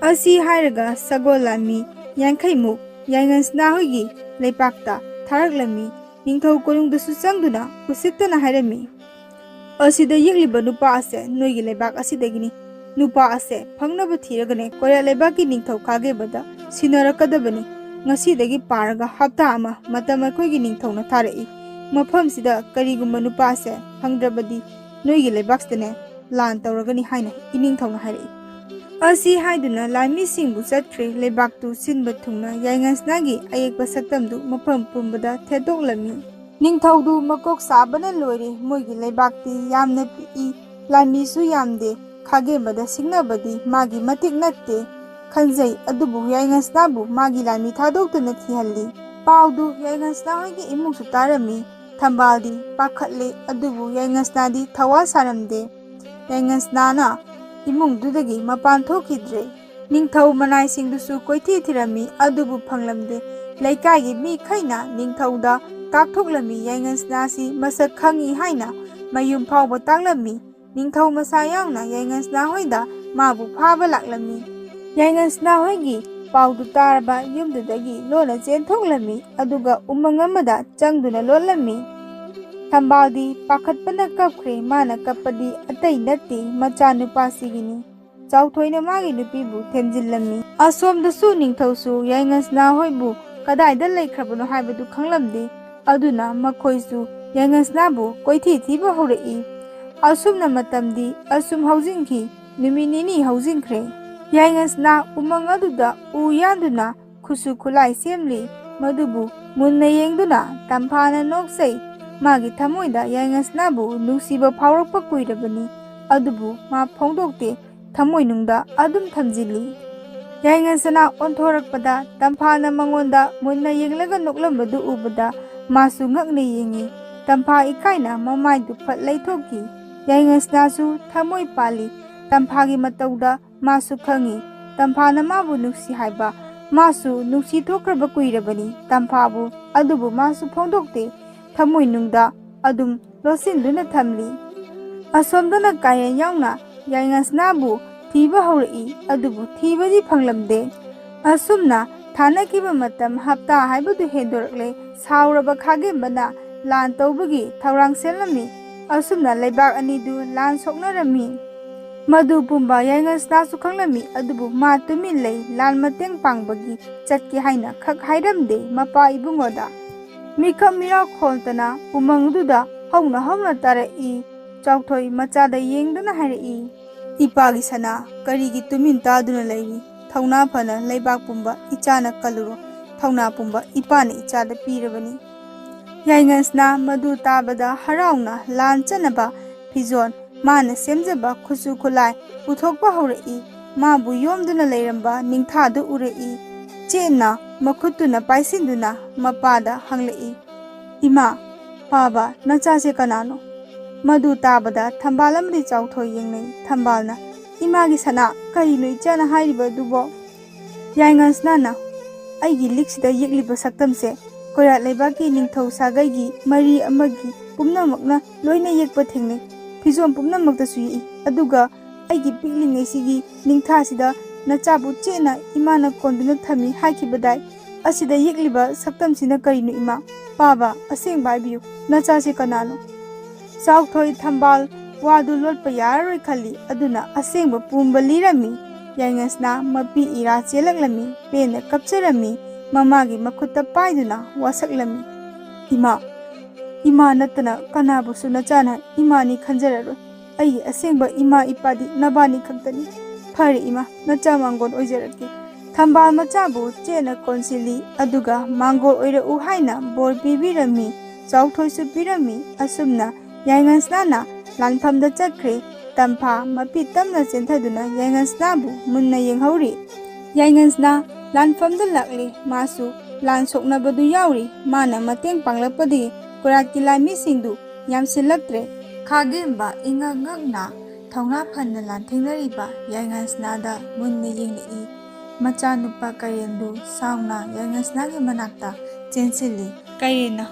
ꯑꯁꯤ ꯍꯥꯏꯔꯒ ꯁꯒꯣꯜ ꯂꯥꯟꯃꯤ ꯌꯥꯡꯈꯩꯃꯨꯛ ꯌꯥꯏꯉꯪꯁꯅꯥ ꯍꯣꯏꯒꯤ ꯂꯩꯄꯥꯛꯇ ꯊꯥꯔꯛꯂꯝꯃꯤ꯫ ꯅꯤꯡꯊꯧ ꯀꯣꯅꯨꯡꯗꯁꯨ ꯆꯪꯗꯨꯅ ꯎꯁꯤꯠꯇꯅ ꯍꯥꯏꯔꯝꯃꯤ, "ꯑꯁꯤꯗ ꯌꯦꯛꯂꯤꯕ ꯅꯨꯄꯥ ꯑꯁꯦ ꯅꯣꯏꯒꯤ ꯂꯩꯕꯥꯛ ꯑꯁꯤꯗꯒꯤꯅꯤ꯫ ꯅꯨꯄꯥ ꯑꯁꯦ ꯐꯪꯅꯕ ꯊꯤꯔꯒꯅꯦ ꯀꯣꯔꯤꯌꯥ ꯂꯩꯕꯥꯛꯀꯤ ꯅꯤꯡꯊꯧ ꯈꯥꯒꯦꯕꯗ ꯁꯤꯟꯅꯔꯛꯀꯗꯕꯅꯤ꯫ ꯉꯁꯤꯗꯒꯤ ꯄꯥꯔꯒ ꯍꯞꯇꯥ ꯑꯃ ꯃꯇꯝ ꯑꯩꯈꯣꯏꯒꯤ ꯅꯤꯡꯊꯧꯅ ꯊꯥꯔꯛꯏ꯫ ꯃꯐꯝꯁꯤꯗ ꯀꯔꯤꯒꯨꯝꯕ ꯅꯨꯄꯥ ꯑꯁꯦ ꯐꯪꯗ꯭ꯔꯕꯗꯤ ꯅꯣꯏꯒꯤ ꯂꯩꯕꯥꯛꯁꯤꯗꯅꯦ ꯂꯥꯟ ꯇꯧꯔꯒꯅꯤ" ꯍꯥꯏꯅ ꯏꯅꯤꯡꯊꯧꯅ ꯍꯥꯏꯔꯛꯏ꯫ ꯑꯁꯤ ꯍꯥꯏꯗꯨꯅ ꯂꯥꯟꯃꯤꯁꯤꯡꯕꯨ ꯆꯠꯈ꯭ꯔꯦ꯫ ꯂꯩꯕꯥꯛꯇꯨ ꯁꯤꯟꯕ ꯊꯨꯡꯅ ꯌꯥꯏꯉꯪꯁꯅꯥꯒꯤ ꯑꯌꯦꯛꯄ ꯁꯛꯇꯝꯗꯨ ꯃꯐꯝ ꯄꯨꯝꯕꯗ ꯊꯦꯠꯇꯣꯛꯂꯝꯃꯤ꯫ ꯅꯤꯡꯊꯧꯗꯨ ꯃꯀꯣꯛ ꯁꯥꯕꯅ ꯂꯣꯏꯔꯦ꯫ ꯃꯣꯏꯒꯤ ꯂꯩꯕꯥꯛꯇꯤ ꯌꯥꯝꯅ ꯄꯤꯛꯏ, ꯂꯥꯟꯃꯤꯁꯨ ꯌꯥꯝꯗꯦ꯫ ꯈꯥꯒꯦꯝꯕꯗ ꯁꯤꯡꯅꯕꯗꯤ ꯃꯥꯒꯤ ꯃꯇꯤꯛ ꯅꯠꯇꯦ꯫ ꯈꯟꯖꯩ꯫ ꯑꯗꯨꯕꯨ ꯌꯥꯏꯉꯪꯁꯅꯥꯕꯨ ꯃꯥꯒꯤ ꯂꯥꯟꯃꯤ ꯊꯥꯗꯣꯛꯇꯨꯅ ꯊꯤꯍꯜꯂꯤ꯫ ꯄꯥꯎꯗꯨ ꯌꯥꯏꯉꯪꯁꯅꯥ ꯍꯣꯏꯒꯤ ꯏꯃꯨꯡꯁꯨ ꯇꯥꯔꯝꯃꯤ꯫ ꯊꯝꯕꯥꯜꯗꯤ ꯄꯥꯈꯠꯂꯦ꯫ ꯑꯗꯨꯕꯨ ꯌꯥꯏꯉꯪꯁꯅꯥꯗꯤ ꯊꯋꯥ ꯁꯥꯔꯝꯗꯦ꯫ ꯌꯥꯏꯉꯪꯁꯅꯥꯅ ꯏꯃꯨꯡꯗꯨꯗꯒꯤ ꯃꯄꯥꯟ ꯊꯣꯛꯈꯤꯗ꯭ꯔꯦ꯫ ꯅꯤꯡꯊꯧ ꯃꯅꯥꯏꯁꯤꯡꯗꯨꯁꯨ ꯀꯣꯏꯊꯤ ꯊꯤꯔꯝꯃꯤ, ꯑꯗꯨꯕꯨ ꯐꯪꯂꯝꯗꯦ꯫ ꯂꯩꯀꯥꯏꯒꯤ ꯃꯤꯈꯩꯅ ꯅꯤꯡꯊꯧꯗ ꯇꯥꯛꯊꯣꯛꯂꯝꯃꯤ, ꯌꯥꯏꯉꯪꯁꯅꯥꯁꯤ ꯃꯁꯛ ꯈꯪꯏ ꯍꯥꯏꯅ ꯃꯌꯨꯝ ꯐꯥꯎꯕ ꯇꯥꯛꯂꯝꯃꯤ꯫ ꯅꯤꯡꯊꯧ ꯃꯁꯥ ꯌꯥꯎꯅ ꯌꯥꯏꯉꯪꯁꯅꯥ ꯍꯣꯏꯗ ꯃꯥꯕꯨ ꯐꯥꯕ ꯂꯥꯛꯂꯝꯃꯤ꯫ ꯌꯥꯏꯉꯪꯁꯅꯥ ꯍꯣꯏꯒꯤ ꯄꯥꯎꯗꯨ ꯇꯥꯔꯕ ꯌꯨꯝꯗꯨꯗꯒꯤ ꯂꯣꯟꯅ ꯆꯦꯟꯊꯣꯛꯂꯝꯃꯤ, ꯑꯗꯨꯒ ꯎꯃꯪ ꯑꯃꯗ ꯆꯪꯗꯨꯅ ꯂꯣꯠꯂꯝꯃꯤ꯫ ꯊꯝꯕꯥꯜꯗꯤ ꯄꯥꯈꯠꯄꯅ ꯀꯞꯈ꯭ꯔꯦ꯫ ꯃꯥꯅ ꯀꯞꯄꯗꯤ ꯑꯇꯩ ꯅꯠꯇꯦ, ꯃꯆꯥꯅꯨꯄꯥꯁꯤꯒꯤꯅꯤ꯫ ꯆꯥꯎꯊꯣꯏꯅ ꯃꯥꯒꯤ ꯅꯨꯄꯤꯕꯨ ꯊꯦꯝꯖꯤꯜꯂꯝꯃꯤ꯫ ꯑꯁꯣꯝꯗꯁꯨ ꯅꯤꯡꯊꯧꯁꯨ ꯌꯥꯏꯉꯪꯁꯅꯥ ꯍꯣꯏꯕꯨ ꯀꯗꯥꯏꯗ ꯂꯩꯈ꯭ꯔꯕꯅꯣ ꯍꯥꯏꯕꯗꯨ ꯈꯪꯂꯝꯗꯦ꯫ ꯑꯗꯨꯅ ꯃꯈꯣꯏꯁꯨ ꯌꯥꯏꯉꯪꯁꯅꯥꯕꯨ ꯀꯣꯏꯊꯤ ꯊꯤꯕ ꯍꯧꯔꯛꯏ꯫ ꯑꯁꯨꯝꯅ ꯃꯇꯝꯗꯤ ꯑꯁꯨꯝ ꯍꯧꯖꯤꯟꯈꯤ꯫ ꯅꯨꯃꯤꯠ ꯅꯤꯅꯤ ꯍꯧꯖꯤꯟꯈ꯭ꯔꯦ꯫ ꯌꯥꯏꯉꯪꯁꯅꯥ ꯎꯃꯪ ꯑꯗꯨꯗ ꯎ ꯌꯥꯟꯗꯨꯅ ꯈꯨꯠꯁꯨ ꯈꯨꯠꯂꯥꯏ ꯁꯦꯝꯂꯤ꯫ ꯃꯗꯨꯕꯨ ꯃꯨꯟꯅ ꯌꯦꯡꯗꯨꯅ ꯇꯝꯐꯥꯅ ꯅꯣꯛꯆꯩ꯫ ꯃꯥꯒꯤ ꯊꯃꯣꯏꯗ ꯌꯥꯏꯉꯪꯁꯅꯥꯕꯨ ꯅꯨꯡꯁꯤꯕ ꯐꯥꯎꯔꯛꯄ ꯀꯨꯏꯔꯕꯅꯤ꯫ ꯑꯗꯨꯕꯨ ꯃꯥ ꯐꯣꯡꯗꯣꯛꯇꯦ꯫ ꯊꯃꯣꯏꯅꯨꯡꯗ ꯑꯗꯨꯝ ꯊꯝꯖꯤꯜꯂꯤ꯫ ꯌꯥꯏꯉꯪꯁꯅꯥ ꯑꯣꯟꯊꯣꯔꯛꯄꯗ ꯇꯝꯐꯥꯅ ꯃꯉꯣꯟꯗ ꯃꯨꯟꯅ ꯌꯦꯡꯂꯒ ꯅꯣꯛꯂꯝꯕꯗꯨ ꯎꯕꯗ ꯃꯥꯁꯨ ꯉꯛꯅ ꯌꯦꯡꯉꯤ꯫ ꯇꯝꯐꯥ ꯏꯀꯥꯏꯅ ꯃꯃꯥꯏꯗꯨ ꯐꯠ ꯂꯩꯊꯣꯛꯈꯤ꯫ ꯌꯥꯏꯉꯪꯁꯅꯥꯁꯨ ꯊꯃꯣꯏ ꯄꯥꯜꯂꯤ꯫ ꯇꯝꯐꯥꯒꯤ ꯃꯇꯧꯗ ꯃꯥꯁꯨ ꯈꯪꯏ꯫ ꯇꯝꯐꯥꯅ ꯃꯥꯕꯨ ꯅꯨꯡꯁꯤ ꯍꯥꯏꯕ꯫ ꯃꯥꯁꯨ ꯅꯨꯡꯁꯤ ꯊꯣꯛꯈ꯭ꯔꯕ ꯀꯨꯏꯔꯕꯅꯤ ꯇꯝꯐꯥꯕꯨ꯫ ꯑꯗꯨꯕꯨ ꯃꯥꯁꯨ ꯐꯣꯡꯗꯣꯛꯇꯦ꯫ ꯊꯃꯣꯏꯅꯨꯡꯗ ꯑꯗꯨꯝ ꯂꯣꯠꯁꯤꯟꯗꯨꯅ ꯊꯝꯂꯤ꯫ ꯑꯁꯣꯝꯗꯅ ꯀꯥꯌꯦꯟ ꯌꯥꯎꯅ ꯌꯥꯏꯉꯪꯁꯅꯥꯕꯨ ꯊꯤꯕ ꯍꯧꯔꯛꯏ꯫ ꯑꯗꯨꯕꯨ ꯊꯤꯕꯗꯤ ꯐꯪꯂꯝꯗꯦ꯫ ꯑꯁꯨꯝꯅ ꯊꯥꯅꯈꯤꯕ ꯃꯇꯝ ꯍꯞꯇꯥ ꯍꯥꯏꯕꯗꯨ ꯍꯦꯟꯗꯣꯔꯛꯂꯦ꯫ ꯁꯥꯎꯔꯕ ꯈꯥꯒꯦꯝꯕꯅ ꯂꯥꯟ ꯇꯧꯕꯒꯤ ꯊꯧꯔꯥꯡ ꯁꯦꯝꯂꯝꯃꯤ꯫ ꯑꯁꯨꯝꯅ ꯂꯩꯕꯥꯛ ꯑꯅꯤꯗꯨ ꯂꯥꯟ ꯁꯣꯛꯅꯔꯝꯃꯤ꯫ ꯃꯗꯨ ꯄꯨꯝꯕ ꯌꯥꯏꯉꯪꯁꯅꯥꯁꯨ ꯈꯪꯂꯝꯃꯤ꯫ ꯑꯗꯨꯕꯨ ꯃꯥ ꯇꯨꯃꯤꯟ ꯂꯩ꯫ ꯂꯥꯟ ꯃꯇꯦꯡ ꯄꯥꯡꯕꯒꯤ ꯆꯠꯀꯦ ꯍꯥꯏꯅ ꯈꯛ ꯍꯥꯏꯔꯝꯗꯦ ꯃꯄꯥ ꯏꯕꯨꯡꯉꯣꯗ꯫ ꯃꯤꯀꯞ ꯃꯤꯔꯥꯎ ꯈꯣꯟꯇꯅ ꯎꯃꯪꯗꯨꯗ ꯍꯧꯅ ꯍꯧꯅ ꯇꯥꯔꯛꯏ꯫ ꯆꯥꯎꯊꯣꯏ ꯃꯆꯥꯗ ꯌꯦꯡꯗꯨꯅ ꯍꯥꯏꯔꯛꯏ, "ꯏꯄꯥꯒꯤ ꯁꯅꯥ, ꯀꯔꯤꯒꯤ ꯇꯨꯃꯤꯟ ꯇꯥꯗꯨꯅ ꯂꯩꯔꯤ? ꯊꯧꯅꯥ ꯐꯅ ꯂꯩꯕꯥꯛ ꯄꯨꯝꯕ ꯏꯆꯥꯅ ꯀꯜꯂꯨꯔꯣ꯫ ꯊꯧꯅꯥ ꯄꯨꯝꯕ ꯏꯄꯥꯅ ꯏꯆꯥꯗ ꯄꯤꯔꯕꯅꯤ꯫" ꯌꯥꯏꯉꯪꯁꯅꯥ ꯃꯗꯨ ꯇꯥꯕꯗ ꯍꯔꯥꯎꯅ ꯂꯥꯟ ꯆꯠꯅꯕ ꯐꯤꯖꯣꯜ, ꯃꯥꯅ ꯁꯦꯝꯖꯕ ꯈꯨꯠꯁꯨ ꯈꯨꯠꯂꯥꯏ ꯄꯨꯊꯣꯛꯄ ꯍꯧꯔꯛꯏ꯫ ꯃꯥꯕꯨ ꯌꯣꯝꯗꯨꯅ ꯂꯩꯔꯝꯕ ꯅꯤꯡꯊꯥꯗꯨ ꯎꯔꯛꯏ꯫ ꯆꯦꯠꯅ ꯃꯈꯨꯠꯇꯨꯅ ꯄꯥꯏꯁꯤꯟꯗꯨꯅ ꯃꯄꯥꯗ ꯍꯪꯂꯛꯏ, "ꯏꯃꯥ, ꯄꯥꯕ, ꯅꯆꯥꯁꯦ ꯀꯅꯥꯅꯣ?" ꯃꯗꯨ ꯇꯥꯕꯗ ꯊꯝꯕꯥꯜ ꯑꯃꯗꯤ ꯆꯥꯎꯊꯣꯏ ꯌꯦꯡꯅꯩ꯫ ꯊꯝꯕꯥꯜꯅ, "ꯏꯃꯥꯒꯤ ꯁꯅꯥ, ꯀꯔꯤꯅꯣ ꯏꯆꯥꯅ ꯍꯥꯏꯔꯤꯕ ꯑꯗꯨꯕꯣ?" ꯌꯥꯏꯉꯪꯁꯅꯥꯅ, "ꯑꯩꯒꯤ ꯂꯤꯛꯁꯤꯗ ꯌꯦꯛꯂꯤꯕ ꯁꯛꯇꯝꯁꯦ ꯀꯣꯏꯔꯥꯠ ꯂꯩꯕꯥꯛꯀꯤ ꯅꯤꯡꯊꯧ ꯁꯥꯒꯩꯒꯤ ꯃꯔꯤ ꯑꯃꯒꯤ ꯄꯨꯝꯅꯃꯛꯅ ꯂꯣꯏꯅ ꯌꯦꯛꯄ ꯊꯦꯡꯅꯩ꯫ ꯐꯤꯖꯣꯜ ꯄꯨꯝꯅꯃꯛꯇꯁꯨ ꯌꯦꯛꯏ꯫ ꯑꯗꯨꯒ ꯑꯩꯒꯤ ꯄꯤꯛꯂꯤꯉꯩꯁꯤꯒꯤ ꯅꯤꯡꯊꯥꯁꯤꯗ ꯅꯆꯥꯕꯨ ꯆꯦꯠꯅ ꯏꯃꯥꯅ ꯀꯣꯟꯗꯨꯅ ꯊꯝꯃꯤ ꯍꯥꯏꯈꯤꯕꯗꯥꯏ? ꯑꯁꯤꯗ ꯌꯦꯛꯂꯤꯕ ꯁꯛꯇꯝꯁꯤꯅ ꯀꯔꯤꯅꯣ ꯏꯃꯥ? ꯄꯥꯕ, ꯑꯁꯦꯡꯕ ꯍꯥꯏꯕꯤꯌꯨ, ꯅꯆꯥꯁꯤ ꯀꯅꯥꯅꯣ?" ꯆꯥꯎꯊꯣꯏ ꯊꯝꯕꯥꯜ ꯋꯥꯗꯨ ꯂꯣꯠꯄ ꯌꯥꯔꯔꯣꯏ ꯈꯜꯂꯤ꯫ ꯑꯗꯨꯅ ꯑꯁꯦꯡꯕ ꯄꯨꯝꯕ ꯂꯤꯔꯝꯃꯤ꯫ ꯌꯥꯏꯉꯪꯁꯅꯥ ꯃꯄꯤ ꯏꯔꯥ ꯆꯦꯜꯂꯛꯂꯝꯃꯤ꯫ ꯄꯦꯟꯅ ꯀꯞꯆꯔꯝꯃꯤ꯫ ꯃꯃꯥꯒꯤ ꯃꯈꯨꯠꯇ ꯄꯥꯏꯗꯨꯅ ꯋꯥꯁꯛꯂꯝꯃꯤ꯫ "ꯏꯃꯥ, ꯏꯃꯥ ꯅꯠꯇꯅ ꯀꯅꯥꯕꯨꯁꯨ ꯅꯆꯥꯅ ꯏꯃꯥꯅꯤ ꯈꯟꯖꯔꯔꯣꯏ꯫ ꯑꯩꯒꯤ ꯑꯁꯦꯡꯕ ꯏꯃꯥ ꯏꯄꯥꯗꯤ ꯅꯕꯥꯅꯤ ꯈꯛꯇꯅꯤ꯫ ꯐꯔꯦ ꯏꯃꯥ, ꯅꯆꯥ ꯃꯥꯡꯒꯣꯟ ꯑꯣꯏꯖꯔꯛꯀꯦ꯫" ꯊꯝꯕꯥꯜ ꯃꯆꯥꯕꯨ ꯆꯦꯠꯅ ꯀꯣꯟꯁꯤꯜꯂꯤ, ꯑꯗꯨꯒ ꯃꯥꯡꯒꯣꯜ ꯑꯣꯏꯔꯛꯎ ꯍꯥꯏꯅ ꯕꯣꯔ ꯄꯤꯕꯤꯔꯝꯃꯤ, ꯆꯥꯎꯊꯣꯏꯁꯨ ꯄꯤꯔꯝꯃꯤ꯫ ꯑꯁꯨꯝꯅ ꯌꯥꯏꯉꯪꯁꯅꯥꯅ ꯂꯥꯟꯐꯝꯗ ꯆꯠꯈ꯭ꯔꯦ꯫ ꯇꯝꯐꯥ ꯃꯄꯤ ꯇꯝꯅ ꯆꯦꯟꯊꯗꯨꯅ ꯌꯥꯏꯉꯪꯁꯅꯥꯕꯨ ꯃꯨꯟꯅ ꯌꯦꯡꯍꯧꯔꯤ꯫ ꯌꯥꯏꯉꯪꯁꯅꯥ ꯂꯥꯟꯐꯝꯗ ꯂꯥꯛꯂꯦ꯫ ꯃꯥꯁꯨ ꯂꯥꯟ ꯁꯣꯛꯅꯕꯗꯨ ꯌꯥꯎꯔꯤ꯫ ꯃꯥꯅ ꯃꯇꯦꯡ ꯄꯥꯡꯂꯛꯄꯗꯒꯤ ꯀꯣꯏꯔꯥꯠꯀꯤ ꯂꯥꯟꯃꯤꯁꯤꯡꯗꯨ ꯌꯥꯝꯁꯤꯜꯂꯛꯇ꯭ꯔꯦ꯫ ꯈꯥꯒꯦꯝꯕ ꯏꯉꯛ ꯉꯛꯅ ꯊꯧꯅꯥ ꯐꯅ ꯂꯥꯟꯊꯦꯡꯅꯔꯤꯕ ꯌꯥꯏꯉꯪꯁꯅꯥꯗ ꯃꯨꯟꯅ ꯌꯦꯡꯂꯛꯏ꯫ ꯃꯆꯥꯅꯨꯄꯥ ꯀꯥꯏꯔꯦꯟꯗꯨ ꯁꯥꯎꯅ ꯌꯥꯏꯉꯪꯁꯅꯥꯒꯤ ꯃꯅꯥꯛꯇ ꯆꯦꯟꯁꯤꯜꯂꯤ꯫ ꯀꯥꯏꯔꯦꯟꯅ,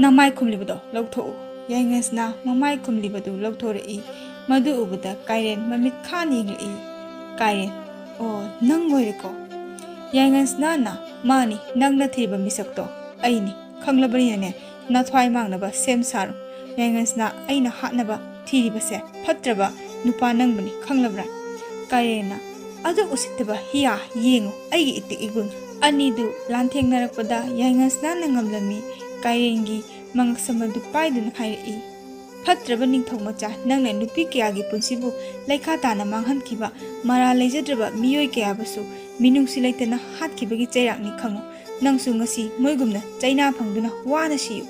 "ꯅꯃꯥꯏ ꯈꯨꯝꯂꯤꯕꯗꯣ ꯂꯧꯊꯣꯛꯎ꯫" ꯌꯥꯏꯉꯪꯁꯅꯥ ꯃꯃꯥꯏ ꯈꯨꯝꯂꯤꯕꯗꯨ ꯂꯧꯊꯣꯔꯛꯏ꯫ ꯃꯗꯨ ꯎꯕꯗ ꯀꯥꯏꯔꯦꯟ ꯃꯃꯤꯠ ꯈꯥꯅ ꯌꯦꯡꯂꯛꯏ꯫ ꯀꯥꯏꯔꯦꯟ, "ꯑꯣ, ꯅꯪ ꯑꯣꯏꯔꯦꯀꯣ?" ꯌꯥꯏꯉꯪꯁꯅꯥꯅ, "ꯃꯥꯅꯤ, ꯅꯪꯅ ꯊꯤꯔꯤꯕ ꯃꯤꯁꯛꯇꯣ ꯑꯩꯅꯤ꯫ ꯈꯪꯂꯕꯅꯤꯅꯅꯦ, ꯅꯊ꯭ꯋꯥꯏ ꯃꯥꯡꯅꯕ ꯁꯦꯝ ꯁꯥꯔꯣ꯫ ꯌꯥꯏꯉꯪꯁꯅꯥ, ꯑꯩꯅ ꯍꯥꯠꯅꯕ ꯊꯤꯔꯤꯕꯁꯦ ꯐꯠꯇ꯭ꯔꯕ ꯅꯨꯄꯥ ꯅꯪꯕꯨꯅꯤ, ꯈꯪꯂꯕ꯭ꯔꯥ?" ꯀꯥꯏꯔꯦꯟꯅ, "ꯑꯗꯨ ꯎꯁꯤꯠꯇꯕ ꯍꯤꯌꯥ, ꯌꯦꯡꯉꯨ ꯑꯩꯒꯤ ꯏꯇꯤꯛ ꯏꯒꯨꯟ!" ꯑꯅꯤꯗꯨ ꯂꯥꯟꯊꯦꯡꯅꯔꯛꯄꯗ ꯌꯥꯏꯉꯪꯁꯅꯥꯅ ꯉꯝꯂꯝꯃꯤ꯫ ꯀꯥꯏꯔꯦꯟꯒꯤ ꯃꯉꯛꯁꯝ ꯑꯗꯨ ꯄꯥꯏꯗꯨꯅ ꯍꯥꯏꯔꯛꯏ, "ꯐꯠꯇ꯭ꯔꯕ ꯅꯤꯡꯊꯧ ꯃꯆꯥ, ꯅꯪꯅ ꯅꯨꯄꯤ ꯀꯌꯥꯒꯤ ꯄꯨꯟꯁꯤꯕꯨ ꯂꯩꯈꯥ ꯇꯥꯅ ꯃꯥꯡꯍꯟꯈꯤꯕ, ꯃꯔꯥꯜ ꯂꯩꯖꯗ꯭ꯔꯕ ꯃꯤꯑꯣꯏ ꯀꯌꯥꯕꯨꯁꯨ ꯃꯤꯅꯨꯡꯁꯤ ꯂꯩꯇꯅ ꯍꯥꯠꯈꯤꯕꯒꯤ ꯆꯩꯔꯥꯛꯅꯤ ꯈꯪꯉꯨ꯫ ꯅꯪꯁꯨ ꯉꯁꯤ ꯃꯣꯏꯒꯨꯝꯅ ꯆꯩꯅꯥ ꯐꯪꯗꯨꯅ ꯋꯥꯅ ꯁꯤꯌꯨ꯫"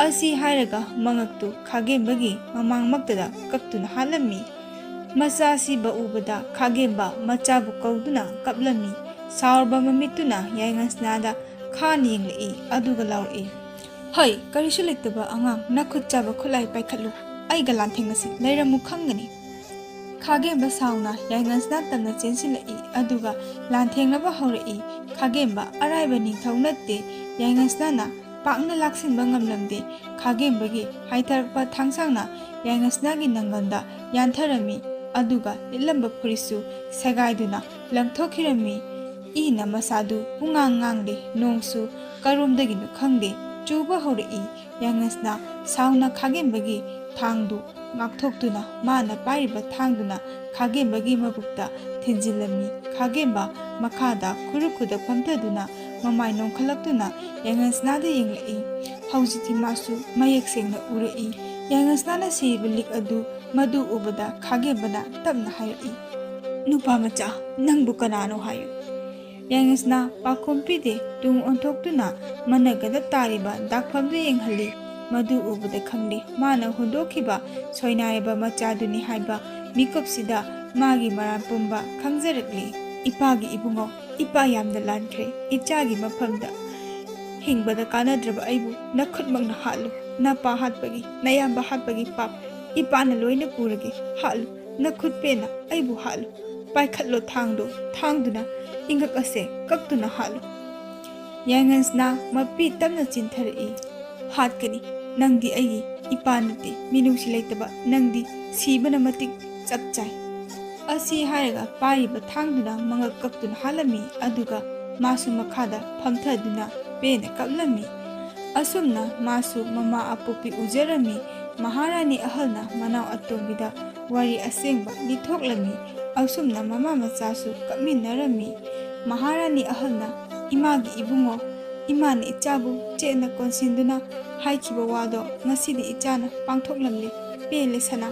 ꯑꯁꯤ ꯍꯥꯏꯔꯒ ꯃꯉꯛꯇꯨ ꯈꯥꯒꯦꯝꯕꯒꯤ ꯃꯃꯥꯡꯃꯛꯇꯗ ꯀꯛꯇꯨꯅ ꯍꯥꯠꯂꯝꯃꯤ꯫ ꯃꯆꯥꯁꯤꯕ ꯎꯕꯗ ꯈꯥꯒꯦꯝꯕ ꯃꯆꯥꯕꯨ ꯀꯧꯗꯨꯅ ꯀꯞꯂꯝꯃꯤ꯫ ꯁꯥꯎꯔꯕ ꯃꯃꯤꯠꯇꯨꯅ ꯌꯥꯏꯉꯪꯁꯅꯥꯗ ꯈꯥꯅ ꯌꯦꯡꯂꯛꯏ, ꯑꯗꯨꯒ ꯂꯥꯎꯔꯛꯏ, "ꯍꯩ, ꯀꯔꯤꯁꯨ ꯂꯩꯇꯕ ꯑꯉꯥꯡ, ꯅꯈꯨꯠ ꯆꯥꯕ ꯈꯨꯠꯂꯥꯏ ꯄꯥꯏꯈꯠꯂꯨ, ꯑꯩꯒ ꯂꯥꯟꯊꯦꯡꯅꯁꯤ, ꯂꯩꯔꯝꯃꯨ ꯈꯪꯒꯅꯤ꯫" ꯈꯥꯒꯦꯝꯕ ꯁꯥꯎꯅ ꯌꯥꯏꯉꯪꯁꯅꯥ ꯇꯝꯅ ꯆꯦꯟꯁꯤꯜꯂꯛꯏ, ꯑꯗꯨꯒ ꯂꯥꯟꯊꯦꯡꯅꯕ ꯍꯧꯔꯛꯏ꯫ ꯈꯥꯒꯦꯝꯕ ꯑꯔꯥꯏꯕ ꯅꯤꯡꯊꯧ ꯅꯠꯇꯦ꯫ ꯌꯥꯏꯉꯪꯁꯅꯥꯅ ꯄꯥꯛꯅ ꯂꯥꯛꯁꯤꯟꯕ ꯉꯝꯂꯝꯗꯦ꯫ ꯈꯥꯒꯦꯝꯕꯒꯤ ꯍꯥꯏꯊꯔꯛꯄ ꯊꯥꯡꯁꯥꯡꯅ ꯌꯥꯏꯉꯪꯁꯅꯥꯒꯤ ꯅꯪꯒꯜꯗ ꯌꯥꯟꯊꯔꯝꯃꯤ, ꯑꯗꯨꯒ ꯂꯤꯠꯂꯝꯕ ꯐꯨꯔꯤꯠꯁꯨ ꯁꯦꯒꯥꯏꯗꯨꯅ ꯂꯪꯊꯣꯛꯈꯤꯔꯝꯃꯤ꯫ ꯏꯅ ꯃꯁꯥꯗꯨ ꯄꯨꯡꯉꯥꯡ ꯉꯥꯡꯂꯦ꯫ ꯅꯣꯡꯁꯨ ꯀꯔꯣꯝꯗꯒꯤꯅꯣ ꯈꯪꯗꯦ ꯆꯨꯕ ꯍꯧꯔꯛꯏ꯫ ꯌꯥꯏꯉꯪꯁꯅꯥ ꯁꯥꯎꯅ ꯈꯥꯒꯦꯝꯕꯒꯤ ꯊꯥꯡꯗꯨ ꯉꯥꯛꯊꯣꯛꯇꯨꯅ, ꯃꯥꯅ ꯄꯥꯏꯔꯤꯕ ꯊꯥꯡꯗꯨꯅ ꯈꯥꯒꯦꯝꯕꯒꯤ ꯃꯕꯨꯛꯇ ꯊꯤꯟꯖꯤꯜꯂꯝꯃꯤ꯫ ꯈꯥꯒꯦꯝꯕ ꯃꯈꯥꯗ ꯈꯨꯔꯨ ꯈꯨꯗ ꯐꯝꯊꯗꯨꯅ, ꯃꯃꯥꯏ ꯅꯣꯡꯈꯠꯂꯛꯇꯨꯅ ꯌꯥꯏꯉꯪꯁꯅꯥꯗ ꯌꯦꯡꯂꯛꯏ꯫ ꯍꯧꯖꯤꯛꯇꯤ ꯃꯥꯁꯨ ꯃꯌꯦꯛ ꯁꯦꯡꯅ ꯎꯔꯛꯏ꯫ ꯌꯥꯏꯉꯪꯁꯅꯥꯅ ꯁꯤꯔꯤꯕ ꯂꯤꯛ ꯑꯗꯨ, ꯃꯗꯨ ꯎꯕꯗ ꯈꯥꯒꯦꯝꯕꯅ ꯇꯞꯅ ꯍꯥꯏꯔꯛꯏ, "ꯅꯨꯄꯥ ꯃꯆꯥ, ꯅꯪꯕꯨ ꯀꯅꯥꯅꯣ ꯍꯥꯏꯌꯨ?" ꯌꯥꯏꯉꯪꯁꯅꯥ ꯄꯥꯈꯣꯝ ꯄꯤꯗꯦ꯫ ꯇꯨꯡ ꯑꯣꯟꯊꯣꯛꯇꯨꯅ ꯃꯅꯒꯗ ꯇꯥꯔꯤꯕ ꯗꯥꯛꯐꯝꯗꯨ ꯌꯦꯡꯍꯜꯂꯤ꯫ ꯃꯗꯨ ꯎꯕꯗ ꯈꯪꯂꯦ, ꯃꯥꯅ ꯍꯨꯟꯗꯣꯛꯈꯤꯕ ꯁꯣꯏꯅꯥꯏꯔꯕ ꯃꯆꯥꯗꯨꯅꯤ ꯍꯥꯏꯕ꯫ ꯃꯤꯀꯨꯞꯁꯤꯗ ꯃꯥꯒꯤ ꯃꯔꯥꯜ ꯄꯨꯝꯕ ꯈꯪꯖꯔꯛꯂꯦ꯫ "ꯏꯄꯥꯒꯤ ꯏꯕꯨꯡꯉꯣ, ꯏꯄꯥ ꯌꯥꯝꯅ ꯂꯥꯟꯈ꯭ꯔꯦ꯫ ꯏꯆꯥꯒꯤ ꯃꯐꯝꯗ ꯍꯤꯡꯕꯗ ꯀꯥꯟꯅꯗ꯭ꯔꯕ ꯑꯩꯕꯨ ꯅꯈꯨꯠꯃꯛꯅ ꯍꯥꯠꯂꯨ꯫ ꯅꯄꯥ ꯍꯥꯠꯄꯒꯤ, ꯅꯌꯥꯝꯕ ꯍꯥꯠꯄꯒꯤ ꯄꯥꯞ ꯏꯄꯥꯅ ꯂꯣꯏꯅ ꯄꯨꯔꯒꯦ꯫ ꯍꯥꯠꯂꯨ, ꯅꯈꯨꯠ ꯄꯦꯟꯅ ꯑꯩꯕꯨ ꯍꯥꯠꯂꯨ꯫ ꯄꯥꯏꯈꯠꯂꯣ ꯊꯥꯡꯗꯣ, ꯊꯥꯡꯗꯨꯅ ꯏꯉꯛ ꯑꯁꯦ ꯀꯛꯇꯨꯅ ꯍꯥꯠꯂꯨ꯫" ꯌꯥꯏꯉꯪꯁꯅꯥ ꯃꯄꯤ ꯇꯝꯅ ꯆꯤꯟꯊꯔꯛꯏ꯫ "ꯍꯥꯠꯀꯅꯤ꯫ ꯅꯪꯗꯤ ꯑꯩꯒꯤ ꯏꯄꯥ ꯅꯠꯇꯦ꯫ ꯃꯤꯅꯨꯡꯁꯤ ꯂꯩꯇꯕ ꯅꯪꯗꯤ ꯁꯤꯕꯅ ꯃꯇꯤꯛ ꯆꯞ ꯆꯥꯏ꯫" ꯑꯁꯤ ꯍꯥꯏꯔꯒ ꯄꯥꯏꯔꯤꯕ ꯊꯥꯡꯗꯨꯅ ꯃꯉꯛ ꯀꯛꯇꯨꯅ ꯍꯥꯠꯂꯝꯃꯤ, ꯑꯗꯨꯒ ꯃꯥꯁꯨ ꯃꯈꯥꯗ ꯐꯝꯊꯗꯨꯅ ꯄꯦꯟꯅ ꯀꯞꯂꯝꯃꯤ꯫ ꯑꯁꯨꯝꯅ ꯃꯥꯁꯨ ꯃꯃꯥ ꯑꯄꯣꯛꯄꯤ ꯎꯖꯔꯝꯃꯤ꯫ ꯃꯍꯥꯔꯥꯅꯤ ꯑꯍꯜꯅ ꯃꯅꯥꯎ ꯑꯇꯣꯝꯕꯤꯗ ꯋꯥꯔꯤ ꯑꯁꯦꯡꯕ ꯂꯤꯊꯣꯛꯂꯝꯃꯤ꯫ ꯑꯁꯨꯝꯅ ꯃꯃꯥ ꯃꯆꯥꯁꯨ ꯀꯞꯃꯤꯟꯅꯔꯝꯃꯤ꯫ ꯃꯍꯥꯔꯥꯅꯤ ꯑꯍꯜꯅ, "ꯏꯃꯥꯒꯤ ꯏꯕꯨꯡꯉꯣ, ꯏꯃꯥꯅ ꯏꯆꯥꯕꯨ ꯆꯦꯠꯅ ꯀꯣꯟꯁꯤꯟꯗꯨꯅ ꯍꯥꯏꯈꯤꯕ ꯋꯥꯗꯣ ꯉꯁꯤꯗꯤ ꯏꯆꯥꯅ ꯄꯥꯡꯊꯣꯛꯂꯝꯂꯦ꯫ ꯄꯦꯜꯂꯦ ꯁꯅꯥ꯫"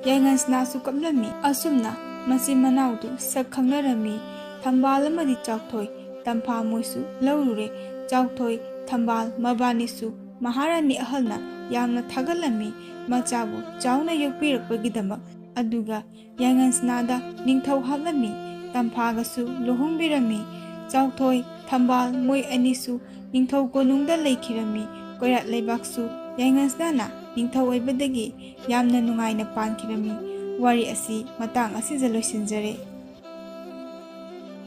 ꯌꯥꯏꯉꯪꯁꯅꯥꯁꯨ ꯀꯞꯂꯝꯃꯤ꯫ ꯑꯁꯨꯝꯅ ꯃꯆꯤꯟ ꯃꯅꯥꯎꯗꯨ ꯁꯛ ꯈꯪꯅꯔꯝꯃꯤ꯫ ꯊꯝꯕꯥꯜ ꯑꯃꯗꯤ ꯆꯥꯎꯊꯣꯏ, ꯇꯝꯐꯥ ꯃꯣꯏꯁꯨ ꯂꯧꯔꯨꯔꯦ꯫ ꯆꯥꯎꯊꯣꯏ, ꯊꯝꯕꯥꯜ ꯃꯕꯥꯅꯤꯁꯨ ꯃꯍꯥꯔꯥꯅꯤ ꯑꯍꯜꯅ ꯌꯥꯝꯅ ꯊꯥꯒꯠꯂꯝꯃꯤ꯫ ꯃꯆꯥꯕꯨ ꯆꯥꯎꯅ ꯌꯣꯛꯄꯤꯔꯛꯄꯒꯤꯗꯃꯛ ꯑꯗꯨꯒ ꯌꯥꯏꯉꯪꯁꯅꯥꯗ ꯅꯤꯡꯊꯧ ꯍꯥꯞꯂꯝꯃꯤ꯫ ꯇꯝꯐꯥꯒꯁꯨ ꯂꯨꯍꯣꯡꯕꯤꯔꯝꯃꯤ꯫ ꯆꯥꯎꯊꯣꯏ, ꯊꯝꯕꯥꯜ ꯃꯣꯏ ꯑꯅꯤꯁꯨ ꯅꯤꯡꯊꯧ ꯀꯣꯅꯨꯡꯗ ꯂꯩꯈꯤꯔꯝꯃꯤ꯫ ꯀꯣꯏꯔꯥꯠ ꯂꯩꯕꯥꯛꯁꯨ ꯌꯥꯏꯉꯪꯁꯅꯥꯅ ꯅꯤꯡꯊꯧ ꯑꯣꯏꯕꯗꯒꯤ ꯌꯥꯝꯅ ꯅꯨꯡꯉꯥꯏꯅ ꯄꯥꯟꯈꯤꯔꯝꯃꯤ꯫ ꯋꯥꯔꯤ ꯑꯁꯤ ꯃꯇꯥꯡ ꯑꯁꯤꯗ ꯂꯣꯏꯁꯤꯟꯖꯔꯦ꯫